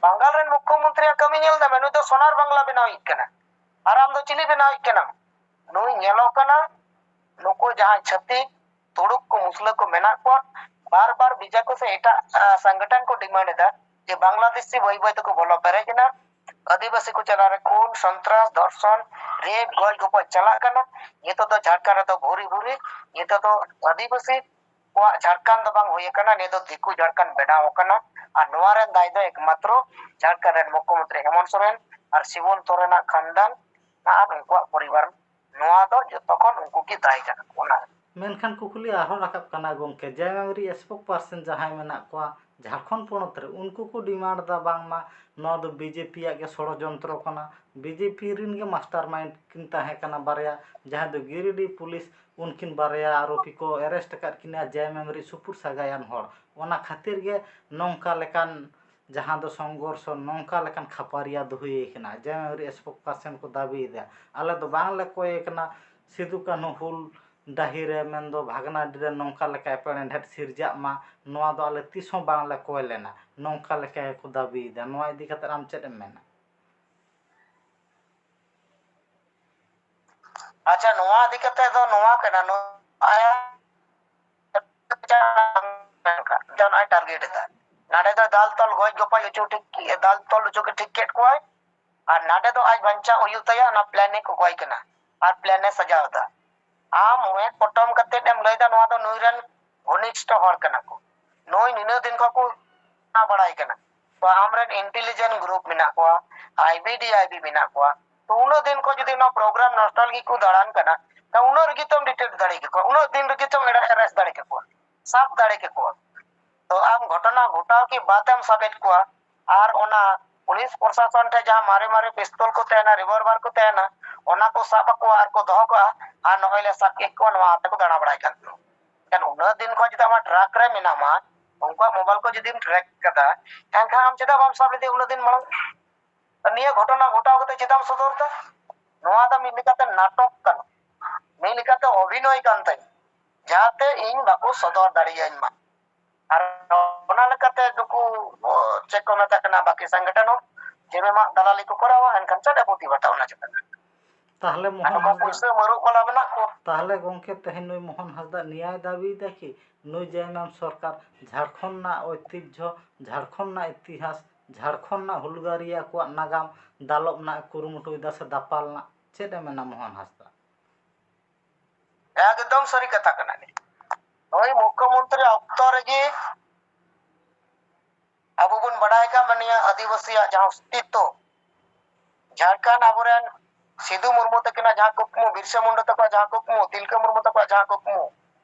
ᱵᱟᱝᱜᱟᱞ ᱨᱮᱱ ᱢᱩᱠᱷᱭᱚᱢᱚᱱᱛᱨᱤᱭᱟᱜ ᱠᱟᱹᱢᱤ ᱧᱮᱞ ᱛᱟᱢᱮ, ᱱᱩᱭ ᱫᱚ ᱥᱳᱱᱟᱨ ᱵᱟᱝᱞᱟ ᱵᱮᱱᱟᱣᱤᱡ ᱠᱟᱱᱟ, ᱟᱨ ᱟᱢ ᱫᱚ ᱪᱤᱞᱤ ᱵᱮᱱᱟᱣᱤᱡ ᱠᱟᱱᱟᱢ? ᱱᱩᱭ ᱧᱮᱞᱚᱜ ᱠᱟᱱᱟ ᱱᱩᱠᱩ ᱡᱟᱦᱟᱸᱭ ᱪᱷᱟᱹᱛᱤᱠ ᱛᱩᱲᱩᱠ ᱠᱚ, ᱢᱩᱥᱞᱟᱹ ᱠᱚ ᱢᱮᱱᱟᱜ ᱠᱚᱣᱟ, ᱵᱟᱨ ᱵᱟᱨ ᱵᱤᱡᱟ ᱠᱚ ᱥᱮ ᱮᱴᱟᱜ, ᱟ, ᱥᱚᱝᱜᱚᱴᱷᱚᱱ ᱠᱚ ᱰᱤᱢᱟᱱᱰ ᱮᱫᱟ ᱡᱮ ᱵᱟᱝᱞᱟᱫᱮᱥᱤ ᱵᱟᱹᱭ ᱵᱟᱹᱭ ᱛᱮᱠᱚ ᱵᱚᱞᱚ ᱯᱮᱨᱮᱡ ᱮᱱᱟ, ᱟᱹᱫᱤᱵᱟᱹᱥᱤ ᱠᱚ ᱪᱟᱞᱟᱣ ᱨᱮ ᱠᱷᱩᱱ, ᱥᱚᱱᱛᱨᱟᱥ, ᱫᱷᱚᱨᱥᱚᱱ, ᱨᱮᱯ, ᱜᱚᱡ ᱜᱚᱯᱚᱡ ᱪᱟᱞᱟᱜ ᱠᱟᱱᱟ᱾ ᱱᱤᱛᱚᱜ ᱫᱚ ᱡᱷᱟᱲᱠᱷᱚᱸᱰ ᱨᱮᱫᱚ ᱵᱷᱩᱨᱤ ᱵᱷᱩᱨᱤ, ᱱᱤᱛᱚᱜ ᱫᱚ ᱟᱹᱫᱤᱵᱟᱹᱥᱤ ᱠᱚᱣᱟᱜ ᱡᱷᱟᱲᱠᱷᱚᱸᱰ ᱫᱚ ᱵᱟᱝ ᱦᱩᱭ ᱟᱠᱟᱱᱟ, ᱱᱤᱭᱟᱹ ᱫᱚ ᱫᱤᱠᱩ ᱡᱷᱟᱲᱠᱷᱚᱸᱰ ᱵᱮᱱᱟᱣ ᱟᱠᱟᱱᱟ᱾ ᱟᱨ ᱱᱚᱣᱟ ᱨᱮᱱ ᱫᱟᱭ ᱫᱚ ᱮᱠᱢᱟᱛᱨᱚ ᱡᱷᱟᱲᱠᱷᱚᱸᱰ ᱨᱮᱱ ᱢᱩᱠᱷᱭᱚᱢᱚᱱᱛᱨᱤ ᱦᱮᱢᱚᱱᱛ ᱥᱚᱨᱮᱱ, ᱟᱨ ᱥᱤᱵᱚᱱᱛᱚ ᱨᱮᱱᱟᱜ ᱠᱷᱟᱱᱫᱟᱱ ᱟᱨ ᱩᱱᱠᱩᱣᱟᱜ ᱯᱚᱨᱤᱵᱟᱨ, ᱱᱚᱣᱟ ᱫᱚ ᱡᱚᱛᱚ ᱠᱷᱚᱱ ᱩᱱᱠᱩ ᱜᱮ ᱫᱟᱭᱤ ᱠᱟᱱᱟ ᱠᱚ ᱚᱱᱟ ᱨᱮ᱾ ᱢᱮᱱᱠᱷᱟᱱ ᱠᱩᱠᱞᱤ ᱟᱨᱦᱚᱸ ᱨᱟᱠᱟᱵ ᱠᱟᱱᱟ ᱜᱚᱢᱠᱮ, ᱡᱮ ᱢᱮᱢᱳᱨᱤ ᱥᱯᱳᱠ ᱯᱟᱨᱥᱚᱱ ᱡᱟᱦᱟᱸᱭ ᱢᱮᱱᱟᱜ ᱠᱚᱣᱟ ᱡᱷᱟᱲᱠᱷᱚᱸᱰ ᱯᱚᱱᱚᱛ ᱨᱮ, ᱩᱱᱠᱩ ᱠᱚ ᱰᱤᱢᱟᱱᱰ ᱮᱫᱟ ᱵᱟᱝᱢᱟ ᱱᱚᱣᱟ ᱫᱚ ᱵᱤᱡᱮᱯᱤ ᱭᱟᱜ ᱜᱮ ᱥᱚᱲᱚᱡᱚᱱᱛᱨᱚ ᱠᱟᱱᱟ, ᱵᱤᱡᱮᱯᱤ ᱨᱮᱱ ᱜᱮ ᱢᱟᱥᱴᱟᱨ ᱢᱟᱭᱤᱱᱰ ᱠᱤᱱ ᱛᱟᱦᱮᱸ ᱠᱟᱱᱟ ᱵᱟᱨᱭᱟ, ᱡᱟᱦᱟᱸᱭ ᱫᱚ ᱜᱤᱨᱤᱰᱤ ᱯᱩᱞᱤᱥ ᱩᱱᱠᱤᱱ ᱵᱟᱨᱭᱟ ᱟᱨᱳᱯᱤ ᱠᱚ ᱮᱨᱮᱥᱴ ᱟᱠᱟᱫ ᱠᱤᱱᱟ, ᱡᱮ ᱢᱮᱢᱳᱨᱤ ᱥᱩᱯᱩᱨ ᱥᱟᱜᱟᱭᱟᱱ ᱦᱚᱲ᱾ ᱚᱱᱟ ᱠᱷᱟᱹᱛᱤᱨ ᱜᱮ ᱱᱚᱝᱠᱟ ᱞᱮᱠᱟᱱ ᱡᱟᱦᱟᱸ ᱫᱚ ᱥᱚᱝᱜᱷᱚᱨᱥᱚ, ᱱᱚᱝᱠᱟ ᱞᱮᱠᱟᱱ ᱠᱷᱟᱯᱟᱨᱤᱭᱟ ᱫᱚ ᱦᱩᱭ ᱠᱟᱱᱟ, ᱡᱮ ᱢᱮᱢᱳᱨᱤ ᱥᱯᱳᱠ ᱯᱟᱨᱥᱚᱱ ᱠᱚ ᱫᱟᱹᱵᱤᱭᱮᱫᱟ᱾ ᱟᱞᱮ ᱫᱚ ᱵᱟᱝᱞᱮ ᱠᱚᱭ ᱠᱟᱱᱟ ᱥᱤᱫᱩ ᱠᱟᱹᱱᱦᱩ ᱦᱩᱞ ᱰᱟᱹᱦᱤ ᱨᱮ, ᱢᱮᱱᱫᱚ ᱵᱷᱟᱜᱽᱱᱟᱰᱤ ᱨᱮ ᱱᱚᱝᱠᱟ ᱞᱮᱠᱟ ᱮᱯᱮᱨ ᱮᱸᱰᱷᱮᱴ ᱥᱤᱨᱡᱟᱜ ᱢᱟ, ᱱᱚᱣᱟ ᱫᱚ ᱟᱞᱮ ᱛᱤᱥ ᱦᱚᱸ ᱵᱟᱝᱞᱮ ᱠᱚᱭ ᱞᱮᱱᱟ, ᱱᱚᱝᱠᱟ ᱞᱮᱠᱟ ᱜᱮᱠᱚ ᱫᱟᱹᱵᱤᱭᱮᱫᱟ᱾ ᱱᱚᱣᱟ ᱤᱫᱤ ᱠᱟᱛᱮ ᱟᱢ ᱪᱮᱫ ᱮᱢ ᱢᱮᱱᱟ? ᱟᱪᱪᱷᱟ, ᱱᱚᱣᱟ ᱤᱫᱤ ᱠᱟᱛᱮ ᱫᱚ ᱱᱚᱣᱟ ᱠᱟᱱᱟ, ᱱᱚᱣᱟ ᱟᱭᱟᱜ ᱡᱟᱦᱟᱸᱭ ᱴᱟᱨᱜᱮᱴ ᱮᱫᱟ, ᱱᱟᱰᱮ ᱫᱚ ᱫᱟᱞ ᱛᱚᱞ ᱜᱚᱡ ᱜᱚᱯᱚᱡ ᱦᱚᱪᱚ ᱴᱷᱤᱠ, ᱫᱟᱞ ᱛᱚᱞ ᱦᱚᱪᱚ ᱜᱮ ᱴᱷᱤᱠ ᱠᱮᱫ ᱠᱚᱣᱟᱭ᱾ ᱟᱨ ᱱᱟᱰᱮ ᱫᱚ ᱟᱡ ᱵᱟᱧᱪᱟᱣ ᱦᱩᱭᱩᱜ ᱛᱟᱭᱟ, ᱚᱱᱟ ᱯᱞᱮᱱ ᱮ ᱠᱚᱠᱚᱭ ᱠᱟᱱᱟ ᱟᱨ ᱯᱞᱮᱱ ᱮ ᱥᱟᱡᱟᱣ ᱮᱫᱟ᱾ ᱟᱢ ᱢᱮᱫ ᱯᱚᱴᱚᱢ ᱠᱟᱛᱮᱫ ᱮᱢ ᱞᱟᱹᱭᱫᱟ ᱱᱚᱣᱟ ᱫᱚ ᱱᱩᱭ ᱨᱮᱱ ᱜᱷᱚᱱᱤᱥᱴᱷᱚ ᱦᱚᱲ ᱠᱟᱱᱟ ᱠᱚ, ᱱᱩᱭ ᱱᱤᱱᱟᱹᱜ ᱫᱤᱱ ᱠᱷᱚᱱ ᱠᱚ ᱵᱟᱲᱟᱭ ᱠᱟᱱᱟ, ᱛᱚ ᱟᱢᱨᱮᱱ ᱤᱱᱴᱮᱞᱤᱡᱮᱱᱴ ᱜᱨᱩᱯ ᱢᱮᱱᱟᱜ ᱠᱚᱣᱟ, I B D I B ᱢᱮᱱᱟᱜ ᱠᱚᱣᱟ, ᱛᱚ ᱩᱱᱟᱹᱜ ᱫᱤᱱ ᱠᱷᱚᱱ ᱡᱩᱫᱤ ᱱᱚᱣᱟ ᱯᱨᱳᱜᱨᱟᱢ ᱱᱚᱥᱴᱟᱞᱡᱤᱠ ᱠᱚ ᱫᱟᱬᱟᱱ ᱠᱟᱱᱟ, ᱛᱚ ᱩᱱᱟᱹᱜ ᱨᱮᱜᱮ ᱛᱚᱢ ᱰᱤᱴᱮᱠᱴ ᱫᱟᱲᱮ ᱠᱮᱠᱚᱣᱟ, ᱩᱱᱟᱹᱜ ᱫᱤᱱ ᱨᱮᱜᱮ ᱛᱚᱢ ᱮᱨᱮᱥᱴ ᱫᱟᱲᱮ ᱠᱮᱠᱚᱣᱟ, ᱥᱟᱵ ᱫᱟᱲᱮ ᱠᱮᱠᱚᱣᱟ᱾ ᱛᱚ ᱟᱢ ᱜᱷᱚᱴᱚᱱᱟ ᱜᱷᱚᱴᱟᱣ ᱠᱮ ᱵᱟᱫ ᱮᱢ ᱥᱟᱵᱮᱫ ᱠᱚᱣᱟ, ᱟᱨ ᱚᱱᱟ ᱯᱩᱞᱤᱥ ᱯᱨᱚᱥᱟᱥᱚᱱ ᱴᱷᱮᱱ ᱡᱟᱦᱟᱸ ᱢᱟᱨᱮ ᱢᱟᱨᱮ ᱯᱤᱥᱛᱚᱞ ᱠᱚ ᱛᱟᱦᱮᱱᱟ, ᱨᱤᱵᱚᱞᱵᱷᱟᱨ ᱠᱚ ᱛᱟᱦᱮᱱᱟ, ᱚᱱᱟ ᱠᱚ ᱥᱟᱵ ᱟᱠᱚᱣᱟ ᱟᱨ ᱠᱚ ᱫᱚᱦᱚ ᱠᱟᱜᱼᱟ, ᱟᱨ ᱱᱚᱜᱼᱚᱭ ᱞᱮ ᱥᱟᱵ ᱠᱮᱫ ᱠᱚᱣᱟ, ᱱᱚᱣᱟ ᱟᱛᱮ ᱠᱚ ᱫᱟᱬᱟ ᱵᱟᱲᱟᱭ ᱠᱟᱱ ᱛᱟᱦᱮᱸᱱᱟ᱾ ᱮᱱᱠᱷᱟᱱ ᱩᱱᱟᱹᱜ ᱫᱤᱱ ᱠᱷᱚᱱ ᱡᱩᱫᱤ ᱟᱢᱟᱜ ᱴᱨᱟᱠ ᱨᱮ ᱢᱮᱱᱟᱢᱟ, ᱩᱱᱠᱩᱣᱟᱜ ᱢᱳᱵᱟᱭᱤᱞ ᱠᱚ ᱡᱩᱫᱤᱢ ᱴᱨᱮᱠ ᱠᱟᱫᱟ, ᱮᱱᱠᱷᱟᱱ ᱟᱢ ᱪᱮᱫᱟᱜ ᱵᱟᱢ ᱥᱟᱵ ᱞᱮᱫᱮᱭᱟ ᱩᱱᱟᱹᱜ ᱫᱤᱱ ᱢᱟᱲᱟᱝ? ᱱᱤᱭᱟᱹ ᱜᱷᱚᱴᱚᱱᱟ ᱜᱷᱚᱴᱟᱣ ᱠᱟᱛᱮ ᱪᱮᱫᱟᱜ ᱮᱢ ᱥᱚᱫᱚᱨ ᱫᱟ? ᱱᱚᱣᱟ ᱫᱚ ᱢᱤᱫ ᱞᱮᱠᱟᱛᱮ ᱱᱟᱴᱚᱠ ᱠᱟᱱᱟ, ᱢᱤᱫ ᱞᱮᱠᱟᱛᱮ ᱚᱵᱷᱤᱱᱚᱭ ᱠᱟᱱ ᱛᱟᱭᱟ, ᱡᱟᱦᱟᱸᱛᱮ ᱤᱧ ᱵᱟᱠᱚ ᱥᱚᱫᱚᱨ ᱫᱟᱲᱮᱭᱟᱹᱧ ᱢᱟ᱾ ᱟᱨ ᱚᱱᱟ ᱞᱮᱠᱟᱛᱮ ᱱᱩᱠᱩ, ᱚ, ᱪᱮᱫ ᱠᱚ ᱢᱮᱛᱟ ᱠᱟᱱᱟ, ᱵᱟᱹᱠᱤ ᱥᱚᱝᱜᱚᱴᱷᱚᱱ ᱦᱚᱸ ᱡᱮ ᱢᱮᱢᱟᱜ ᱫᱟᱞᱟᱞᱤ ᱠᱚ ᱠᱚᱨᱟᱣᱟ, ᱮᱱᱠᱷᱟᱱ ᱪᱮᱫ ᱮ ᱯᱨᱚᱛᱤᱵᱟᱫᱟ ᱚᱱᱟ ᱪᱮᱛᱟᱱ ᱨᱮ? ᱛᱟᱦᱞᱮ ᱟᱨ ᱢᱳᱦᱚᱱ ᱱᱚᱝᱠᱟ ᱦᱟᱸᱥᱫᱟ, ᱯᱩᱭᱥᱟᱹ ᱢᱟᱹᱨᱩᱵ ᱵᱟᱞᱟ ᱢᱮᱱᱟᱜ ᱠᱚᱣᱟ᱾ ᱛᱟᱦᱞᱮ ᱜᱚᱢᱠᱮ, ᱛᱮᱦᱮᱧ ᱱᱩᱭ ᱢᱳᱦᱚᱱ ᱦᱟᱸᱥᱫᱟ ᱱᱤᱭᱟᱭ ᱫᱟᱹᱵᱤᱭᱮᱫᱟ ᱠᱤ ᱱᱩᱭ ᱡᱮ ᱮᱢ ᱮᱢ ᱥᱚᱨᱠᱟᱨ ᱡᱷᱟᱲᱠᱷᱚᱸᱰ ᱨᱮᱱᱟᱜ ᱳᱭᱛᱤᱡᱽᱡᱷᱚ, ᱡᱷᱟᱲᱠᱷᱚᱸᱰ ᱨᱮᱱᱟᱜ ᱤᱛᱤᱦᱟᱥ, ᱡᱷᱟᱲᱠᱷᱚᱸᱰ ᱨᱮᱱᱟᱜ ᱦᱩᱞᱜᱟᱹᱨᱤᱭᱟᱹ ᱠᱚᱣᱟᱜ ᱱᱟᱜᱟᱢ ᱫᱟᱞᱚᱵ ᱨᱮᱱᱟᱜ ᱮ ᱠᱩᱨᱩᱢᱩᱴᱩᱭᱮᱫᱟ ᱥᱮ ᱫᱟᱯᱟᱞ ᱨᱮᱱᱟᱜ? ᱪᱮᱫ ᱮ ᱢᱮᱱᱟ ᱢᱳᱦᱚᱱ ᱦᱟᱸᱥᱫᱟ? ᱮᱠᱫᱚᱢ ᱥᱟᱹᱨᱤ ᱠᱟᱛᱷᱟ ᱠᱟᱱᱟ᱾ ᱱᱩᱭ ᱢᱩᱠᱷᱭᱚᱢᱚᱱᱛᱨᱤ ᱚᱠᱛᱚ ᱨᱮᱜᱮ ᱟᱵᱚ ᱵᱚᱱ ᱵᱟᱰᱟᱭ ᱠᱟᱜ ᱢᱟ, ᱱᱤᱭᱟᱹ ᱟᱹᱫᱤᱵᱟᱹᱥᱤᱭᱟᱜ ᱡᱟᱦᱟᱸ ᱚᱥᱛᱤᱛᱛᱚ, ᱡᱷᱟᱲᱠᱷᱚᱸᱰ ᱟᱵᱚᱨᱮᱱ ᱥᱤᱫᱩ ᱢᱩᱨᱢᱩ ᱛᱟᱹᱠᱤᱱᱟᱜ ᱡᱟᱦᱟᱸ ᱠᱩᱠᱢᱩ, ᱵᱤᱨᱥᱟ ᱢᱩᱱᱰᱟ ᱛᱟᱠᱚᱣᱟᱜ ᱡᱟᱦᱟᱸ ᱠᱩᱠᱢᱩ, ᱛᱤᱞᱠᱟᱹ ᱢᱩᱨᱢᱩ ᱛᱟᱠᱚᱣᱟᱜ ᱡᱟᱦᱟᱸ ᱠᱩᱠᱢᱩ,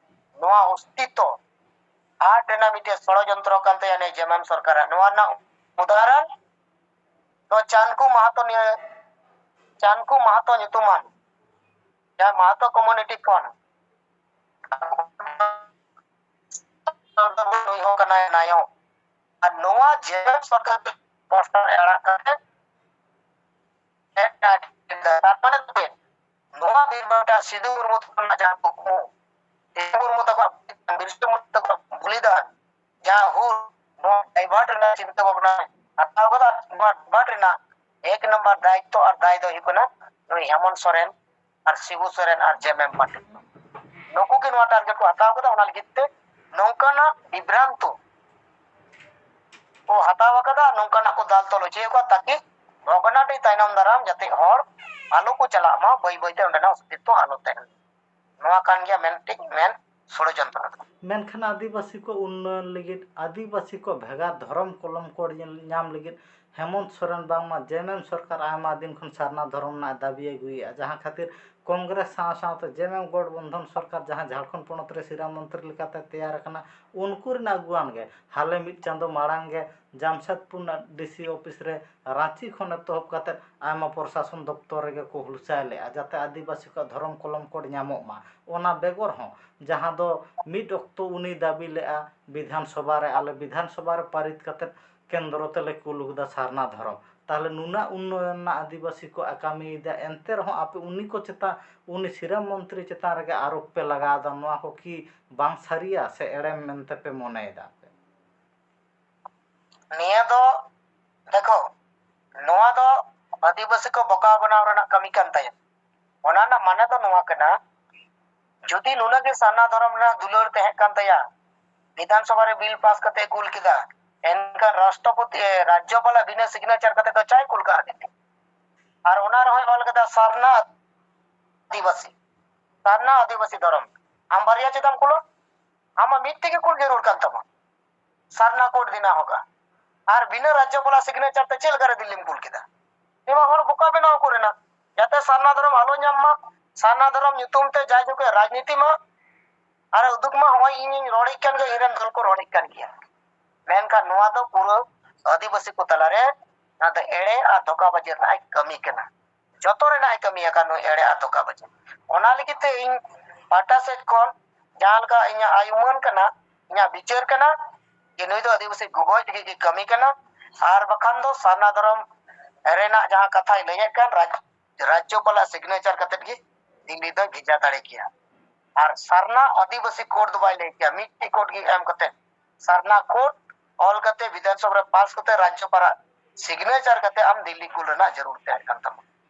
ᱱᱚᱣᱟ ᱚᱥᱛᱤᱛᱛᱚ ᱟᱫ ᱨᱮᱱᱟᱜ ᱢᱤᱫᱴᱮᱱ ᱥᱚᱲᱚᱡᱚᱱᱛᱨᱚ ᱠᱟᱱ ᱛᱟᱭᱟ ᱱᱤᱭᱟᱹ ᱡᱮᱢᱮᱢ ᱥᱚᱨᱠᱟᱨᱟᱜ᱾ ᱱᱚᱣᱟ ᱨᱮᱱᱟᱜ ᱩᱫᱟᱦᱚᱨᱚᱱ ᱫᱚ ᱪᱟᱱᱠᱩ ᱢᱟᱦᱟᱛᱚ ᱱᱤᱭᱟᱹ, ᱪᱟᱱᱠᱩ ᱢᱟᱦᱟᱛᱚ ᱧᱩᱛᱩᱢᱟᱱ ᱡᱟᱦᱟᱸ ᱢᱟᱦᱟᱛᱚ ᱠᱚᱢᱩᱱᱤᱴᱤ ᱠᱷᱚᱱ ᱱᱩᱭ ᱦᱚᱸ ᱠᱟᱱᱟᱭ ᱱᱟᱭᱚᱠ᱾ ᱟᱨ ᱱᱚᱣᱟ ᱡᱮᱢᱮᱢ ᱥᱚᱨᱠᱟᱨ ᱯᱳᱥᱴᱟᱨ ᱮ ᱟᱲᱟᱜ ᱠᱟᱛᱮ ᱮᱴᱟᱜ ᱮᱴᱟᱜ ᱛᱟᱨ ᱢᱟᱱᱮ ᱪᱮᱫ? ᱱᱚᱣᱟ ᱵᱤᱨ ᱵᱟᱱᱴᱟ ᱥᱤᱫᱩ ᱢᱩᱨᱢᱩ ᱛᱟᱠᱚᱣᱟᱜ ᱡᱟᱦᱟᱸ ᱠᱩᱠᱢᱩ, ᱥᱤᱫᱩ ᱢᱩᱨᱢᱩ ᱛᱟᱠᱚᱣᱟᱜ, ᱵᱤᱨᱥᱟ ᱢᱩᱱᱰᱟ ᱛᱟᱠᱚᱣᱟᱜ ᱵᱚᱞᱤᱫᱟᱱ, ᱡᱟᱦᱟᱸ ᱦᱩᱞ, ᱱᱚᱣᱟ ᱰᱟᱭᱵᱷᱟᱨᱴ ᱨᱮᱱᱟᱜ ᱪᱤᱱᱛᱟᱹ ᱵᱷᱟᱵᱽᱱᱟ ᱦᱟᱛᱟᱣ ᱠᱟᱫᱟ, ᱱᱚᱣᱟ ᱰᱟᱭᱵᱷᱟᱨᱴ ᱨᱮᱱᱟᱜ ᱮᱠ ᱱᱟᱢᱵᱟᱨ ᱫᱟᱭᱤᱛᱛᱚ ᱟᱨ ᱫᱟᱭ ᱫᱚ ᱦᱩᱭᱩᱜ ᱠᱟᱱᱟ ᱱᱩᱭ ᱦᱮᱢᱚᱱᱛ ᱥᱚᱨᱮᱱ ᱟᱨ ᱥᱤᱵᱩ ᱥᱚᱨᱮᱱ ᱟᱨ ᱡᱮᱢᱮᱢ ᱯᱟᱴᱤᱞ᱾ ᱱᱩᱠᱩ ᱜᱮ ᱱᱚᱣᱟ ᱴᱟᱨᱜᱮᱴ ᱠᱚ ᱦᱟᱛᱟᱣ ᱠᱟᱫᱟ, ᱚᱱᱟ ᱞᱟᱹᱜᱤᱫ ᱛᱮ ᱱᱚᱝᱠᱟᱱᱟᱜ ᱵᱤᱵᱷᱨᱟᱱᱛᱚ ᱠᱚ ᱦᱟᱛᱟᱣ ᱟᱠᱟᱫᱟ, ᱱᱚᱝᱠᱟᱱᱟᱜ ᱠᱚ ᱫᱟᱞ ᱛᱚᱞ ᱦᱚᱪᱚᱭᱮᱫ ᱠᱚᱣᱟ, ᱛᱟᱠᱤ ᱵᱷᱚᱜᱽᱱᱟᱰᱤ ᱛᱟᱭᱱᱚᱢ ᱫᱟᱨᱟᱢ ᱡᱟᱛᱮ ᱦᱚᱲ ᱟᱞᱚ ᱠᱚ ᱪᱟᱞᱟᱜ ᱢᱟ, ᱵᱟᱹᱭ ᱵᱟᱹᱭᱛᱮ ᱚᱸᱰᱮᱱᱟᱜ ᱚᱥᱛᱤᱛᱛᱚ ᱟᱞᱚ ᱛᱟᱦᱮᱱ᱾ ᱱᱚᱣᱟ ᱠᱟᱱ ᱜᱮᱭᱟ ᱢᱮᱱᱴᱤᱡ ᱢᱮᱱ ᱥᱚᱲᱚᱡᱚᱱᱛᱨᱚ ᱫᱚ᱾ ᱢᱮᱱᱠᱷᱟᱱ ᱟᱹᱫᱤᱵᱟᱹᱥᱤ ᱠᱚ ᱩᱱᱱᱚᱭᱚᱱ ᱞᱟᱹᱜᱤᱫ, ᱟᱹᱫᱤᱵᱟᱹᱥᱤ ᱠᱚ ᱵᱷᱮᱜᱟᱨ ᱫᱷᱚᱨᱚᱢ ᱠᱚᱞᱚᱢ ᱠᱳᱰ ᱧᱟᱢ ᱞᱟᱹᱜᱤᱫ ᱦᱮᱢᱚᱱᱛ ᱥᱚᱨᱮᱱ ᱵᱟᱝᱢᱟ ᱡᱮᱢᱮᱢ ᱥᱚᱨᱠᱟᱨ ᱟᱭᱢᱟ ᱫᱤᱱ ᱠᱷᱚᱱ ᱥᱟᱨᱱᱟ ᱫᱷᱚᱨᱚᱢ ᱨᱮᱱᱟᱜ ᱫᱟᱹᱵᱤ ᱟᱹᱜᱩᱭᱮᱫᱼᱟ, ᱡᱟᱦᱟᱸ ᱠᱷᱟᱹᱛᱤᱨ ᱠᱚᱝᱜᱨᱮᱥ ᱥᱟᱶ ᱥᱟᱶᱛᱮ ᱡᱮᱢᱮᱢ ᱜᱚᱴᱵᱚᱱᱫᱷᱚᱱ ᱥᱚᱨᱠᱟᱨ, ᱡᱟᱦᱟᱸ ᱡᱷᱟᱲᱠᱷᱚᱸᱰ ᱯᱚᱱᱚᱛ ᱨᱮ ᱥᱤᱨᱟ ᱢᱚᱱᱛᱨᱤ ᱞᱮᱠᱟᱛᱮ ᱛᱮᱭᱟᱨ ᱟᱠᱟᱱᱟ, ᱩᱱᱠᱩ ᱨᱮᱱ ᱟᱹᱜᱩᱣᱟᱹᱱ ᱜᱮ ᱦᱟᱞᱮ ᱢᱤᱫ ᱪᱟᱸᱫᱚ ᱢᱟᱲᱟᱝ ᱜᱮ ᱡᱟᱢᱥᱮᱫᱽᱯᱩᱨ ᱨᱮᱱᱟᱜ ᱰᱤ ᱥᱤ ᱚᱯᱷᱤᱥ ᱨᱮ ᱨᱟᱸᱪᱤ ᱠᱷᱚᱱ ᱮᱛᱚᱦᱚᱵ ᱠᱟᱛᱮ ᱟᱭᱢᱟ ᱯᱨᱚᱥᱟᱥᱚᱱ ᱫᱚᱯᱛᱚᱨ ᱨᱮᱜᱮ ᱠᱚ ᱦᱩᱞᱥᱟᱹᱭ ᱞᱮᱫᱼᱟ, ᱡᱟᱛᱮ ᱟᱹᱫᱤᱵᱟᱹᱥᱤ ᱠᱚᱣᱟᱜ ᱫᱷᱚᱨᱚᱢ ᱠᱚᱞᱚᱢ ᱠᱳᱰ ᱧᱟᱢᱚᱜ ᱢᱟ᱾ ᱚᱱᱟ ᱵᱮᱜᱚᱨ ᱦᱚᱸ, ᱡᱟᱦᱟᱸ ᱫᱚ ᱢᱤᱫ ᱚᱠᱛᱚ ᱩᱱᱤ ᱫᱟᱹᱵᱤ ᱞᱮᱫᱼᱟ ᱵᱤᱫᱷᱟᱱ ᱥᱚᱵᱷᱟ ᱨᱮ, ᱟᱞᱮ ᱵᱤᱫᱷᱟᱱ ᱥᱚᱵᱷᱟ ᱨᱮ ᱯᱟᱨᱤᱛ ᱠᱟᱛᱮ ᱠᱮᱱᱫᱨᱚ ᱛᱮᱞᱮ ᱠᱩᱞ ᱟᱠᱟᱫᱟ ᱥᱟᱨᱱᱟ ᱫᱷᱚᱨᱚᱢ᱾ ᱛᱟᱦᱚᱞᱮ ᱱᱩᱱᱟᱹᱜ ᱩᱱᱱᱚᱭᱚᱱ ᱨᱮᱱᱟᱜ ᱟᱹᱫᱤᱵᱟᱹᱥᱤ ᱠᱚ ᱠᱟᱹᱢᱤᱭᱮᱫᱟ, ᱮᱱᱛᱮ ᱨᱮᱦᱚᱸ ᱟᱯᱮ ᱩᱱᱤ ᱠᱚ ᱪᱮᱛᱟᱱ, ᱩᱱᱤ ᱥᱤᱨᱟᱹ ᱢᱚᱱᱛᱨᱤ ᱪᱮᱛᱟᱱ ᱨᱮᱜᱮ ᱟᱨᱳᱯ ᱯᱮ ᱞᱟᱜᱟᱣ ᱮᱫᱟ, ᱱᱚᱣᱟ ᱠᱚ ᱠᱤ ᱵᱟᱝ ᱥᱟᱹᱨᱤᱭᱟ ᱥᱮ ᱮᱲᱮᱢ ᱢᱮᱱᱛᱮ ᱯᱮ ᱢᱚᱱᱮᱭᱮᱫᱟ ᱟᱯᱮ? ᱱᱤᱭᱟᱹ ᱫᱚ ᱫᱮᱠᱷᱚ, ᱱᱚᱣᱟ ᱫᱚ ᱟᱹᱫᱤᱵᱟᱹᱥᱤ ᱠᱚ ᱵᱚᱠᱟ ᱵᱮᱱᱟᱣ ᱨᱮᱱᱟᱜ ᱠᱟᱹᱢᱤ ᱠᱟᱱ ᱛᱟᱭᱟ᱾ ᱚᱱᱟ ᱨᱮᱱᱟᱜ ᱢᱟᱱᱮ ᱫᱚ ᱱᱚᱣᱟ ᱠᱟᱱᱟ, ᱡᱩᱫᱤ ᱱᱩᱱᱟᱹᱜ ᱜᱮ ᱥᱟᱨᱱᱟ ᱫᱷᱚᱨᱚᱢ ᱨᱮᱱᱟᱜ ᱫᱩᱞᱟᱹᱲ ᱛᱟᱦᱮᱸ ᱠᱟᱱ ᱛᱟᱭᱟ, ᱵᱤᱫᱷᱟᱱ ᱥᱚᱵᱷᱟ ᱨᱮ ᱵᱤᱞ ᱯᱟᱥ ᱠᱟᱛᱮ ᱠᱩᱞ ᱠᱮᱫᱟ, ᱮᱱᱠᱷᱟᱱ ᱨᱟᱥᱴᱨᱚᱯᱚᱛᱤ, ᱮ, ᱨᱟᱡᱽᱡᱚᱯᱟᱞᱟᱜ ᱵᱤᱱᱟᱹ ᱥᱤᱜᱽᱱᱮᱪᱟᱨ ᱠᱟᱛᱮ ᱫᱚ ᱪᱟᱭ ᱠᱩᱞ ᱠᱟᱜᱼᱟ ᱫᱤᱞᱞᱤ? ᱟᱨ ᱚᱱᱟ ᱨᱮᱦᱚᱸᱭ ᱚᱞ ᱠᱮᱫᱟ ᱥᱟᱨᱱᱟ ᱟᱹᱫᱤᱵᱟᱹᱥᱤ, ᱥᱟᱨᱱᱟ ᱟᱹᱫᱤᱵᱟᱹᱥᱤ ᱫᱷᱚᱨᱚᱢ᱾ ᱟᱢ ᱵᱟᱨᱭᱟ ᱪᱮᱫᱟᱜ ᱮᱢ ᱠᱩᱞᱟ? ᱟᱢᱟᱜ ᱢᱤᱫ ᱛᱮᱜᱮ ᱠᱩᱞ ᱡᱟᱹᱨᱩᱲ ᱠᱟᱱ ᱛᱟᱢᱟ, ᱥᱟᱨᱱᱟ ᱠᱳᱰ ᱵᱮᱱᱟᱣ ᱦᱳᱜᱟ᱾ ᱟᱨ ᱵᱤᱱᱟᱹ ᱨᱟᱡᱽᱡᱚᱯᱟᱞᱟᱜ ᱥᱤᱜᱽᱱᱮᱪᱟᱨ ᱛᱮ ᱪᱮᱫ ᱞᱮᱠᱟᱨᱮ ᱫᱤᱞᱞᱤᱢ ᱠᱩᱞ ᱠᱮᱫᱟ? ᱱᱚᱣᱟ ᱦᱚᱲ ᱵᱚᱠᱟ ᱵᱮᱱᱟᱣ ᱠᱚ ᱨᱮᱱᱟᱜ, ᱡᱟᱛᱮ ᱥᱟᱨᱱᱟ ᱫᱷᱚᱨᱚᱢ ᱟᱞᱚ ᱧᱟᱢ ᱢᱟ, ᱥᱟᱨᱱᱟ ᱫᱷᱚᱨᱚᱢ ᱧᱩᱛᱩᱢ ᱛᱮ ᱡᱟᱭᱡᱩᱜᱽ ᱮ ᱨᱟᱡᱽᱱᱤᱛᱤ ᱢᱟ, ᱟᱨ ᱩᱫᱩᱜ ᱢᱟ, ᱱᱚᱜᱼᱚᱭ ᱤᱧᱤᱧ ᱨᱚᱲᱮᱫ ᱠᱟᱱ ᱜᱮᱭᱟ, ᱤᱧ ᱨᱮᱱ ᱫᱚᱞ ᱠᱚ ᱨᱚᱲᱮᱫ ᱠᱟᱱ ᱜᱮᱭᱟ᱾ ᱢᱮᱱᱠᱷᱟᱱ ᱱᱚᱣᱟ ᱫᱚ ᱯᱩᱨᱟᱹ ᱟᱹᱫᱤᱵᱟᱹᱥᱤ ᱠᱚ ᱛᱟᱞᱟᱨᱮ ᱱᱚᱣᱟ ᱫᱚ ᱮᱲᱮ ᱟᱨ ᱫᱷᱳᱠᱟᱵᱟᱡᱤ ᱨᱮᱱᱟᱜ ᱮ ᱠᱟᱹᱢᱤ ᱠᱟᱱᱟ᱾ ᱡᱚᱛᱚ ᱨᱮᱱᱟᱜ ᱮ ᱠᱟᱹᱢᱤ ᱟᱠᱟᱫ ᱱᱩᱭ ᱮᱲᱮ ᱟᱨ ᱫᱷᱳᱠᱟᱵᱟᱡᱤ᱾ ᱚᱱᱟ ᱞᱟᱹᱜᱤᱫ ᱛᱮ ᱤᱧ ᱯᱟᱦᱴᱟ ᱥᱮᱫ ᱠᱷᱚᱱ ᱡᱟᱦᱟᱸ ᱞᱮᱠᱟ ᱤᱧᱟᱹᱜ ᱟᱭ ᱩᱢᱟᱹᱱ ᱠᱟᱱᱟ, ᱤᱧᱟᱹᱜ ᱵᱤᱪᱟᱹᱨ ᱠᱟᱱᱟ, ᱡᱮ ᱱᱩᱭ ᱫᱚ ᱟᱹᱫᱤᱵᱟᱹᱥᱤ ᱜᱚᱜᱚᱡ ᱞᱟᱹᱜᱤᱫ ᱜᱮ ᱠᱟᱹᱢᱤ ᱠᱟᱱᱟ᱾ ᱟᱨ ᱵᱟᱠᱷᱟᱱ ᱫᱚ ᱥᱟᱨᱱᱟ ᱫᱷᱚᱨᱚᱢ ᱨᱮᱱᱟᱜ ᱡᱟᱦᱟᱸ ᱠᱟᱛᱷᱟᱭ ᱞᱟᱹᱭᱮᱫ ᱠᱟᱱ, ᱨᱟᱡᱽ-, ᱨᱟᱡᱽᱡᱚᱯᱟᱞᱟᱜ signature ᱠᱟᱛᱮᱫ ᱜᱮ ᱫᱤᱞᱞᱤ ᱫᱚᱭ ᱵᱷᱮᱡᱟ ᱫᱟᱲᱮ ᱠᱮᱭᱟ᱾ ᱟᱨ ᱥᱟᱨᱱᱟ ᱟᱹᱫᱤᱵᱟᱹᱥᱤ code ᱫᱚ ᱵᱟᱭ ᱞᱟᱹᱭ ᱠᱮᱭᱟ, ᱢᱤᱫᱴᱮᱡ code ᱜᱮ ᱮᱢ ᱠᱟᱛᱮᱫ, ᱥᱟᱨᱱᱟ code ᱚᱞ ᱠᱟᱛᱮ ᱵᱤᱫᱷᱟᱱ ᱥᱚᱵᱷᱟ ᱨᱮ ᱯᱟᱥ ᱠᱟᱛᱮ ᱨᱟᱡᱽᱡᱚᱯᱟᱞᱟᱜ signature ᱠᱟᱛᱮ ᱟᱢ ᱫᱤᱞᱞᱤ ᱠᱩᱞ ᱨᱮᱱᱟᱜ ᱡᱟᱹᱨᱩᱲ ᱛᱟᱦᱮᱸ ᱠᱟᱱ ᱛᱟᱢᱟ᱾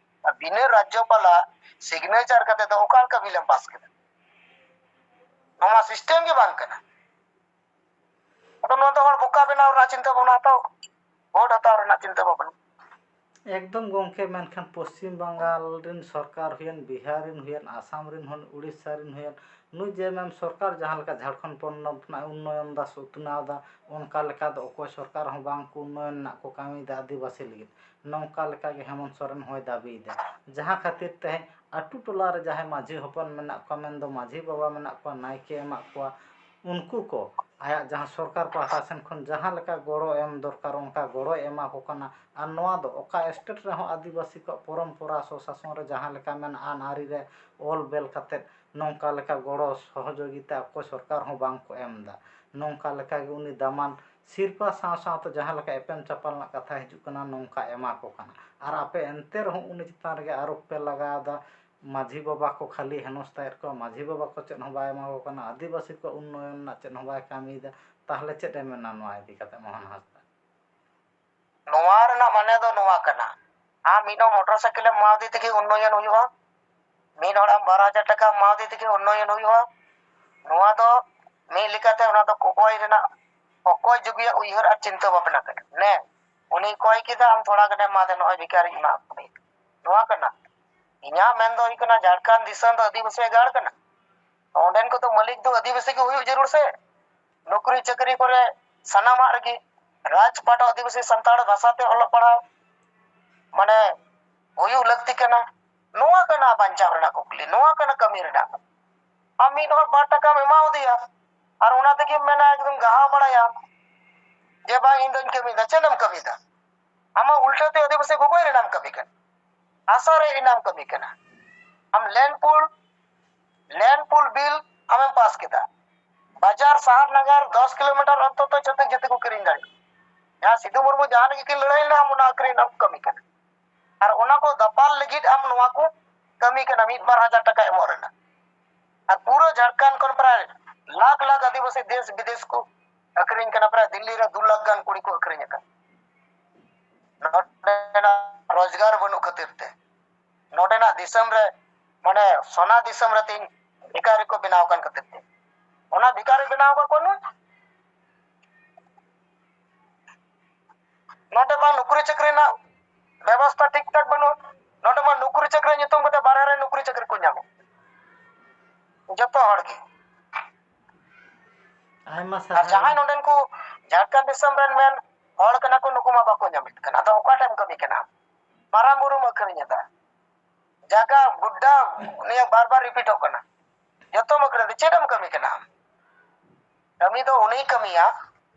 ᱟᱨ ᱵᱤᱱᱟᱹ ᱨᱟᱡᱽᱡᱚᱯᱟᱞᱟᱜ signature ᱠᱟᱛᱮ ᱫᱚ ᱚᱠᱟ ᱞᱮᱠᱟ bill ᱮᱢ ᱯᱟᱥ ᱠᱮᱫᱟ? ᱱᱚᱣᱟ system ᱜᱮ ᱵᱟᱝ ᱠᱟᱱᱟ᱾ ᱟᱫᱚ ᱱᱚᱣᱟ ᱫᱚ ᱦᱚᱲ ᱵᱚᱠᱟ ᱵᱮᱱᱟᱣ ᱨᱮᱱᱟᱜ ᱪᱤᱱᱛᱟᱹ ᱵᱷᱟᱵᱽᱱᱟ ᱦᱟᱛᱟᱣ, vote ᱦᱟᱛᱟᱣ ᱨᱮᱱᱟᱜ ᱪᱤᱱᱛᱟᱹ ᱵᱷᱟᱵᱽᱱᱟ᱾ ᱮᱠᱫᱚᱢ ᱜᱚᱢᱠᱮ, ᱢᱮᱱᱠᱷᱟᱱ ᱯᱚᱥᱪᱤᱢ ᱵᱟᱝᱜᱟᱞ ᱨᱮᱱ ᱥᱚᱨᱠᱟᱨ ᱦᱩᱭᱮᱱ, ᱵᱤᱦᱟᱨ ᱨᱮᱱ ᱦᱩᱭᱮᱱ, ᱟᱥᱟᱢ ᱨᱮᱱ ᱦᱩᱭᱮᱱ, ᱩᱲᱤᱥᱥᱟ ᱨᱮᱱ ᱦᱩᱭᱮᱱ, ᱱᱩᱭ ᱡᱮ ᱮᱢ ᱮᱢ ᱥᱚᱨᱠᱟᱨ ᱡᱟᱦᱟᱸ ᱞᱮᱠᱟ ᱡᱷᱟᱲᱠᱷᱚᱸᱰ ᱯᱚᱱᱚᱛ ᱨᱮᱱᱟᱜ ᱩᱱᱱᱚᱭᱚᱱ ᱫᱟ ᱥᱮ ᱩᱛᱱᱟᱹᱣ ᱫᱟ, ᱚᱱᱠᱟ ᱞᱮᱠᱟ ᱫᱚ ᱚᱠᱚᱭ ᱥᱚᱨᱠᱟᱨ ᱦᱚᱸ ᱵᱟᱝ ᱠᱚ ᱩᱱᱱᱚᱭᱚᱱ ᱨᱮᱱᱟᱜ ᱠᱚ ᱠᱟᱹᱢᱤᱭᱮᱫᱟ ᱟᱹᱫᱤᱵᱟᱹᱥᱤ ᱞᱟᱹᱜᱤᱫ᱾ ᱱᱚᱝᱠᱟ ᱞᱮᱠᱟ ᱜᱮ ᱦᱮᱢᱚᱱᱛ ᱥᱚᱨᱮᱱ ᱦᱚᱸᱭ ᱫᱟᱹᱵᱤᱭᱮᱫᱟ, ᱡᱟᱦᱟᱸ ᱠᱷᱟᱹᱛᱤᱨ ᱛᱮ ᱟᱹᱛᱩ ᱴᱚᱞᱟ ᱨᱮ ᱡᱟᱦᱟᱸᱭ ᱢᱟᱹᱡᱷᱤ ᱦᱚᱯᱚᱱ ᱢᱮᱱᱟᱜ ᱠᱚᱣᱟ, ᱢᱮᱱᱫᱚ ᱢᱟᱹᱡᱷᱤ ᱵᱟᱵᱟ ᱢᱮᱱᱟᱜ ᱠᱚᱣᱟ, ᱱᱟᱭᱠᱮ ᱮᱢᱟᱜ ᱠᱚᱣᱟ, ᱩᱱᱠᱩ ᱠᱚ ᱟᱭᱟᱜ ᱡᱟᱦᱟᱸ ᱥᱚᱨᱠᱟᱨ ᱯᱟᱦᱴᱟ ᱥᱮᱱ ᱠᱷᱚᱱ ᱡᱟᱦᱟᱸ ᱞᱮᱠᱟ ᱜᱚᱲᱚ ᱮᱢ ᱫᱚᱨᱠᱟᱨ, ᱚᱱᱠᱟ ᱜᱚᱲᱚᱭ ᱮᱢᱟ ᱠᱚ ᱠᱟᱱᱟ᱾ ᱟᱨ ᱱᱚᱣᱟ ᱫᱚ ᱚᱠᱟ state ᱨᱮᱦᱚᱸ ᱟᱹᱫᱤᱵᱟᱹᱥᱤ ᱠᱚᱣᱟᱜ ᱯᱚᱨᱚᱢᱯᱚᱨᱟ ᱥᱚᱥᱟᱥᱚᱱ ᱨᱮ ᱡᱟᱦᱟᱸ ᱞᱮᱠᱟ ᱢᱮᱱᱟᱜᱼᱟ, ᱟᱹᱱ ᱟᱹᱨᱤ ᱨᱮ ᱚᱞ ᱵᱮᱞ ᱠᱟᱛᱮᱫ ᱱᱚᱝᱠᱟ ᱞᱮᱠᱟ ᱜᱚᱲᱚ ᱥᱚᱦᱚᱡᱳᱜᱤᱛᱟ ᱚᱠᱚᱭ ᱥᱚᱨᱠᱟᱨ ᱦᱚᱸ ᱵᱟᱝ ᱠᱚ ᱮᱢ ᱮᱫᱟ᱾ ᱱᱚᱝᱠᱟ ᱞᱮᱠᱟ ᱜᱮ ᱩᱱᱤ ᱫᱟᱢᱟᱱ ᱥᱤᱨᱯᱟ ᱥᱟᱶ ᱥᱟᱶᱛᱮ ᱡᱟᱦᱟᱸ ᱞᱮᱠᱟ ᱮᱯᱮᱢ ᱪᱟᱯᱟᱞ ᱨᱮᱱᱟᱜ ᱠᱟᱛᱷᱟ ᱦᱤᱡᱩᱜ ᱠᱟᱱᱟ, ᱱᱚᱝᱠᱟ ᱮᱢᱟ ᱠᱚ ᱠᱟᱱᱟ᱾ ᱟᱨ ᱟᱯᱮ ᱮᱱᱛᱮ ᱨᱮᱦᱚᱸ ᱩᱱᱤ ᱪᱮᱛᱟᱱ ᱨᱮᱜᱮ ᱟᱨᱚᱯ ᱯᱮ ᱞᱟᱜᱟᱣ ᱮᱫᱟ᱾ ᱢᱟᱹᱡᱷᱤ ᱵᱟᱵᱟ ᱠᱚ ᱠᱷᱟᱹᱞᱤ ᱦᱮᱱᱚᱥᱛᱟᱭᱮᱫ ᱠᱚᱣᱟ, ᱢᱟᱹᱡᱷᱤ ᱵᱟᱵᱟ ᱠᱚ ᱪᱮᱫ ᱦᱚᱸ ᱵᱟᱭ ᱮᱢᱟ ᱠᱚ ᱠᱟᱱᱟ, ᱟᱹᱫᱤᱵᱟᱹᱥᱤ ᱠᱚ ᱩᱱᱱᱚᱭᱚᱱ ᱨᱮᱱᱟᱜ ᱪᱮᱫ ᱦᱚᱸ ᱵᱟᱭ ᱠᱟᱹᱢᱤᱭᱮᱫᱟ᱾ ᱛᱟᱦᱚᱞᱮ ᱪᱮᱫ ᱮ ᱢᱮᱱᱟ ᱱᱚᱣᱟ ᱤᱫᱤ ᱠᱟᱛᱮ, ᱢᱳᱦᱚᱱ ᱦᱟᱸᱥᱫᱟ? ᱱᱚᱣᱟ ᱨᱮᱱᱟᱜ ᱢᱟᱱᱮ ᱫᱚ ᱱᱚᱣᱟ ᱠᱟᱱᱟ, ᱟᱢ ᱢᱤᱫ ᱦᱚᱲ ᱢᱚᱴᱚᱨ ᱥᱟᱭᱠᱮᱞ ᱮᱢ ᱮᱢᱟᱣᱟᱫᱮ ᱛᱮᱜᱮ ᱩᱱᱱᱚᱭᱚᱱ ᱦᱩᱭᱩᱜᱼᱟ, ᱢᱤᱫ ᱦᱚᱲ ᱟᱢ ᱵᱟᱨ ᱦᱟᱡᱟᱨ ᱴᱟᱠᱟ ᱮᱢᱟᱣᱟᱫᱮ ᱛᱮᱜᱮ ᱩᱱᱱᱚᱭᱚᱱ ᱦᱩᱭᱩᱜᱼᱟ᱾ ᱱᱚᱣᱟ ᱫᱚ ᱢᱤᱫ ᱞᱮᱠᱟᱛᱮ ᱚᱱᱟ ᱫᱚ ᱠᱚᱠᱚᱭ ᱨᱮᱱᱟᱜ, ᱚᱠᱚᱭ ᱡᱩᱜᱤᱭᱟᱜ ᱩᱭᱦᱟᱹᱨ ᱟᱨ ᱪᱤᱱᱛᱟᱹ ᱵᱷᱟᱵᱽᱱᱟ ᱠᱟᱱᱟ᱾ ᱱᱮ, ᱩᱱᱤ ᱠᱚᱭ ᱠᱮᱫᱟ, ᱟᱢ ᱛᱷᱚᱲᱟ ᱜᱟᱱᱮᱢ ᱮᱢᱟ ᱫᱮ, ᱱᱚᱜᱼᱚᱭ ᱵᱷᱤᱠᱟᱨᱤᱧ ᱮᱢᱟᱜ ᱢᱮ᱾ ᱱᱚᱣᱟ ᱠᱟᱱᱟ᱾ ᱤᱧᱟᱹᱜ ᱢᱮᱱ ᱫᱚ ᱦᱩᱭᱩᱜ ᱠᱟᱱᱟ, ᱡᱷᱟᱲᱠᱷᱚᱸᱰ ᱫᱤᱥᱚᱢ ᱫᱚ ᱟᱹᱫᱤᱵᱟᱹᱥᱤᱭᱟᱜ ᱜᱟᱲ ᱠᱟᱱᱟ᱾ ᱚᱸᱰᱮᱱ ᱠᱚᱫᱚ ᱢᱟᱹᱞᱤᱠ ᱫᱚ ᱟᱹᱫᱤᱵᱟᱹᱥᱤ ᱜᱮ ᱦᱩᱭᱩᱜ ᱡᱟᱹᱨᱩᱲ ᱥᱮ᱾ ᱱᱚᱠᱨᱤ ᱪᱟᱹᱠᱨᱤ ᱠᱚᱨᱮ ᱥᱟᱱᱟᱢᱟᱜ ᱨᱮᱜᱮ ᱨᱟᱡᱽ ᱯᱟᱴᱷ ᱟᱹᱫᱤᱵᱟᱹᱥᱤ ᱥᱟᱱᱛᱟᱲ ᱵᱷᱟᱥᱟ ᱛᱮ ᱚᱞᱚᱜ ᱯᱟᱲᱦᱟᱣ, ᱢᱟᱱᱮ ᱦᱩᱭᱩᱜ ᱞᱟᱹᱠᱛᱤ ᱠᱟᱱᱟ᱾ ᱱᱚᱣᱟ ᱠᱟᱱᱟ ᱵᱟᱧᱪᱟᱣ ᱨᱮᱱᱟᱜ ᱠᱩᱠᱞᱤ, ᱱᱚᱣᱟ ᱠᱟᱱᱟ ᱠᱟᱹᱢᱤ ᱨᱮᱱᱟᱜ᱾ ᱟᱢ ᱢᱤᱫ ᱦᱚᱲ ᱵᱟᱨ ᱴᱟᱠᱟᱢ ᱮᱢᱟᱣᱟᱫᱮᱭᱟ ᱟᱨ ᱚᱱᱟ ᱛᱮᱜᱮᱢ ᱢᱮᱱᱟ ᱮᱠᱫᱚᱢ ᱜᱟᱦᱟᱣ ᱵᱟᱲᱟᱭᱟᱢ ᱡᱮ ᱵᱟᱝ ᱤᱧ ᱫᱚᱧ ᱠᱟᱹᱢᱤᱭᱮᱫᱟ᱾ ᱪᱮᱫ ᱮᱢ ᱠᱟᱹᱢᱤᱭᱮᱫᱟ? ᱟᱢᱟᱜ ᱩᱞᱴᱟᱹ ᱛᱮ ᱟᱹᱫᱤᱵᱟᱹᱥᱤ ᱜᱚᱜᱚᱡ ᱨᱮᱱᱟᱜ ᱮᱢ ᱠᱟᱹᱢᱤ ᱠᱟᱱᱟ, ᱦᱟᱥᱟ ᱨᱮ ᱮᱱᱟᱢ ᱠᱟᱹᱢᱤ ᱠᱟᱱᱟ᱾ ᱟᱢ land pool, land pool bill ᱟᱢᱮᱢ ᱯᱟᱥ ᱠᱮᱫᱟ᱾ ᱵᱟᱡᱟᱨ ᱥᱟᱦᱟᱨ ᱱᱟᱜᱟᱨ ᱫᱚᱥ ᱠᱤᱞᱳᱢᱤᱴᱟᱨ ᱚᱱᱛᱚᱛᱚ ᱡᱚᱛᱚ ᱡᱚᱛᱚ ᱠᱚ ᱠᱤᱨᱤᱧ ᱫᱟᱲᱮᱭᱟᱜᱼᱟ᱾ ᱡᱟᱦᱟᱸ ᱥᱤᱫᱩ ᱢᱩᱨᱢᱩ ᱡᱟᱦᱟᱸ ᱞᱟᱹᱜᱤᱫ ᱠᱤᱱ ᱞᱟᱹᱲᱦᱟᱹᱭ ᱞᱮᱱᱟ, ᱟᱢ ᱚᱱᱟ ᱟᱹᱠᱷᱨᱤᱧ ᱨᱮᱱᱟᱜ ᱮᱢ ᱠᱟᱹᱢᱤ ᱠᱟᱱᱟ᱾ ᱟᱨ ᱚᱱᱟ ᱠᱚ ᱫᱟᱯᱟᱞ ᱞᱟᱹᱜᱤᱫ ᱟᱢ ᱱᱚᱣᱟ ᱠᱚ ᱠᱟᱹᱢᱤ ᱠᱟᱱᱟ, ᱢᱤᱫ ᱵᱟᱨ ᱦᱟᱡᱟᱨ ᱴᱟᱠᱟ ᱮᱢᱚᱜ ᱨᱮᱱᱟᱜ᱾ ᱟᱨ ᱯᱩᱨᱟᱹ ᱡᱷᱟᱲᱠᱷᱚᱸᱰ ᱠᱷᱚᱱ ᱯᱨᱟᱭ ᱞᱟᱠᱷ ᱞᱟᱠᱷ ᱟᱹᱫᱤᱵᱟᱹᱥᱤ ᱫᱮᱥ ᱵᱤᱫᱮᱥ ᱠᱚ ᱟᱹᱠᱷᱨᱤᱧ ᱠᱟᱱᱟ, ᱯᱨᱟᱭ ᱫᱤᱞᱞᱤ ᱨᱮ ᱫᱩ ᱞᱟᱠᱷ ᱜᱟᱱ ᱠᱩᱲᱤ ᱠᱚ ᱟᱹᱠᱷᱨᱤᱧ ᱟᱠᱟᱱᱟ᱾ ᱱᱚᱰᱮᱱᱟᱜ ᱨᱳᱡᱽᱜᱟᱨ ᱵᱟᱹᱱᱩᱜ ᱠᱷᱟᱹᱛᱤᱨ ᱛᱮ, ᱱᱚᱰᱮᱱᱟᱜ ᱫᱤᱥᱚᱢ ᱨᱮ, ᱢᱟᱱᱮ ᱥᱚᱱᱟ ᱫᱤᱥᱚᱢ ᱨᱮ ᱛᱮᱦᱮᱧ ᱵᱷᱤᱠᱟᱨᱤ ᱠᱚ ᱵᱮᱱᱟᱣ ᱟᱠᱟᱱ ᱠᱷᱟᱹᱛᱤᱨ ᱛᱮ, ᱚᱱᱟ ᱵᱷᱤᱠᱟᱨᱤ ᱵᱮᱱᱟᱣ ᱟᱠᱟᱫ ᱠᱚᱣᱟ ᱱᱩᱭ᱾ ᱱᱚᱰᱮ ᱢᱟ ᱱᱩᱠᱨᱤ ᱪᱟᱹᱠᱨᱤ ᱨᱮᱱᱟᱜ ᱵᱮᱵᱚᱥᱛᱷᱟ ᱴᱷᱤᱠ ᱴᱷᱟᱠ ᱵᱟᱹᱱᱩᱜ᱾ ᱱᱚᱰᱮ ᱢᱟ ᱱᱩᱠᱨᱤ ᱪᱟᱹᱠᱨᱤ ᱧᱩᱛᱩᱢ ᱠᱟᱛᱮ ᱵᱟᱨᱦᱮ ᱨᱮ ᱱᱩᱠᱨᱤ ᱪᱟᱹᱠᱨᱤ ᱠᱚ ᱧᱟᱢᱟ ᱡᱚᱛᱚ ᱦᱚᱲ ᱜᱮ᱾ ᱟᱭᱢᱟ ᱟᱨ ᱡᱟᱦᱟᱸᱭ ᱥᱟᱨᱦᱟᱣ᱾ ᱱᱚᱰᱮᱱ ᱠᱚ ᱡᱷᱟᱲᱠᱷᱚᱸᱰ ᱫᱤᱥᱚᱢ ᱨᱮᱱ ᱢᱮᱱ ᱦᱚᱲ ᱠᱟᱱᱟ ᱠᱚ, ᱱᱩᱠᱩ ᱢᱟ ᱵᱟᱠᱚ ᱧᱟᱢᱮᱫ ᱠᱟᱱᱟ᱾ ᱟᱫᱚ ᱚᱠᱟᱴᱷᱮᱱ ᱮᱢ ᱠᱟᱹᱢᱤ ᱠᱟᱱᱟ? ᱢᱟᱨᱟᱝ ᱵᱩᱨᱩᱢ ᱟᱹᱠᱷᱨᱤᱧ ᱮᱫᱟ, ᱡᱟᱭᱜᱟ ᱜᱩᱰᱰᱟ ᱱᱤᱭᱟᱹ ᱵᱟᱨ ᱵᱟᱨ ᱨᱤᱯᱤᱴᱚᱜ ᱠᱟᱱᱟ, ᱡᱚᱛᱚᱢ ᱟᱹᱠᱷᱨᱤᱧ ᱮᱫᱟ᱾ ᱪᱮᱫ ᱮᱢ ᱠᱟᱹᱢᱤ ᱠᱟᱱᱟ? ᱠᱟᱹᱢᱤ ᱫᱚ ᱩᱱᱤᱭ ᱠᱟᱹᱢᱤᱭᱟ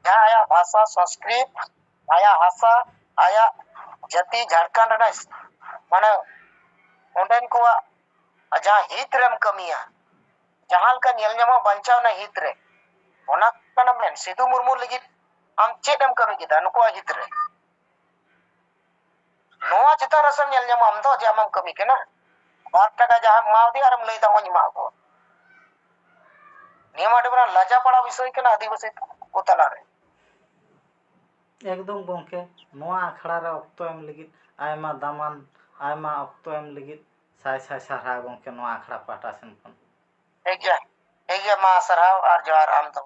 ᱡᱟᱦᱟᱸ ᱟᱭᱟᱜ ᱵᱷᱟᱥᱟ, ᱥᱚᱝᱥᱠᱨᱤᱛ, ᱟᱭᱟᱜ ᱦᱟᱥᱟ, ᱟᱭᱟᱜ ᱡᱟᱹᱛᱤ ᱡᱷᱟᱲᱠᱷᱚᱸᱰ ᱨᱮᱱᱟᱜ ᱢᱟᱱᱮ ᱚᱸᱰᱮᱱ ᱠᱚᱣᱟᱜ ᱡᱟᱦᱟᱸ ᱦᱤᱛ ᱨᱮᱢ ᱠᱟᱹᱢᱤᱭᱟ, ᱡᱟᱦᱟᱸ ᱞᱮᱠᱟ ᱧᱮᱞ ᱧᱟᱢᱚᱜ ᱵᱟᱧᱪᱟᱣ ᱨᱮᱱᱟᱜ ᱦᱤᱛ ᱨᱮ, ᱚᱱᱟ ᱠᱟᱱᱟ ᱢᱮᱱ᱾ ᱥᱤᱫᱩ ᱢᱩᱨᱢᱩ ᱞᱟᱹᱜᱤᱫ ᱟᱢ ᱪᱮᱫ ᱮᱢ ᱠᱟᱹᱢᱤ ᱠᱮᱫᱟ ᱱᱩᱠᱩᱣᱟᱜ ᱦᱤᱛ ᱨᱮ? ᱱᱚᱣᱟ ᱪᱮᱛᱟᱱ ᱨᱮᱥᱮᱢ ᱧᱮᱞ ᱧᱟᱢᱟ ᱟᱢ ᱫᱚ ᱡᱮ ᱟᱢᱮᱢ ᱠᱟᱹᱢᱤ ᱠᱟᱱᱟ᱾ ᱵᱟᱨ ᱴᱟᱠᱟ ᱡᱟᱦᱟᱸᱢ ᱮᱢᱟᱣᱟᱫᱮᱭᱟ ᱟᱨᱮᱢ ᱞᱟᱹᱭ ᱫᱟ ᱚᱦᱚᱧ ᱮᱢᱟ ᱠᱚᱣᱟ᱾ ᱱᱤᱭᱟᱹ ᱢᱟ ᱟᱹᱰᱤ ᱢᱟᱨᱟᱝ ᱞᱟᱡᱟ ᱯᱟᱲᱟ ᱵᱤᱥᱚᱭ ᱠᱟᱱᱟ ᱟᱹᱫᱤᱵᱟᱹᱥᱤ ᱠᱚ ᱛᱟᱞᱟᱨᱮ᱾ ᱮᱠᱫᱚᱢ ᱜᱚᱢᱠᱮ, ᱱᱚᱣᱟ ᱟᱠᱷᱲᱟ ᱨᱮ ᱚᱠᱛᱚ ᱮᱢ ᱞᱟᱹᱜᱤᱫ ᱟᱭᱢᱟ ᱫᱟᱢᱟᱱ, ᱟᱭᱢᱟ ᱚᱠᱛᱚ ᱮᱢ ᱞᱟᱹᱜᱤᱫ ᱥᱟᱭ ᱥᱟᱭ ᱥᱟᱨᱦᱟᱣ ᱜᱚᱢᱠᱮ, ᱱᱚᱣᱟ ᱟᱠᱷᱲᱟ ᱯᱟᱦᱴᱟ ᱥᱮᱱ ᱠᱷᱚᱱ᱾ ᱴᱷᱤᱠ ᱜᱮᱭᱟ, ᱴᱷᱤᱠ ᱜᱮᱭᱟ, ᱢᱟ ᱥᱟᱨᱦᱟᱣ ᱟᱨ ᱡᱚᱦᱟᱨ ᱟᱢ ᱫᱚ᱾